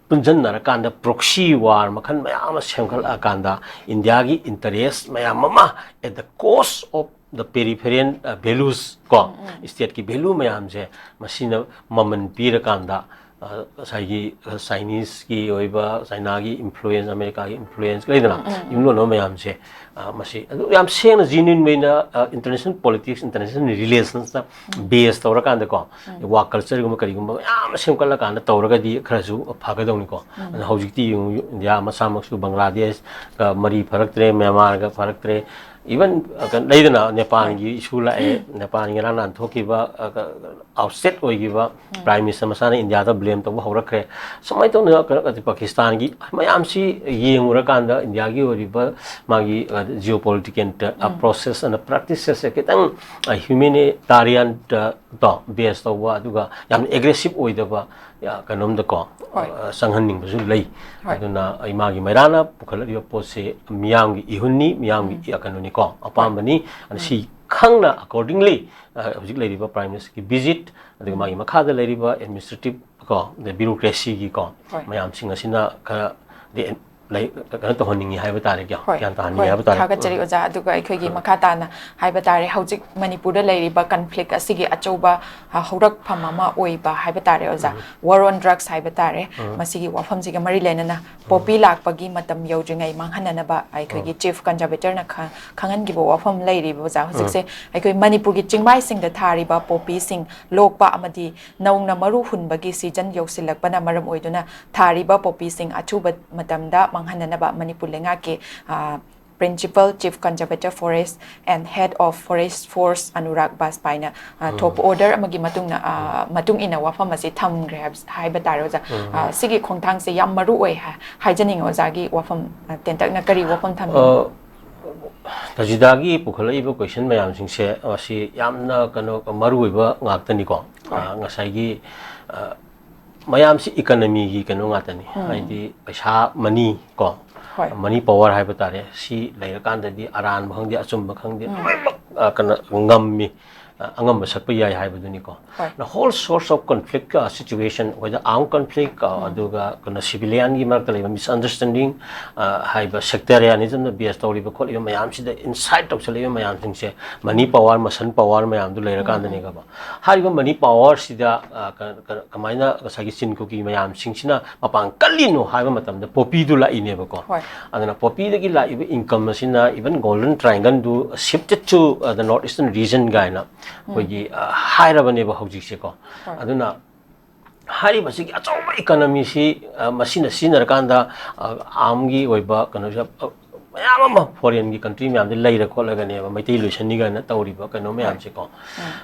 ꯄꯨꯟꯁꯤꯟꯅꯔꯀꯥꯟꯗ ꯄ꯭ꯔꯣꯛꯁꯤ ꯋꯥꯔ ꯃꯈꯜ ꯃꯌꯥꯝ ꯑꯃ ꯁꯦꯝꯒꯠꯂꯛꯑꯀꯥꯟꯗ ꯏꯟꯗꯤꯌꯥꯒꯤ ꯏꯟꯇꯔꯦꯁ ꯃꯌꯥꯝ ꯑꯃ at the cost of the peripheral, ꯑ, values ꯀꯣ, ꯁ꯭ꯇꯦꯠꯀꯤ ꯚꯦꯂꯨ ꯃꯌꯥꯝꯁꯦ ꯃꯁꯤꯅ ꯃꯃꯜ ꯄꯤꯔꯀꯥꯟꯗ ꯑ, ꯉꯁꯥꯏꯒꯤ, ꯑ, ꯆꯥꯏꯅꯤꯁꯀꯤ ꯑꯣꯏꯕ, ꯆꯥꯏꯅꯥꯒꯤ ꯏꯟꯐ꯭ꯂꯨꯌꯦꯟꯁ, ꯑꯃꯦꯔꯤꯀꯥꯒꯤ ꯏꯟꯐ꯭ꯂꯨꯌꯦꯟꯁ ꯂꯩꯗꯅ, ꯎꯝ, ꯎꯝ, ꯎꯝ꯫ ꯏꯟꯂꯣꯟꯅꯕ ꯃꯌꯥꯝꯁꯦ, ꯑ, ꯃꯁꯤ ꯑꯗꯨ ꯌꯥꯝ ꯁꯦꯡꯅ, ꯖꯤꯅ꯭ꯌꯨꯟ ꯑꯣꯏꯅ, ꯑ, ꯏꯟꯇꯔꯅꯦꯁꯅꯦꯜ ꯄꯣꯂꯤꯇꯤꯛꯁ, ꯏꯟꯇꯔꯅꯦꯁꯅꯦꯜ ꯔꯤꯂꯦꯁꯟꯁꯇ ꯎꯝ꯫ ꯕꯦꯁ ꯇꯧꯔꯀꯥꯟꯗꯀꯣ, ꯎꯝ꯫ ꯋꯥꯔꯛ ꯀꯜꯆꯔꯒꯨꯝꯕ ꯀꯔꯤꯒꯨꯝꯕ ꯃꯌꯥꯝ ꯑꯃ ꯁꯦꯝꯒꯠꯂꯀꯥꯟꯗ ꯇꯧꯔꯒꯗꯤ ꯈꯔꯁꯨ ꯐꯒꯗꯧꯅꯤꯀꯣ꯫ ꯎꯝ꯫ ꯑꯗꯨꯅ ꯍꯧꯖꯤꯛꯇꯤ ꯌꯦꯡꯉꯨ, ꯏꯟꯗꯤꯌꯥ ꯃꯁꯥꯃꯛꯁꯨ ꯕꯪꯒ꯭ꯂꯥꯗꯦꯁꯀ ꯃꯔꯤ ꯐꯔꯛꯇ꯭ꯔꯦ, ꯃ꯭ꯌꯥꯟꯃꯥꯔꯒ ꯐꯔꯛꯇ꯭ꯔꯦ, ꯏꯚꯟ, ꯑ, ꯀ-, ꯂꯩꯗꯅ, ꯅꯦꯄꯥꯟꯒꯤ ꯍꯣꯏ꯫ ꯏꯁꯨ ꯂꯥꯛꯑꯦ, ꯅꯦꯄꯥꯟꯒꯤ ꯉꯔꯥꯡ ꯅꯍꯥꯟ ꯊꯣꯛꯈꯤꯕ, ꯑ, ꯀ-, ꯑꯥꯎꯠꯁꯦꯠ ꯑꯣꯏꯈꯤꯕ ꯎꯝ꯫ ꯄ꯭ꯔꯥꯏꯝ ꯃꯤꯅꯤꯁꯇꯔ ꯃꯁꯥꯅ ꯏꯟꯗꯤꯌꯥꯗ ꯕ꯭ꯂꯦꯝ ꯇꯧꯕ ꯍꯧꯔꯛꯈ꯭ꯔꯦ꯫ ꯁꯨꯃꯥꯏꯅ ꯇꯧꯅ ꯀꯩꯅꯣ, ꯄꯥꯀꯤꯁꯇꯥꯟꯒꯤ ꯃꯌꯥꯝꯁꯤ ꯌꯦꯡꯉꯨꯔꯀꯥꯟꯗ ꯏꯟꯗꯤꯌꯥꯒꯤ ꯑꯣꯏꯔꯤꯕ ꯃꯥꯒꯤ, ꯑ, ꯖꯤꯑꯣ ꯄꯣꯂꯤꯇꯤꯀꯦꯜ ꯎꯝ꯫ ꯄ꯭ꯔꯣꯁꯦꯁ ꯑꯅ ꯄ꯭ꯔꯦꯛꯇꯤꯁꯦꯁꯁꯦ ꯈꯤꯇꯪ, ꯑ, ꯍ꯭ꯌꯨꯃꯦꯅꯤꯇꯥꯔꯤꯌꯟꯗ ꯀꯣ, ꯕꯦꯁ ꯇꯧꯕ, ꯑꯗꯨꯒ ꯌꯥꯝꯅ ꯑꯦꯒ꯭ꯔꯦꯁꯤꯞ ꯑꯣꯏꯗꯕ, ꯌꯥ-, ꯀꯩꯅꯣꯝꯗꯀꯣ, ꯍꯣꯏ꯫ ꯑ, ꯆꯪꯍꯟꯅꯤꯡꯕꯁꯨ ꯂꯩ꯫ ꯍꯣꯏ꯫ ꯑꯗꯨꯅ ꯏꯃꯥꯒꯤ ꯃꯩꯔꯥꯅ ꯄꯨꯈꯠꯂꯛꯂꯤꯕ ꯄꯣꯠꯁꯦ ꯃꯤꯌꯥꯝꯒꯤ ꯏꯍꯨꯟꯅꯤ, ꯃꯤꯌꯥꯝꯒꯤ ꯎꯝ꯫ ꯏ-, ꯀꯩꯅꯣꯅꯤꯀꯣ, ꯍꯣꯏ꯫ ꯑꯄꯥꯝꯕꯅꯤ꯫ ꯑꯗꯨ ꯎꯝ꯫ ꯁꯤ ꯈꯪꯅ, ꯑꯦꯀꯣꯔꯗꯤꯡꯂꯤ, ꯑ, ꯍꯧꯖꯤꯛ ꯂꯩꯔꯤꯕ ꯄ꯭ꯔꯥꯏꯝ ꯃꯤꯅꯤꯁꯇꯔꯒꯤ ꯚꯤꯖꯤꯠ, ꯑꯗꯨꯒ ꯎꯝ꯫ ꯃꯥꯒꯤ ꯃꯈꯥꯗ ꯂꯩꯔꯤꯕ ꯑꯦꯗꯃꯤꯅꯤꯁꯇ꯭ꯔꯦꯇꯤꯞ ꯀꯣ, ꯑꯗꯩ ꯕ꯭ꯌꯨꯔꯣꯀ꯭ꯔꯦꯁꯤꯒꯤ ꯀꯣ, ꯍꯣꯏ꯫ ꯃꯌꯥꯝꯁꯤꯡ ꯑꯁꯤꯅ ꯈꯔꯗꯤ ꯂꯩ, ꯀꯩꯅꯣ ꯇꯧꯍꯟꯅꯤꯡꯉꯤ ꯍꯥꯏꯕ ꯇꯥꯔꯦ, ꯒ꯭ꯌꯥꯟ, ꯍꯣꯏ, ꯒ꯭ꯌꯥꯟ ꯇꯥꯍꯟꯅꯤꯡꯉꯤ ꯍꯣꯏ, ꯍꯥꯏꯕ ꯇꯥꯔꯦ꯫ ꯊꯥꯒꯠꯆꯔꯤ ꯎꯝ꯫ ꯑꯣꯖꯥ꯫ ꯑꯗꯨꯒ ꯑꯩꯈꯣꯏꯒꯤ ꯎꯝ꯫ ꯃꯈꯥ ꯇꯥꯅ ꯍꯥꯏꯕ ꯇꯥꯔꯦ, ꯍꯧꯖꯤꯛ ꯃꯅꯤꯄꯨꯔꯗ ꯂꯩꯔꯤꯕ ꯀꯟꯐ꯭ꯂꯤꯛ ꯑꯁꯤꯒꯤ ꯑꯆꯧꯕ, ꯑ, ꯍꯧꯔꯛꯐꯝ ꯑꯃ ꯑꯣꯏꯕ ꯍꯥꯏꯕ ꯇꯥꯔꯦ ꯑꯣꯖꯥ, ꯎꯝ꯫ ꯋꯥꯔ ꯑꯣꯟ ꯗ꯭ꯔꯛꯁ ꯍꯥꯏꯕ ꯇꯥꯔꯦ꯫ ꯎꯝ꯫ ꯃꯁꯤꯒꯤ ꯋꯥꯐꯝꯁꯤꯒ ꯃꯔꯤ ꯂꯩꯅꯅ ꯎꯝ꯫ ꯄꯣꯄꯤ ꯂꯥꯛꯄꯒꯤ ꯃꯇꯝ ꯌꯧꯗ꯭ꯔꯤꯉꯩ ꯃꯥꯡꯍꯟꯅꯅꯕ ꯑꯩꯈꯣꯏꯒꯤ ꯎꯝ꯫ ꯆꯤꯐ ꯀꯟꯖꯔꯕꯦꯇꯔꯅ ꯈ-, ꯈꯪꯍꯟꯈꯤꯕ ꯋꯥꯐꯝ ꯂꯩꯔꯤꯕ ꯑꯣꯖꯥ꯫ ꯍꯧꯖꯤꯛꯁꯦ ꯎꯝ꯫ ꯑꯩꯈꯣꯏ ꯃꯅꯤꯄꯨꯔꯒꯤ ꯆꯤꯡꯃꯥꯏꯁꯤꯡꯗ ꯊꯥꯔꯤꯕ ꯄꯣꯄꯤꯁꯤꯡ ꯂꯣꯛꯄ ꯑꯃꯗꯤ ꯅꯧꯅ ꯃꯔꯨ ꯍꯨꯟꯕꯒꯤ ꯁꯤꯖꯟ ꯌꯧꯁꯤꯜꯂꯛꯄꯅ ꯃꯔꯝ ꯑꯣꯏꯗꯨꯅ ꯊꯥꯔꯤꯕ ꯄꯣꯄꯤꯁꯤꯡ ꯑꯊꯨꯕ ꯃꯇꯝꯗ ꯃꯥꯡꯍꯟꯅꯅꯕ ꯃꯅꯤꯄꯨꯔ ꯂꯩꯉꯥꯛꯀꯤ, ꯑ, Principal Chief Conservator Forest and Head of Forest Force Anurag ꯕꯥꯖꯄꯥꯏꯅ, ꯑ, ꯎꯝ꯫ ꯊꯣꯛꯄ ꯑꯣꯔꯗꯔ ꯑꯃꯒꯤ ꯃꯇꯨꯡꯅ, ꯑ, ꯎꯝ꯫ ꯃꯇꯨꯡ ꯏꯟꯅ ꯋꯥꯐꯝ ꯑꯁꯤ ꯊꯝꯈ꯭ꯔꯦ ꯍꯥꯏꯕ, ꯍꯥꯏꯕ ꯇꯥꯔꯦ ꯑꯣꯖꯥ꯫ ꯎꯝ꯫ ꯑ, ꯁꯤꯒꯤ ꯈꯣꯡꯊꯥꯡꯁꯦ ꯌꯥꯝ ꯃꯔꯨ ꯑꯣꯏ ꯍꯥꯏ-, ꯍꯥꯏꯖꯅꯤꯡꯉꯤ ꯑꯣꯖꯥꯒꯤ ꯋꯥꯐꯝ, ꯑ, ꯇꯦꯟꯇꯛꯅ ꯀꯔꯤ ꯋꯥꯐꯝ ꯊꯝꯕꯤꯅꯤ? ꯑ, ꯇꯖꯤꯗꯥꯒꯤ ꯄꯨꯈꯠꯂꯛꯏꯕ ꯀꯣꯏꯁꯟ ꯃꯌꯥꯝꯁꯤꯡꯁꯦ, ꯑ, ꯁꯤ ꯌꯥꯝꯅ ꯀꯩꯅꯣ, ꯃꯔꯨ ꯑꯣꯏꯕ ꯉꯥꯛꯇꯅꯤꯀꯣ꯫ ꯍꯣꯏ꯫ ꯑ, ꯉꯁꯥꯏꯒꯤ, ꯑ, ꯃꯌꯥꯝꯁꯤ ꯏꯀꯅꯃꯤꯒꯤ ꯀꯩꯅꯣ ꯉꯥꯛꯇꯅꯤ꯫ ꯎꯝ꯫ ꯍꯥꯏꯗꯤ ꯄꯩꯁꯥ, ꯃꯅꯤ ꯀꯣ, ꯍꯣꯏ꯫ ꯃꯅꯤ ꯄꯋꯥꯔ ꯍꯥꯏꯕ ꯇꯥꯔꯦ, ꯁꯤ ꯂꯩꯔꯀꯥꯟꯗꯗꯤ ꯑꯔꯥꯟꯕ ꯈꯪꯗꯦ, ꯑꯆꯨꯝꯕ ꯈꯪꯗꯦ, ꯎꯝ꯫ ꯂꯣꯏꯅꯃꯛ, ꯑ, ꯀꯩꯅꯣ, ꯉꯝꯃꯤ꯫ ꯑ, ꯑꯉꯝꯕ ꯁꯛꯄ ꯌꯥꯏ ꯍꯥꯏꯕꯗꯨꯅꯤꯀꯣ꯫ ꯍꯣꯏ꯫ The whole source of conflict, ꯑ, situation, whether armed conflict, ꯑ, ꯑꯗꯨꯒ ꯀꯩꯅꯣ civilianꯒꯤ ꯃꯔꯛꯇ ꯂꯩꯕ misunderstanding, ꯑ, ꯍꯥꯏꯕ sectarianismꯅ base ꯇꯧꯔꯤꯕ ꯈꯣꯠꯂꯤꯕ ꯃꯌꯥꯝꯁꯤꯗ incite ꯇꯧꯁꯜꯂꯛꯏꯕ ꯃꯌꯥꯝꯁꯤꯡꯁꯦ money power, muscle power ꯃꯌꯥꯝꯗꯨ ꯂꯩꯔꯀꯥꯟꯗꯅꯦꯕ꯫ ꯍꯥꯏꯔꯤꯕ money powerꯁꯤꯗ, ꯑ, ꯀ-, ꯀ-, ꯀꯃꯥꯏꯅ ꯉꯁꯥꯏꯒꯤ ꯆꯤꯟ ꯀꯨꯀꯤ ꯃꯌꯥꯝꯁꯤꯡꯁꯤꯅ ꯃꯄꯥꯡ ꯀꯜꯂꯤꯅꯣ ꯍꯥꯏꯕ ꯃꯇꯝꯗ poppyꯗꯨ ꯂꯥꯛꯏꯅꯦꯕꯀꯣ꯫ ꯍꯣꯏ꯫ ꯑꯗꯨꯅ poppyꯗꯒꯤ ꯂꯥꯛꯏꯕ income ꯑꯁꯤꯅ even Golden Triangleꯗꯨ shifted to, ꯑ, the North Eastern region ꯀꯥꯏꯅ ꯑꯩꯈꯣꯏꯒꯤ, ꯑ, ꯍꯥꯏꯔꯕꯅꯦꯕ ꯍꯧꯖꯤꯛꯁꯦꯀꯣ꯫ ꯍꯣꯏ꯫ ꯑꯗꯨꯅ ꯍꯥꯏꯔꯤꯕꯁꯤꯒꯤ ꯑꯆꯧꯕ economyꯁꯤ, ꯑ, ꯃꯁꯤꯅ ꯁꯤꯖꯤꯟꯅꯔꯀꯥꯟꯗ, ꯑ, armꯒꯤ ꯑꯣꯏꯕ ꯀꯩꯅꯣꯁꯦ, ꯑ, ꯃꯌꯥꯝ ꯑꯃ foreignꯒꯤ country ꯃꯌꯥꯝꯗ ꯂꯩꯔ ꯈꯣꯠꯂꯒꯅꯦꯕ ꯃꯩꯇꯩ ꯂꯣꯏꯁꯟꯅꯤ ꯀꯥꯏꯅ ꯇꯧꯔꯤꯕ ꯀꯩꯅꯣ ꯃꯌꯥꯝꯁꯦꯀꯣ꯫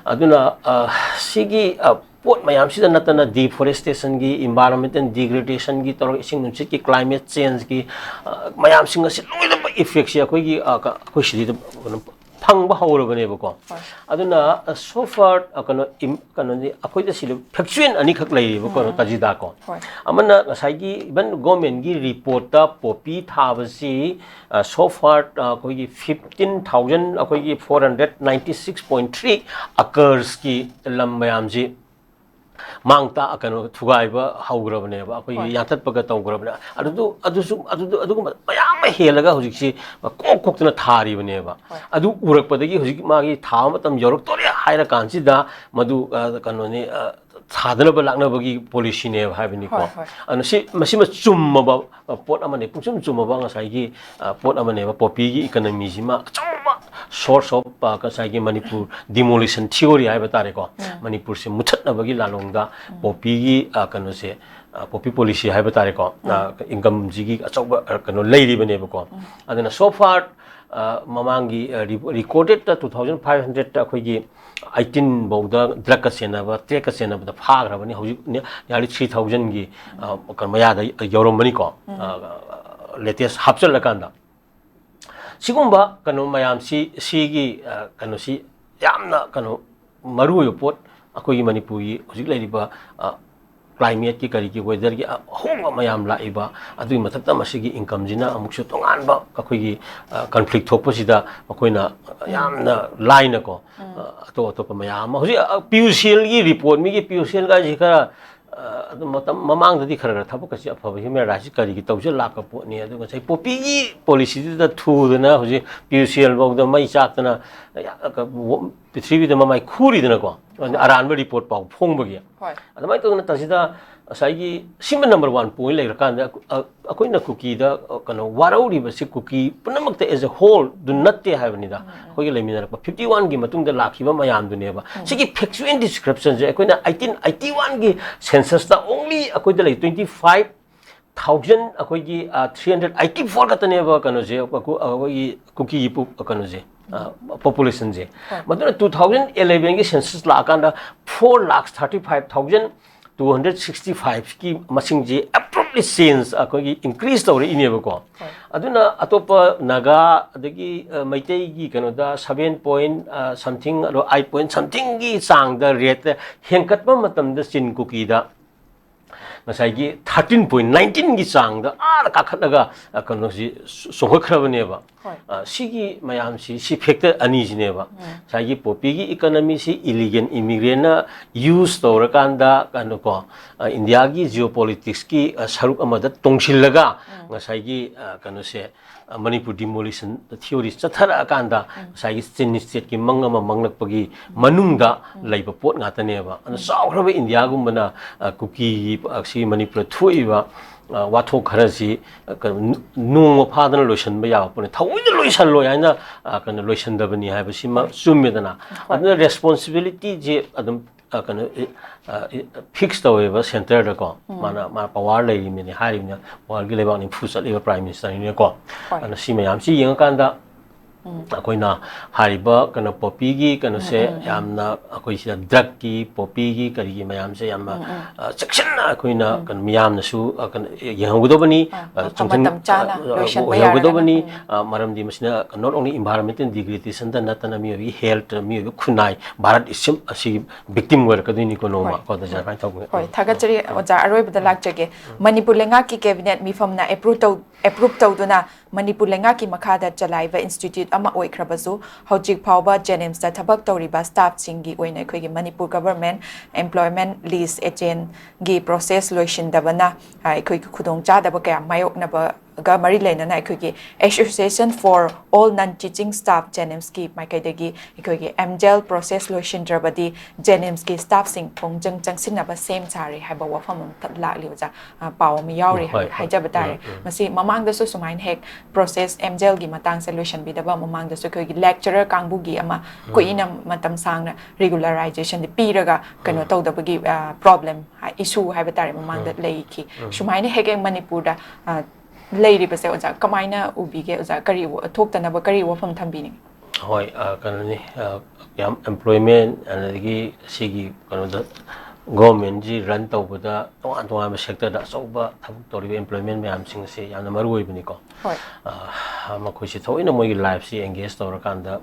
ꯑꯗꯨꯅ, ꯑ, ꯁꯤꯒꯤ, ꯑ, ꯄꯣꯠ ꯃꯌꯥꯝꯁꯤꯗ ꯅꯠꯇꯅ deforestationꯒꯤ, environmental degradationꯒꯤ ꯇꯧꯔꯒ ꯏꯁꯤꯡ ꯅꯨꯡꯁꯤꯠꯀꯤ climate changeꯒꯤ, ꯑ, ꯃꯌꯥꯝꯁꯤꯡ ꯑꯁꯤ ꯂꯣꯏꯅꯃꯛ effectꯁꯦ ꯑꯩꯈꯣꯏꯒꯤ, ꯑ, ꯀ-, ꯑꯩꯈꯣꯏ ꯁꯤꯗꯩꯗ ꯀꯩꯅꯣ ꯐꯪꯕ ꯍꯧꯔꯕꯅꯦꯕꯀꯣ꯫ ꯍꯣꯏ꯫ ꯑꯗꯨꯅ, ꯑ, so far, ꯑ, ꯀꯩꯅꯣ, ꯏꯝ-, ꯀꯩꯅꯣꯗꯤ ꯑꯩꯈꯣꯏꯗ ꯁꯤꯗ factual ꯑꯅꯤꯈꯛ ꯂꯩꯔꯤꯕꯀꯣ, ꯀꯖꯤꯗꯥꯀꯣ꯫ ꯍꯣꯏ꯫ ꯑꯃꯅ ꯉꯁꯥꯏꯒꯤ even governmentꯒꯤ reportꯇ poppy ꯊꯥꯕꯁꯤ, ꯑ, so far, ꯑ, ꯑꯩꯈꯣꯏꯒꯤ fifteen thousand, ꯑꯩꯈꯣꯏꯒꯤ four hundred ninety six point three acresꯀꯤ ꯂꯝ ꯃꯌꯥꯝꯁꯤ ꯃꯥꯡ ꯇꯥ-, ꯀꯩꯅꯣ, ꯊꯨꯒꯥꯏꯕ ꯍꯧꯈ꯭ꯔꯕꯅꯦꯕ, ꯑꯩꯈꯣꯏꯒꯤ ꯍꯣꯏ꯫ ꯌꯥꯟꯊꯠꯄꯒ ꯇꯧꯈ꯭ꯔꯕꯅꯦ꯫ ꯑꯗꯨ, ꯑꯗꯨꯁꯨ, ꯑꯗꯨ, ꯑꯗꯨꯒꯨꯝꯕ ꯃꯌꯥꯝ ꯑꯃ ꯍꯦꯜꯂꯒ ꯍꯧꯖꯤꯛꯁꯤ ꯀꯣꯛ ꯀꯣꯛꯇꯅ ꯊꯥꯔꯤꯕꯅꯦꯕ꯫ ꯍꯣꯏ꯫ ꯑꯗꯨ ꯎꯔꯛꯄꯗꯒꯤ ꯍꯧꯖꯤꯛ ꯃꯥꯒꯤ ꯊꯥꯕ ꯃꯇꯝ ꯌꯧꯔꯛꯇꯣꯔꯦ ꯍꯥꯏꯔ ꯀꯥꯟꯁꯤꯗ ꯃꯗꯨ, ꯑ, ꯀꯩꯅꯣꯅꯤ, ꯑ, ꯊꯥꯗꯅꯕ ꯂꯥꯛꯅꯕꯒꯤ policyꯅꯦꯕ ꯍꯥꯏꯕꯅꯤꯀꯣ꯫ ꯍꯣꯏ, ꯍꯣꯏ꯫ ꯑꯗꯨꯅ ꯁꯤ, ꯃꯁꯤꯃ ꯆꯨꯝꯃꯕ, ꯑ, ꯄꯣꯠ ꯑꯃꯅꯤ, ꯄꯨꯡꯆꯨꯝ ꯆꯨꯝꯃꯕ ꯉꯁꯥꯏꯒꯤ, ꯑ, ꯄꯣꯠ ꯑꯃꯅꯦꯕ꯫ Poppyꯒꯤ economyꯁꯤꯃ ꯑꯆꯧꯕ source of, ꯑ, ꯉꯁꯥꯏꯒꯤ ꯃꯅꯤꯄꯨꯔ demolition theory ꯍꯥꯏꯕ ꯇꯥꯔꯦꯀꯣ꯫ ꯃꯅꯤꯄꯨꯔꯁꯦ ꯃꯨꯊꯠꯅꯕꯒꯤ ꯂꯥꯂꯣꯡꯗ poppyꯒꯤ, ꯑ, ꯀꯩꯅꯣꯁꯦ, ꯑ, poppy policy ꯍꯥꯏꯕ ꯇꯥꯔꯦꯀꯣ꯫ ꯑ, incomeꯁꯤꯒꯤ ꯑꯆꯧꯕ, ꯑ, ꯀꯩꯅꯣ ꯂꯩꯔꯤꯕꯅꯦꯕꯀꯣ꯫ ꯑꯗꯨꯅ so far, ꯑ, ꯃꯃꯥꯡꯒꯤ, ꯑ, re-, recordedꯇ two thousand five hundredꯇ ꯑꯩꯈꯣꯏꯒꯤ eighteen ꯐꯥꯎꯗ drugꯀ ꯁꯦꯟꯅꯕ, ꯇ꯭ꯔꯦꯛꯀ ꯁꯦꯟꯅꯕꯗ ꯐꯥꯈ꯭ꯔꯕꯅꯤ꯫ ꯍꯧꯖꯤꯛ nearly three thousandꯒꯤ, ꯑ, ꯀꯩꯅꯣ ꯃꯌꯥꯗ ꯌꯧꯔꯝꯕꯅꯤꯀꯣ꯫ ꯑ, latest ꯍꯥꯞꯆꯜꯂꯀꯥꯟꯗ꯫ ꯁꯤꯒꯨꯝꯕ ꯀꯩꯅꯣ ꯃꯌꯥꯝꯁꯤ, ꯁꯤꯒꯤ, ꯑ, ꯀꯩꯅꯣꯁꯤ ꯌꯥꯝꯅ ꯀꯩꯅꯣ ꯃꯔꯨꯑꯣꯏꯕ ꯄꯣꯠ, ꯑꯩꯈꯣꯏꯒꯤ ꯃꯅꯤꯄꯨꯔꯒꯤ ꯍꯧꯖꯤꯛ ꯂꯩꯔꯤꯕ, ꯑ, ꯀ꯭ꯂꯥꯏꯃꯦꯠꯀꯤ, ꯀꯔꯤꯒꯤ, ꯋꯦꯗꯔꯒꯤ ꯑꯍꯣꯡꯕ ꯃꯌꯥꯝ ꯂꯥꯛꯏꯕ, ꯑꯗꯨꯒꯤ ꯃꯊꯛꯇ ꯃꯁꯤꯒꯤ ꯏꯟꯀꯝꯁꯤꯅ ꯑꯃꯨꯛꯁꯨ ꯇꯣꯉꯥꯟꯕ ꯑꯩꯈꯣꯏꯒꯤ ꯀꯟꯐ꯭ꯂꯤꯛ ꯊꯣꯛꯄꯁꯤꯗ ꯃꯈꯣꯏꯅ ꯌꯥꯝꯅ ꯂꯥꯏꯅꯀꯣ, ꯑꯇꯣꯞ ꯑꯇꯣꯞꯄ ꯃꯌꯥꯝ ꯑꯃ ꯍꯧꯖꯤꯛ ꯄꯤ ꯌꯨ ꯁꯤ ꯑꯦꯜꯒꯤ ꯔꯤꯄꯣꯔꯠ, ꯃꯤꯒꯤ ꯄꯤ ꯌꯨ ꯁꯤ ꯑꯦꯜꯒꯁꯤ ꯈꯔ ꯑꯗꯨꯝ ꯃꯇꯝ ꯃꯃꯥꯡꯗꯗꯤ ꯈꯔ ꯈꯔ ꯊꯕꯛꯀꯁꯤ ꯑꯐꯕ ꯍ꯭ꯌꯨꯃꯦꯟ ꯔꯥꯏꯠꯁꯤ ꯀꯔꯤꯒꯤ ꯇꯧꯖ ꯂꯥꯛꯄ ꯄꯣꯠꯅꯤ꯫ ꯑꯗꯨꯒ ꯉꯁꯥꯏ ꯄꯣꯄꯤꯒꯤ ꯄꯣꯂꯤꯁꯤꯗꯨꯗ ꯊꯨꯗꯅ ꯍꯧꯖꯤꯛ ꯄꯤ ꯌꯨ ꯁꯤ ꯑꯦꯜ ꯐꯥꯎꯗ ꯃꯩ ꯆꯥꯛꯇꯅ ꯄ꯭ꯔꯤꯊꯤꯕꯤꯗ ꯃꯃꯥꯏ ꯈꯨꯔꯤꯗꯅꯀꯣ, ꯑꯔꯥꯟꯕ ꯔꯤꯄꯣꯔꯠ ꯄꯥꯎ ꯐꯣꯡꯕꯒꯤ꯫ ꯍꯣꯏ꯫ ꯑꯗꯨꯃꯥꯏꯅ ꯇꯧꯗꯅ ꯇꯧꯁꯤꯗ ꯉꯁꯥꯏꯒꯤ ꯁꯤꯃ ꯅꯝꯕꯔ ꯋꯥꯟ ꯄꯣꯏꯟ ꯂꯩꯔꯀꯥꯟꯗ ꯑꯩꯈꯣ-, ꯑ-, ꯑꯩꯈꯣꯏꯅ ꯀꯨꯀꯤꯗ, ꯑ, ꯀꯩꯅꯣ, ꯋꯥꯔꯧꯔꯤꯕꯁꯤ ꯀꯨꯀꯤ ꯄꯨꯝꯅꯃꯛꯇ as a whole ꯗꯨ ꯅꯠꯇꯦ ꯍꯥꯏꯕꯅꯤꯗ꯫ ꯑꯩꯈꯣꯏꯒꯤ ꯂꯩꯃꯤꯟꯅꯔꯛꯄ ꯐꯤꯐꯇꯤ ꯋꯥꯟꯒꯤ ꯃꯇꯨꯡꯗ ꯂꯥꯛꯈꯤꯕ ꯃꯌꯥꯝꯗꯨꯅꯦꯕ꯫ ꯁꯤꯒꯤ factual description ꯁꯦ ꯑꯩꯈꯣꯏꯅ ꯑꯩꯠꯇꯤꯟ ꯑꯩꯠꯇꯤ ꯋꯥꯟꯒꯤ ꯁꯦꯟꯁꯁꯇ only ꯑꯩꯈꯣꯏꯗ ꯂꯩ ꯇ꯭ꯋꯦꯟꯇꯤ ꯐꯥꯏꯚ ꯊꯥꯎꯖꯟ, ꯑꯩꯈꯣꯏꯒꯤ, ꯑ, ꯊ꯭ꯔꯤ ꯍꯟꯗ꯭ꯔꯦꯠ ꯑꯩꯠꯇꯤ ꯐꯣꯔ ꯈꯛꯇꯅꯦꯕ ꯀꯩꯅꯣꯁꯦ, ꯑꯩꯈꯣꯏ-, ꯑꯩꯈꯣꯏꯒꯤ ꯀꯨꯀꯤꯒꯤ ꯄꯣ-, ꯀꯩꯅꯣꯁꯦ, ꯑ, ꯄꯣꯄꯨꯂꯦꯁꯟꯁꯦ꯫ ꯍꯣꯏ꯫ ꯃꯗꯨꯅ ꯇꯨ ꯊꯥꯎꯖꯟ ꯑꯦꯂꯦꯚꯦꯟꯒꯤ ꯁꯦꯟꯁꯁ ꯂꯥꯛꯑꯀꯥꯟꯗ four lakh thirty five thousand two hundred sixty ꯐꯥꯏꯚꯀꯤ ꯃꯁꯤꯡꯁꯤ ꯑꯦꯕ꯭ꯔꯞꯂꯤ ꯆꯦꯟꯖ, ꯑꯩꯈꯣꯏꯒꯤ ꯏꯟꯀ꯭ꯔꯤꯖ ꯇꯧꯔꯛꯏꯅꯦꯕꯀꯣ꯫ ꯍꯣꯏ꯫ ꯑꯗꯨꯅ ꯑꯇꯣꯞꯄ ꯅꯥꯒꯥ ꯑꯗꯒꯤ, ꯑ, ꯃꯩꯇꯩꯒꯤ ꯀꯩꯅꯣꯗ ꯁꯚꯦꯟ ꯄꯣꯏꯟ, ꯑ, ꯁꯝꯊꯤꯡ, ꯑꯗꯣ ꯑꯩꯠ ꯄꯣꯏꯟ ꯁꯝꯊꯤꯡꯒꯤ ꯆꯥꯡꯗ ꯔꯦꯠꯇ ꯍꯦꯟꯒꯠꯄ ꯃꯇꯝꯗ ꯆꯤꯟ ꯀꯨꯀꯤꯗ ꯉꯁꯥꯏꯒꯤ ꯊꯥꯔꯇꯤꯟ ꯄꯣꯏꯟ ꯅꯥꯏꯟꯇꯤꯟꯒꯤ ꯆꯥꯡꯗ ꯑꯥꯗ ꯀꯥꯈꯠꯂꯒ, ꯑ, ꯀꯩꯅꯣꯁꯤ ꯆꯣꯡꯈꯠꯈ꯭ꯔꯕꯅꯦꯕ꯫ ꯍꯣꯏ꯫ ꯑ, ꯁꯤꯒꯤ ꯃꯌꯥꯝꯁꯤ, ꯁꯤ ꯐꯦꯛꯇꯔ ꯑꯅꯤꯁꯤꯅꯦꯕ꯫ ꯉꯁꯥꯏꯒꯤ ꯄꯣꯄꯤꯒꯤ ꯏꯀꯅꯃꯤꯁꯤ ꯏꯂꯤꯒꯦꯜ ꯏꯃꯤꯒ꯭ꯔꯦꯟꯅ ꯌꯨꯁ ꯇꯧꯔꯀꯥꯟꯗ, ꯀꯩꯅꯣꯀꯣ, ꯑ, ꯏꯟꯗꯤꯌꯥꯒꯤ ꯖꯤꯑꯣ ꯄꯣꯂꯤꯇꯤꯛꯁꯀꯤ, ꯑ, ꯁꯔꯨꯛ ꯑꯃꯗ ꯇꯣꯡꯁꯤꯜꯂꯒ ꯉꯁꯥꯏꯒꯤ, ꯑ, ꯀꯩꯅꯣꯁꯦ, ꯑ, ꯃꯅꯤꯄꯨꯔ ꯗꯤꯃꯣꯂꯤꯁꯟ ꯊꯤꯑꯣꯔꯤ ꯆꯠꯊꯔꯛꯑꯀꯥꯟꯗ ꯉꯁꯥꯏꯒꯤ ꯆꯤꯟ ꯁ꯭ꯇꯦꯠꯀꯤ ꯃꯪ ꯑꯃ ꯃꯪꯂꯛꯄꯒꯤ ꯃꯅꯨꯡꯗ ꯂꯩꯕ ꯄꯣꯠ ꯉꯥꯛꯇꯅꯦꯕ꯫ ꯑꯗꯨꯅ ꯆꯥꯎꯈ꯭ꯔꯕ ꯏꯟꯗꯤꯌꯥꯒꯨꯝꯕꯅ, ꯑ, ꯀꯨꯀꯤꯒꯤ, ꯑ, ꯁꯤ ꯃꯅꯤꯄꯨꯔꯗ ꯊꯣꯛꯏꯕ, ꯑ, ꯋꯥꯊꯣꯛ ꯈꯔꯁꯤ, ꯑ, ꯀꯩꯅꯣ, ꯅꯨ-, ꯅꯣꯡꯃ ꯐꯥꯗꯅ ꯂꯣꯏꯁꯤꯟꯕ ꯌꯥꯕ ꯄꯣꯠꯅꯤ꯫ ꯊꯑꯣꯏꯅ ꯂꯣꯏꯁꯤꯜꯂꯣꯏ ꯍꯥꯏꯅ, ꯑ, ꯀꯩꯅꯣ, ꯂꯣꯏꯁꯤꯟꯗꯕꯅꯤ ꯍꯥꯏꯕꯁꯤꯃ ꯆꯨꯝꯃꯦꯗꯅ꯫ ꯑꯗꯨꯅ ꯔꯦꯁꯄꯣꯟꯁꯤꯕꯤꯂꯤꯇꯤꯁꯦ ꯑꯗꯨꯝ, ꯑ, ꯀꯩꯅꯣ, ꯑ, ꯐꯤꯛꯁ ꯇꯧꯋꯦꯕ ꯁꯦꯟꯇꯔꯗꯀꯣ꯫ ꯃꯥꯅ, ꯃꯥ ꯄꯋꯥꯔ ꯂꯩꯔꯤꯕꯅꯤ ꯍꯥꯏꯔꯤꯕꯅꯤꯅ, ꯋꯥꯔꯜꯒꯤ ꯂꯩꯕꯥꯛ ꯅꯤꯐꯨ ꯆꯠꯂꯤꯕ ꯄ꯭ꯔꯥꯏꯝ ꯃꯤꯅꯤꯁꯇꯔꯅꯤꯅꯀꯣ꯫ ꯍꯣꯏ꯫ ꯑꯗꯨꯅ ꯁꯤ ꯃꯌꯥꯝꯁꯤ ꯌꯦꯡꯉꯀꯥꯟꯗ ꯑꯩꯈꯣꯏꯅ ꯍꯥꯏꯔꯤꯕ ꯀꯩꯅꯣ ꯄꯣꯄꯤꯒꯤ ꯀꯩꯅꯣꯁꯦ ꯌꯥꯝꯅ ꯑꯩꯈꯣꯏ ꯁꯤꯗ ꯗ꯭ꯔꯛꯀꯤ, ꯄꯣꯄꯤꯒꯤ, ꯀꯔꯤꯒꯤ ꯃꯌꯥꯝꯁꯦ ꯌꯥꯝꯅ ꯑ, ꯆꯦꯛꯁꯤꯟꯅ ꯑꯩꯈꯣꯏꯅ ꯀꯩꯅꯣ ꯃꯤꯌꯥꯝꯅꯁꯨ ꯑ, ꯀꯩꯅꯣ ꯌꯦꯡꯍꯧꯒꯗꯕꯅꯤ, ꯑ, ꯑ, ꯃꯐꯝ ꯆꯪꯁꯤꯟ-, ꯃꯇꯝ ꯆꯥꯅ ꯑ, ꯂꯣꯏꯁꯤꯟꯕ ꯑꯣꯏꯍꯧꯒꯗꯕꯅꯤ꯫ ꯌꯥꯔꯒꯅ꯫ ꯑ, ꯃꯔꯝꯗꯤ ꯃꯁꯤꯅ not only environmental degradation ꯗ ꯅꯠꯇꯅ ꯃꯤꯑꯣꯏꯕꯒꯤ health, ꯃꯤꯑꯣꯏꯕ ꯈꯨꯟꯅꯥꯏ, ꯚꯥꯔꯠ ꯏꯁꯤꯡ ꯑꯁꯤꯒꯤ victim ꯑꯣꯏꯔꯛꯀꯗꯣꯏꯅꯤꯀꯣ ꯅꯣꯡꯃ꯫ ꯍꯣꯏ꯫ ꯀꯣ, ꯑꯗ ꯍꯣꯏ꯫ ꯁꯨꯃꯥꯏꯅ ꯇꯧꯕꯅꯦ꯫ ꯍꯣꯏ, ꯊꯥꯒꯠꯆꯔꯤ ꯑꯣꯖꯥ꯫ ꯑꯔꯣꯏꯕꯗ ꯂꯥꯛꯆꯒꯦ꯫ ꯃꯅꯤꯄꯨꯔ ꯂꯩꯉꯥꯛꯀꯤ cabinet ꯃꯤꯐꯝꯅ approve ꯇꯧ-, approve ꯇꯧꯗꯨꯅ ꯃꯅꯤꯄꯨꯔ ꯂꯩꯉꯥꯛꯀꯤ ꯃꯈꯥꯗ ꯆꯂꯥꯏꯕ institute ꯑꯃ ꯑꯣꯏꯈ꯭ꯔꯕꯁꯨ, ꯍꯧꯖꯤꯛ ꯐꯥꯎꯕ JNIMS ꯇ ꯊꯕꯛ ꯇꯧꯔꯤꯕ staff ꯁꯤꯡꯒꯤ ꯑꯣꯏꯅ ꯑꯩꯈꯣꯏꯒꯤ Manipur government employment list agent ꯒꯤ process ꯂꯣꯏꯁꯤꯟꯗꯕꯅ, ꯑ, ꯑꯩꯈꯣꯏꯒꯤ ꯈꯨꯗꯣꯡꯆꯥꯗꯕ ꯀꯌꯥ ꯃꯥꯌꯣꯛꯅꯕꯒ ꯃꯔꯤ ꯂꯩꯅꯅ ꯑꯩꯈꯣꯏꯒꯤ Association for All Non-Teaching Staff JNIMS ꯀꯤ ꯃꯥꯏꯀꯩꯗꯒꯤ ꯑꯩꯈꯣꯏꯒꯤ MJEL process ꯂꯣꯏꯁꯤꯟꯗ꯭ꯔꯕꯗꯤ JNIMS ꯀꯤ staff ꯁꯤꯡ ꯈꯣꯡꯖꯪ ꯆꯪꯁꯤꯟꯅꯕ ꯁꯦꯝ ꯁꯥꯔꯦ ꯍꯥꯏꯕ ꯋꯥꯐꯝ ꯑꯃ ꯂꯥꯛꯂꯤ ꯑꯣꯖꯥ꯫ ꯑ, ꯄꯥꯎ ꯑꯃ ꯌꯥꯎꯔꯤ ꯍꯣꯏ, ꯍꯥꯏ-, ꯍꯣꯏ꯫ ꯍꯥꯏꯖꯕ ꯇꯥꯔꯦ꯫ ꯎꯝ, ꯎꯝ꯫ ꯃꯁꯤ ꯃꯃꯥꯡꯗꯁꯨ ꯁꯨꯃꯥꯏꯅ ꯍꯦꯛ process, MJEL ꯒꯤ ꯃꯇꯥꯡꯁꯦ ꯂꯣꯏꯁꯤꯟꯕꯤꯗꯕ ꯃꯃꯥꯡꯗꯁꯨ ꯑꯩꯈꯣꯏꯒꯤ lecturer ꯀꯥꯡꯕꯨꯒꯤ ꯑꯃ ꯎꯝ꯫ ꯀꯨꯏꯅ ꯃꯇꯝ ꯁꯥꯡꯅ regularization ꯗꯤ ꯄꯤꯔꯒ ꯀꯩꯅꯣ ꯎꯝ꯫ ꯇꯧꯗꯕꯒꯤ, ꯑ, problem, ꯍꯥꯏ, issue ꯍꯥꯏꯕ ꯇꯥꯔꯦ, ꯃꯃꯥꯡꯗ ꯎꯝ꯫ ꯂꯩꯈꯤ꯫ ꯎꯝ꯫ ꯁꯨꯃꯥꯏꯅ ꯍꯦꯛ ꯍꯦꯛ ꯃꯅꯤꯄꯨꯔꯗ, ꯑ, ꯂꯩꯔꯤꯕꯁꯦ ꯑꯣꯖꯥ ꯀꯃꯥꯏꯅ ꯎꯕꯤꯒꯦ? ꯑꯣꯖꯥ ꯀꯔꯤ ꯋꯥ-, ꯊꯣꯛꯇꯅꯕ ꯀꯔꯤ ꯋꯥꯐꯝ ꯊꯝꯕꯤꯅꯤꯡꯉꯤ? ꯍꯣꯏ, ꯑ, ꯀꯩꯅꯣꯅꯤ, ꯑ, ꯌꯥꯝ employment ꯑꯗꯒꯤ ꯁꯤꯒꯤ ꯀꯩꯅꯣꯗ government ꯁꯤ run ꯇꯧꯕꯗ ꯇꯣꯉꯥꯟ ꯇꯣꯉꯥꯟꯕ sector ꯗ ꯑꯆꯧꯕ ꯊꯕꯛ ꯇꯧꯔꯤꯕ employment ꯃꯌꯥꯝꯁꯤꯡ ꯑꯁꯤ ꯌꯥꯝꯅ ꯃꯔꯨ ꯑꯣꯏꯕꯅꯤꯀꯣ꯫ ꯍꯣꯏ꯫ ꯑ, ꯃꯈꯣꯏꯁꯤ ꯊꯑꯣꯏꯅ ꯃꯣꯏꯒꯤ life ꯁꯤ engage ꯇꯧꯔꯀꯥꯟꯗ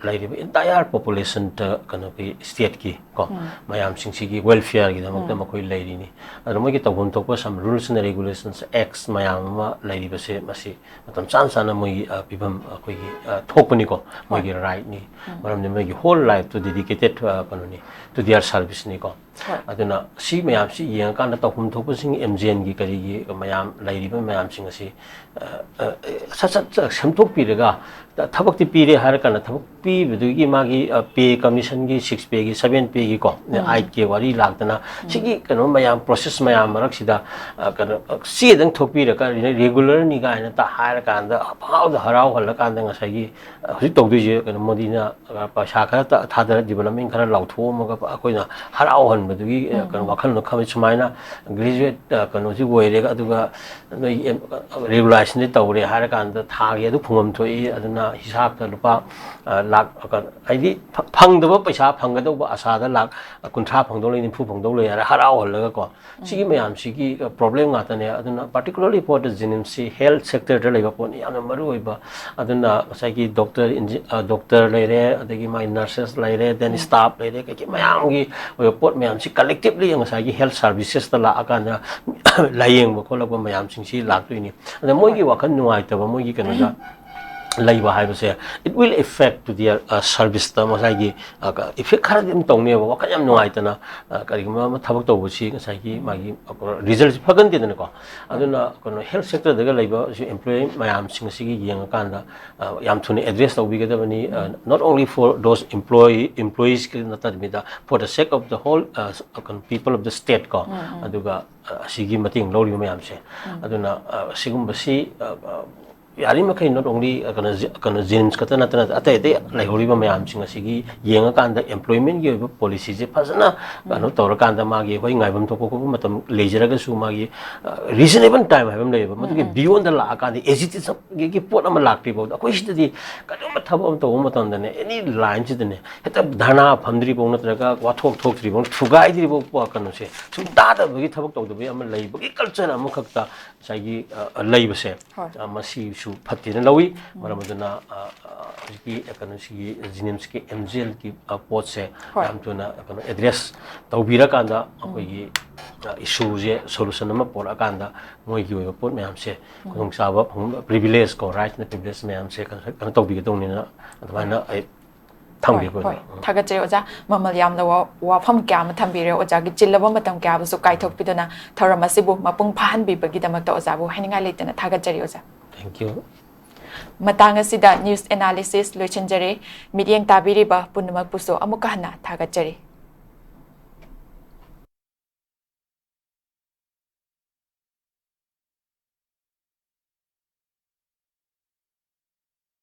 ꯂꯩꯔꯤꯕ entire population ꯗ ꯀꯩꯅꯣꯒꯤ state ꯀꯤ ꯀꯣ ꯎꯝ꯫ ꯃꯌꯥꯝꯁꯤꯡꯁꯤꯒꯤ welfare ꯒꯤꯗꯃꯛꯇ ꯎꯝ꯫ ꯃꯈꯣꯏ ꯂꯩꯔꯤꯅꯤ꯫ ꯑꯗꯨꯅ ꯃꯣꯏꯒꯤ ꯇꯧꯐꯝ ꯊꯣꯛꯄ some rules and regulations, acts ꯃꯌꯥꯝ ꯑꯃ ꯂꯩꯔꯤꯕꯁꯦ ꯃꯁꯤ ꯃꯇꯝ ꯆꯥꯅ ꯆꯥꯅ ꯃꯣꯏꯒꯤ, ꯑ, ꯄꯤꯐꯝ ꯑꯩꯈꯣꯏꯒꯤ, ꯑ, ꯊꯣꯛꯄꯅꯤꯀꯣ, ꯍꯣꯏ꯫ ꯃꯣꯏꯒꯤ right ꯅꯤ꯫ ꯎꯝ꯫ ꯃꯔꯝꯗꯤ ꯃꯣꯏꯒꯤ whole life ꯇꯣ dedicated, ꯑ, ꯀꯩꯅꯣꯅꯤ, to their service ꯅꯤꯀꯣ꯫ ꯍꯣꯏ꯫ ꯑꯗꯨꯅ ꯁꯤ ꯃꯌꯥꯝꯁꯤ ꯌꯦꯡꯉꯀꯥꯟꯗ ꯇꯧꯐꯝ ꯊꯣꯛꯄꯁꯤꯡ MJEL ꯒꯤ ꯀꯔꯤꯒꯤ ꯃꯌꯥꯝ ꯂꯩꯔꯤꯕ ꯃꯌꯥꯝꯁꯤꯡ ꯑꯁꯤ, ꯑ, ꯑ, ꯁꯠ ꯁꯠ ꯁꯠ ꯁꯦꯝꯗꯣꯛꯄꯤꯔꯒ ꯊꯕꯛꯇꯤ ꯄꯤꯔꯦ ꯍꯥꯏꯔꯀꯥꯟꯗ ꯊꯕꯛ ꯄꯤꯕꯗꯨꯒꯤ ꯃꯥꯒꯤ, ꯑ, pay commission ꯒꯤ, six pay ꯒꯤ, seven pay ꯒꯤ ꯀꯣ, ꯎꯝ꯫ Eight ꯀꯤ ꯋꯥꯔꯤ ꯂꯥꯛꯇꯅ ꯎꯝ꯫ ꯁꯤꯒꯤ ꯀꯩꯅꯣ ꯃꯌꯥꯝ process ꯃꯌꯥꯝ ꯃꯔꯛꯁꯤꯗ, ꯑ, ꯀꯩꯅꯣ, ꯑ, ꯆꯦꯗꯪ ꯊꯣꯛꯄꯤꯔꯒ regular ꯅꯤ ꯀꯥꯏꯅ ꯇ ꯍꯥꯏꯔꯀꯥꯟꯗ ꯄꯪꯍꯥꯎꯗ ꯍꯔꯥꯎꯍꯜꯂꯀꯥꯟꯗ ꯉꯁꯥꯏꯒꯤ, ꯑ, ꯍꯧꯖꯤꯛ ꯇꯧꯗꯣꯏꯁꯦ ꯀꯩꯅꯣ ꯃꯣꯗꯤꯅ ꯄꯩꯁꯥ ꯈꯔ ꯇ-, ꯊꯥꯗꯔ development ꯈꯔ ꯂꯥꯎꯊꯣꯛꯑꯝꯃꯒ ꯑꯩꯈꯣꯏꯅ ꯍꯔꯥꯎꯍꯟꯕꯗꯨꯒꯤ, ꯑ, ꯎꯝ, ꯀꯩꯅꯣ ꯎꯝ꯫ ꯋꯥꯈꯜꯂꯣꯟ ꯈꯜꯂꯤ꯫ ꯁꯨꯃꯥꯏꯅ graduate, ꯑ, ꯀꯩꯅꯣꯁꯤ ꯑꯣꯏꯔꯦ ꯑꯗꯨꯒ ꯅꯣꯏ, ꯑ, regularization ꯗꯤ ꯇꯧꯔꯦ ꯍꯥꯏꯔꯀꯥꯟꯗ ꯊꯥꯒꯤ ꯑꯗꯨ ꯐꯪꯐꯝ ꯊꯣꯛꯏ, ꯑꯗꯨꯅ ꯍꯤꯁꯥꯞꯇ ꯂꯨꯄꯥ, ꯑ, ꯂꯥꯛ, ꯍꯥꯏꯗꯤ ꯐ-, ꯐꯪꯗꯕ ꯄꯩꯁꯥ ꯐꯪꯒꯗꯧꯕ ꯑꯁꯥꯗ ꯂꯥꯛ ꯀꯨꯟꯊ꯭ꯔꯥ ꯐꯪꯗꯧ ꯂꯩ, ꯅꯤꯐꯨ ꯐꯪꯗꯧ ꯂꯩ ꯍꯥꯏꯔ ꯍꯔꯥꯎꯍꯜꯂꯒꯀꯣ꯫ ꯁꯤꯒꯤ ꯃꯌꯥꯝꯁꯤꯒꯤ, ꯑ, problem ꯉꯥꯛꯇꯅꯦ꯫ ꯑꯗꯨꯅ particularly for the JNIMS ꯁꯤ health sector ꯗ ꯂꯩꯕ ꯄꯣꯠꯅꯤ, ꯌꯥꯝꯅ ꯃꯔꯨ ꯑꯣꯏꯕ꯫ ꯑꯗꯨꯅ ꯉꯁꯥꯏꯒꯤ doctor, engi-, ꯑ, doctor ꯂꯩꯔꯦ, ꯑꯗꯒꯤ ꯃꯥꯒꯤ nurses ꯂꯩꯔꯦ, then staff ꯂꯩꯔꯦ, ꯀꯩꯀꯩ ꯃꯌꯥꯝꯒꯤ ꯑꯣꯏꯕ ꯄꯣꯠ ꯃꯌꯥꯝꯁꯤ collectively ꯉꯁꯥꯏꯒꯤ health services ꯇ ꯂꯥꯛꯑꯀꯥꯟꯗ ꯂꯥꯏꯌꯦꯡꯕ ꯈꯣꯠꯂꯛꯄ ꯃꯌꯥꯝꯁꯤꯡꯁꯤ ꯂꯥꯛꯇꯣꯏꯅꯤ꯫ ꯑꯗ ꯃꯣꯏꯒꯤ ꯋꯥꯈꯜ ꯅꯨꯡꯉꯥꯏꯇꯕ, ꯃꯣꯏꯒꯤ ꯀꯩꯅꯣꯗ ꯂꯩꯕ ꯍꯥꯏꯕꯁꯦ, it will affect to their, uh, service ꯇ ꯉꯁꯥꯏꯒꯤ, ꯑ, ꯀ-, effect ꯈꯔꯗꯤ ꯑꯗꯨꯝ ꯇꯧꯅꯦꯕ꯫ ꯋꯥꯈꯜ ꯌꯥꯝ ꯅꯨꯡꯉꯥꯏꯇꯅ, ꯑ, ꯀꯔꯤꯒꯨꯝꯕ ꯑꯃ ꯊꯕꯛ ꯇꯧꯕꯁꯤ ꯉꯁꯥꯏꯒꯤ ꯃꯥꯒꯤ, ꯑ, result ꯁꯤ ꯐꯒꯟꯗꯦꯗꯅꯀꯣ꯫ ꯑꯗꯨꯅ ꯀꯩꯅꯣ, health sector ꯗꯒ ꯂꯩꯕ ꯁꯤ employee ꯃꯌꯥꯝꯁꯤꯡ ꯑꯁꯤꯒꯤ ꯌꯦꯡꯉꯀꯥꯟꯗ, ꯑ, ꯌꯥꯝ ꯊꯨꯅ address ꯇꯧꯕꯤꯒꯗꯕꯅꯤ꯫ ꯑ, not only for those employee, employees ꯀꯤ ꯅꯠꯇꯕꯤꯗ, for the sake of the whole, ꯑ, ꯀꯩꯅꯣ, people of the state ꯀꯣ꯫ ꯑꯗꯨꯒ, ꯑ, ꯑꯁꯤꯒꯤ ꯃꯇꯦꯡ ꯂꯧꯔꯤꯕ ꯃꯌꯥꯝꯁꯦ꯫ ꯑꯗꯨꯅ, ꯑ, ꯑꯁꯤꯒꯨꯝꯕꯁꯤ, ꯑ, ꯑ, ꯌꯥꯔꯤꯃꯈꯩ not only, ꯑ, ꯀꯩꯅꯣ, ꯖꯤ-, ꯀꯩꯅꯣ, JNIMS ꯈꯛꯇ ꯅꯠꯇꯅ ꯑꯇꯩ ꯑꯇꯩ ꯂꯩꯍꯧꯔꯤꯕ ꯃꯌꯥꯝꯁꯤꯡ ꯑꯁꯤꯒꯤ ꯌꯦꯡꯉꯀꯥꯟꯗ employment ꯒꯤ ꯑꯣꯏꯕ policy ꯁꯦ ꯐꯖꯅ ꯀꯩꯅꯣ ꯇꯧꯔꯀꯥꯟꯗ, ꯃꯥꯒꯤ ꯑꯩꯈꯣꯏ ꯉꯥꯏꯐꯝ ꯊꯣꯛꯄ ꯈꯣꯠꯄ ꯃꯇꯝ ꯂꯩꯖꯔꯒꯁꯨ, ꯃꯥꯒꯤ, ꯑ, reasonable time ꯍꯥꯏꯕ ꯑꯃ ꯂꯩꯌꯦꯕ, ꯃꯗꯨꯒꯤ beyond ꯗ ꯂꯥꯛꯑꯀꯥꯟꯗ agitation ꯒꯤ ꯄꯣꯠ ꯑꯃ ꯂꯥꯛꯇ꯭ꯔꯤ ꯐꯥꯎꯗ, ꯑꯩꯈꯣꯏ ꯁꯤꯗꯗꯤ ꯀꯔꯤꯒꯨꯝꯕ ꯊꯕꯛ ꯑꯃ ꯇꯧꯕ ꯃꯇꯝꯗꯅꯦ, any line ꯁꯤꯗꯅꯦ, ꯍꯦꯛꯇ ꯙꯔꯅꯥ ꯐꯝꯗ꯭ꯔꯤ ꯐꯥꯎ ꯅꯠꯇ꯭ꯔꯒ ꯋꯥꯊꯣꯛ ꯊꯣꯛꯇ꯭ꯔꯤ ꯐꯥꯎ, ꯊꯨꯒꯥꯏꯗ꯭ꯔꯤ ꯐꯥꯎ, ꯀꯩꯅꯣꯁꯦ ꯁꯨꯝ ꯇꯥꯗꯕꯒꯤ ꯊꯕꯛ ꯇꯧꯗꯕꯒꯤ ꯑꯃ ꯂꯩꯕꯒꯤ culture ꯑꯃꯈꯛꯇ ꯉꯁꯥꯏꯒꯤ, ꯑ, ꯑ, ꯂꯩꯕꯁꯦ, ꯍꯣꯏ꯫ ꯑ, ꯃꯁꯤꯁꯨ ꯐꯠꯇꯦꯅ ꯂꯧꯏ꯫ ꯃꯔꯝ ꯑꯗꯨꯅ, ꯑ, ꯑ, ꯍꯧꯖꯤꯛꯀꯤ, ꯑ, ꯀꯩꯅꯣꯁꯤꯒꯤ JNIMS ꯀꯤ MGL ꯒꯤ, ꯑ, ꯄꯣꯠꯁꯦ ꯍꯣꯏ꯫ ꯌꯥꯝ ꯊꯨꯅ, ꯑ, ꯀꯩꯅꯣ, address ꯇꯧꯕꯤꯔꯀꯥꯟꯗ ꯑꯩꯈꯣꯏꯒꯤ, ꯑ, issue ꯁꯦ solution ꯑꯃ ꯄꯣꯔꯛꯑꯀꯥꯟꯗ ꯃꯣꯏꯒꯤ ꯑꯣꯏꯕ ꯄꯣꯠ ꯃꯌꯥꯝꯁꯦ, ꯈꯨꯗꯣꯡꯆꯥꯕ ꯐꯪꯕ, privilege ꯀꯣ, right ꯅ privilege ꯃꯌꯥꯝꯁꯦ ꯀꯩꯅꯣ, ꯀꯩꯅꯣ ꯇꯧꯕꯤꯒꯗꯧꯅꯤꯅ ꯑꯗꯨꯃꯥꯏꯅ ꯑꯩ ꯊꯝꯒꯦ꯫ ꯍꯣꯏ, ꯑꯩꯈꯣꯏꯅ꯫ ꯍꯣꯏ꯫ ꯊꯥꯒꯠꯆꯔꯤ ꯑꯣꯖꯥ꯫ ꯃꯃꯜ ꯌꯥꯝꯂꯕ ꯋꯥꯐꯝ ꯀꯌꯥ ꯑꯃ ꯊꯝꯕꯤꯔꯦ꯫ ꯑꯣꯖꯥꯒꯤ ꯆꯤꯜꯂꯕ ꯃꯇꯝ ꯀꯌꯥꯕꯨꯁꯨ ꯀꯥꯏꯊꯣꯛꯄꯤꯗꯨꯅ ꯊꯧꯔꯝ ꯑꯁꯤꯕꯨ ꯃꯄꯨꯡ ꯐꯥꯍꯟꯕꯤꯕꯒꯤꯗꯃꯛꯇ ꯑꯣꯖꯥꯕꯨ ꯍꯥꯏꯅꯤꯡꯉꯥꯏ ꯂꯩꯇꯅ ꯊꯥꯒꯠꯆꯔꯤ ꯑꯣꯖꯥ꯫ Thank you꯫ ꯃꯇꯥꯡ ꯑꯁꯤꯗ news analysis ꯂꯣꯏꯁꯤꯟꯖꯔꯦ꯫ ꯃꯤꯠꯌꯦꯡ ꯇꯥꯕꯤꯔꯤꯕ ꯄꯨꯝꯅꯃꯛꯄꯨꯁꯨ ꯑꯃꯨꯛꯀ ꯍꯟꯅ ꯊꯥꯒꯠꯆꯔꯤ꯫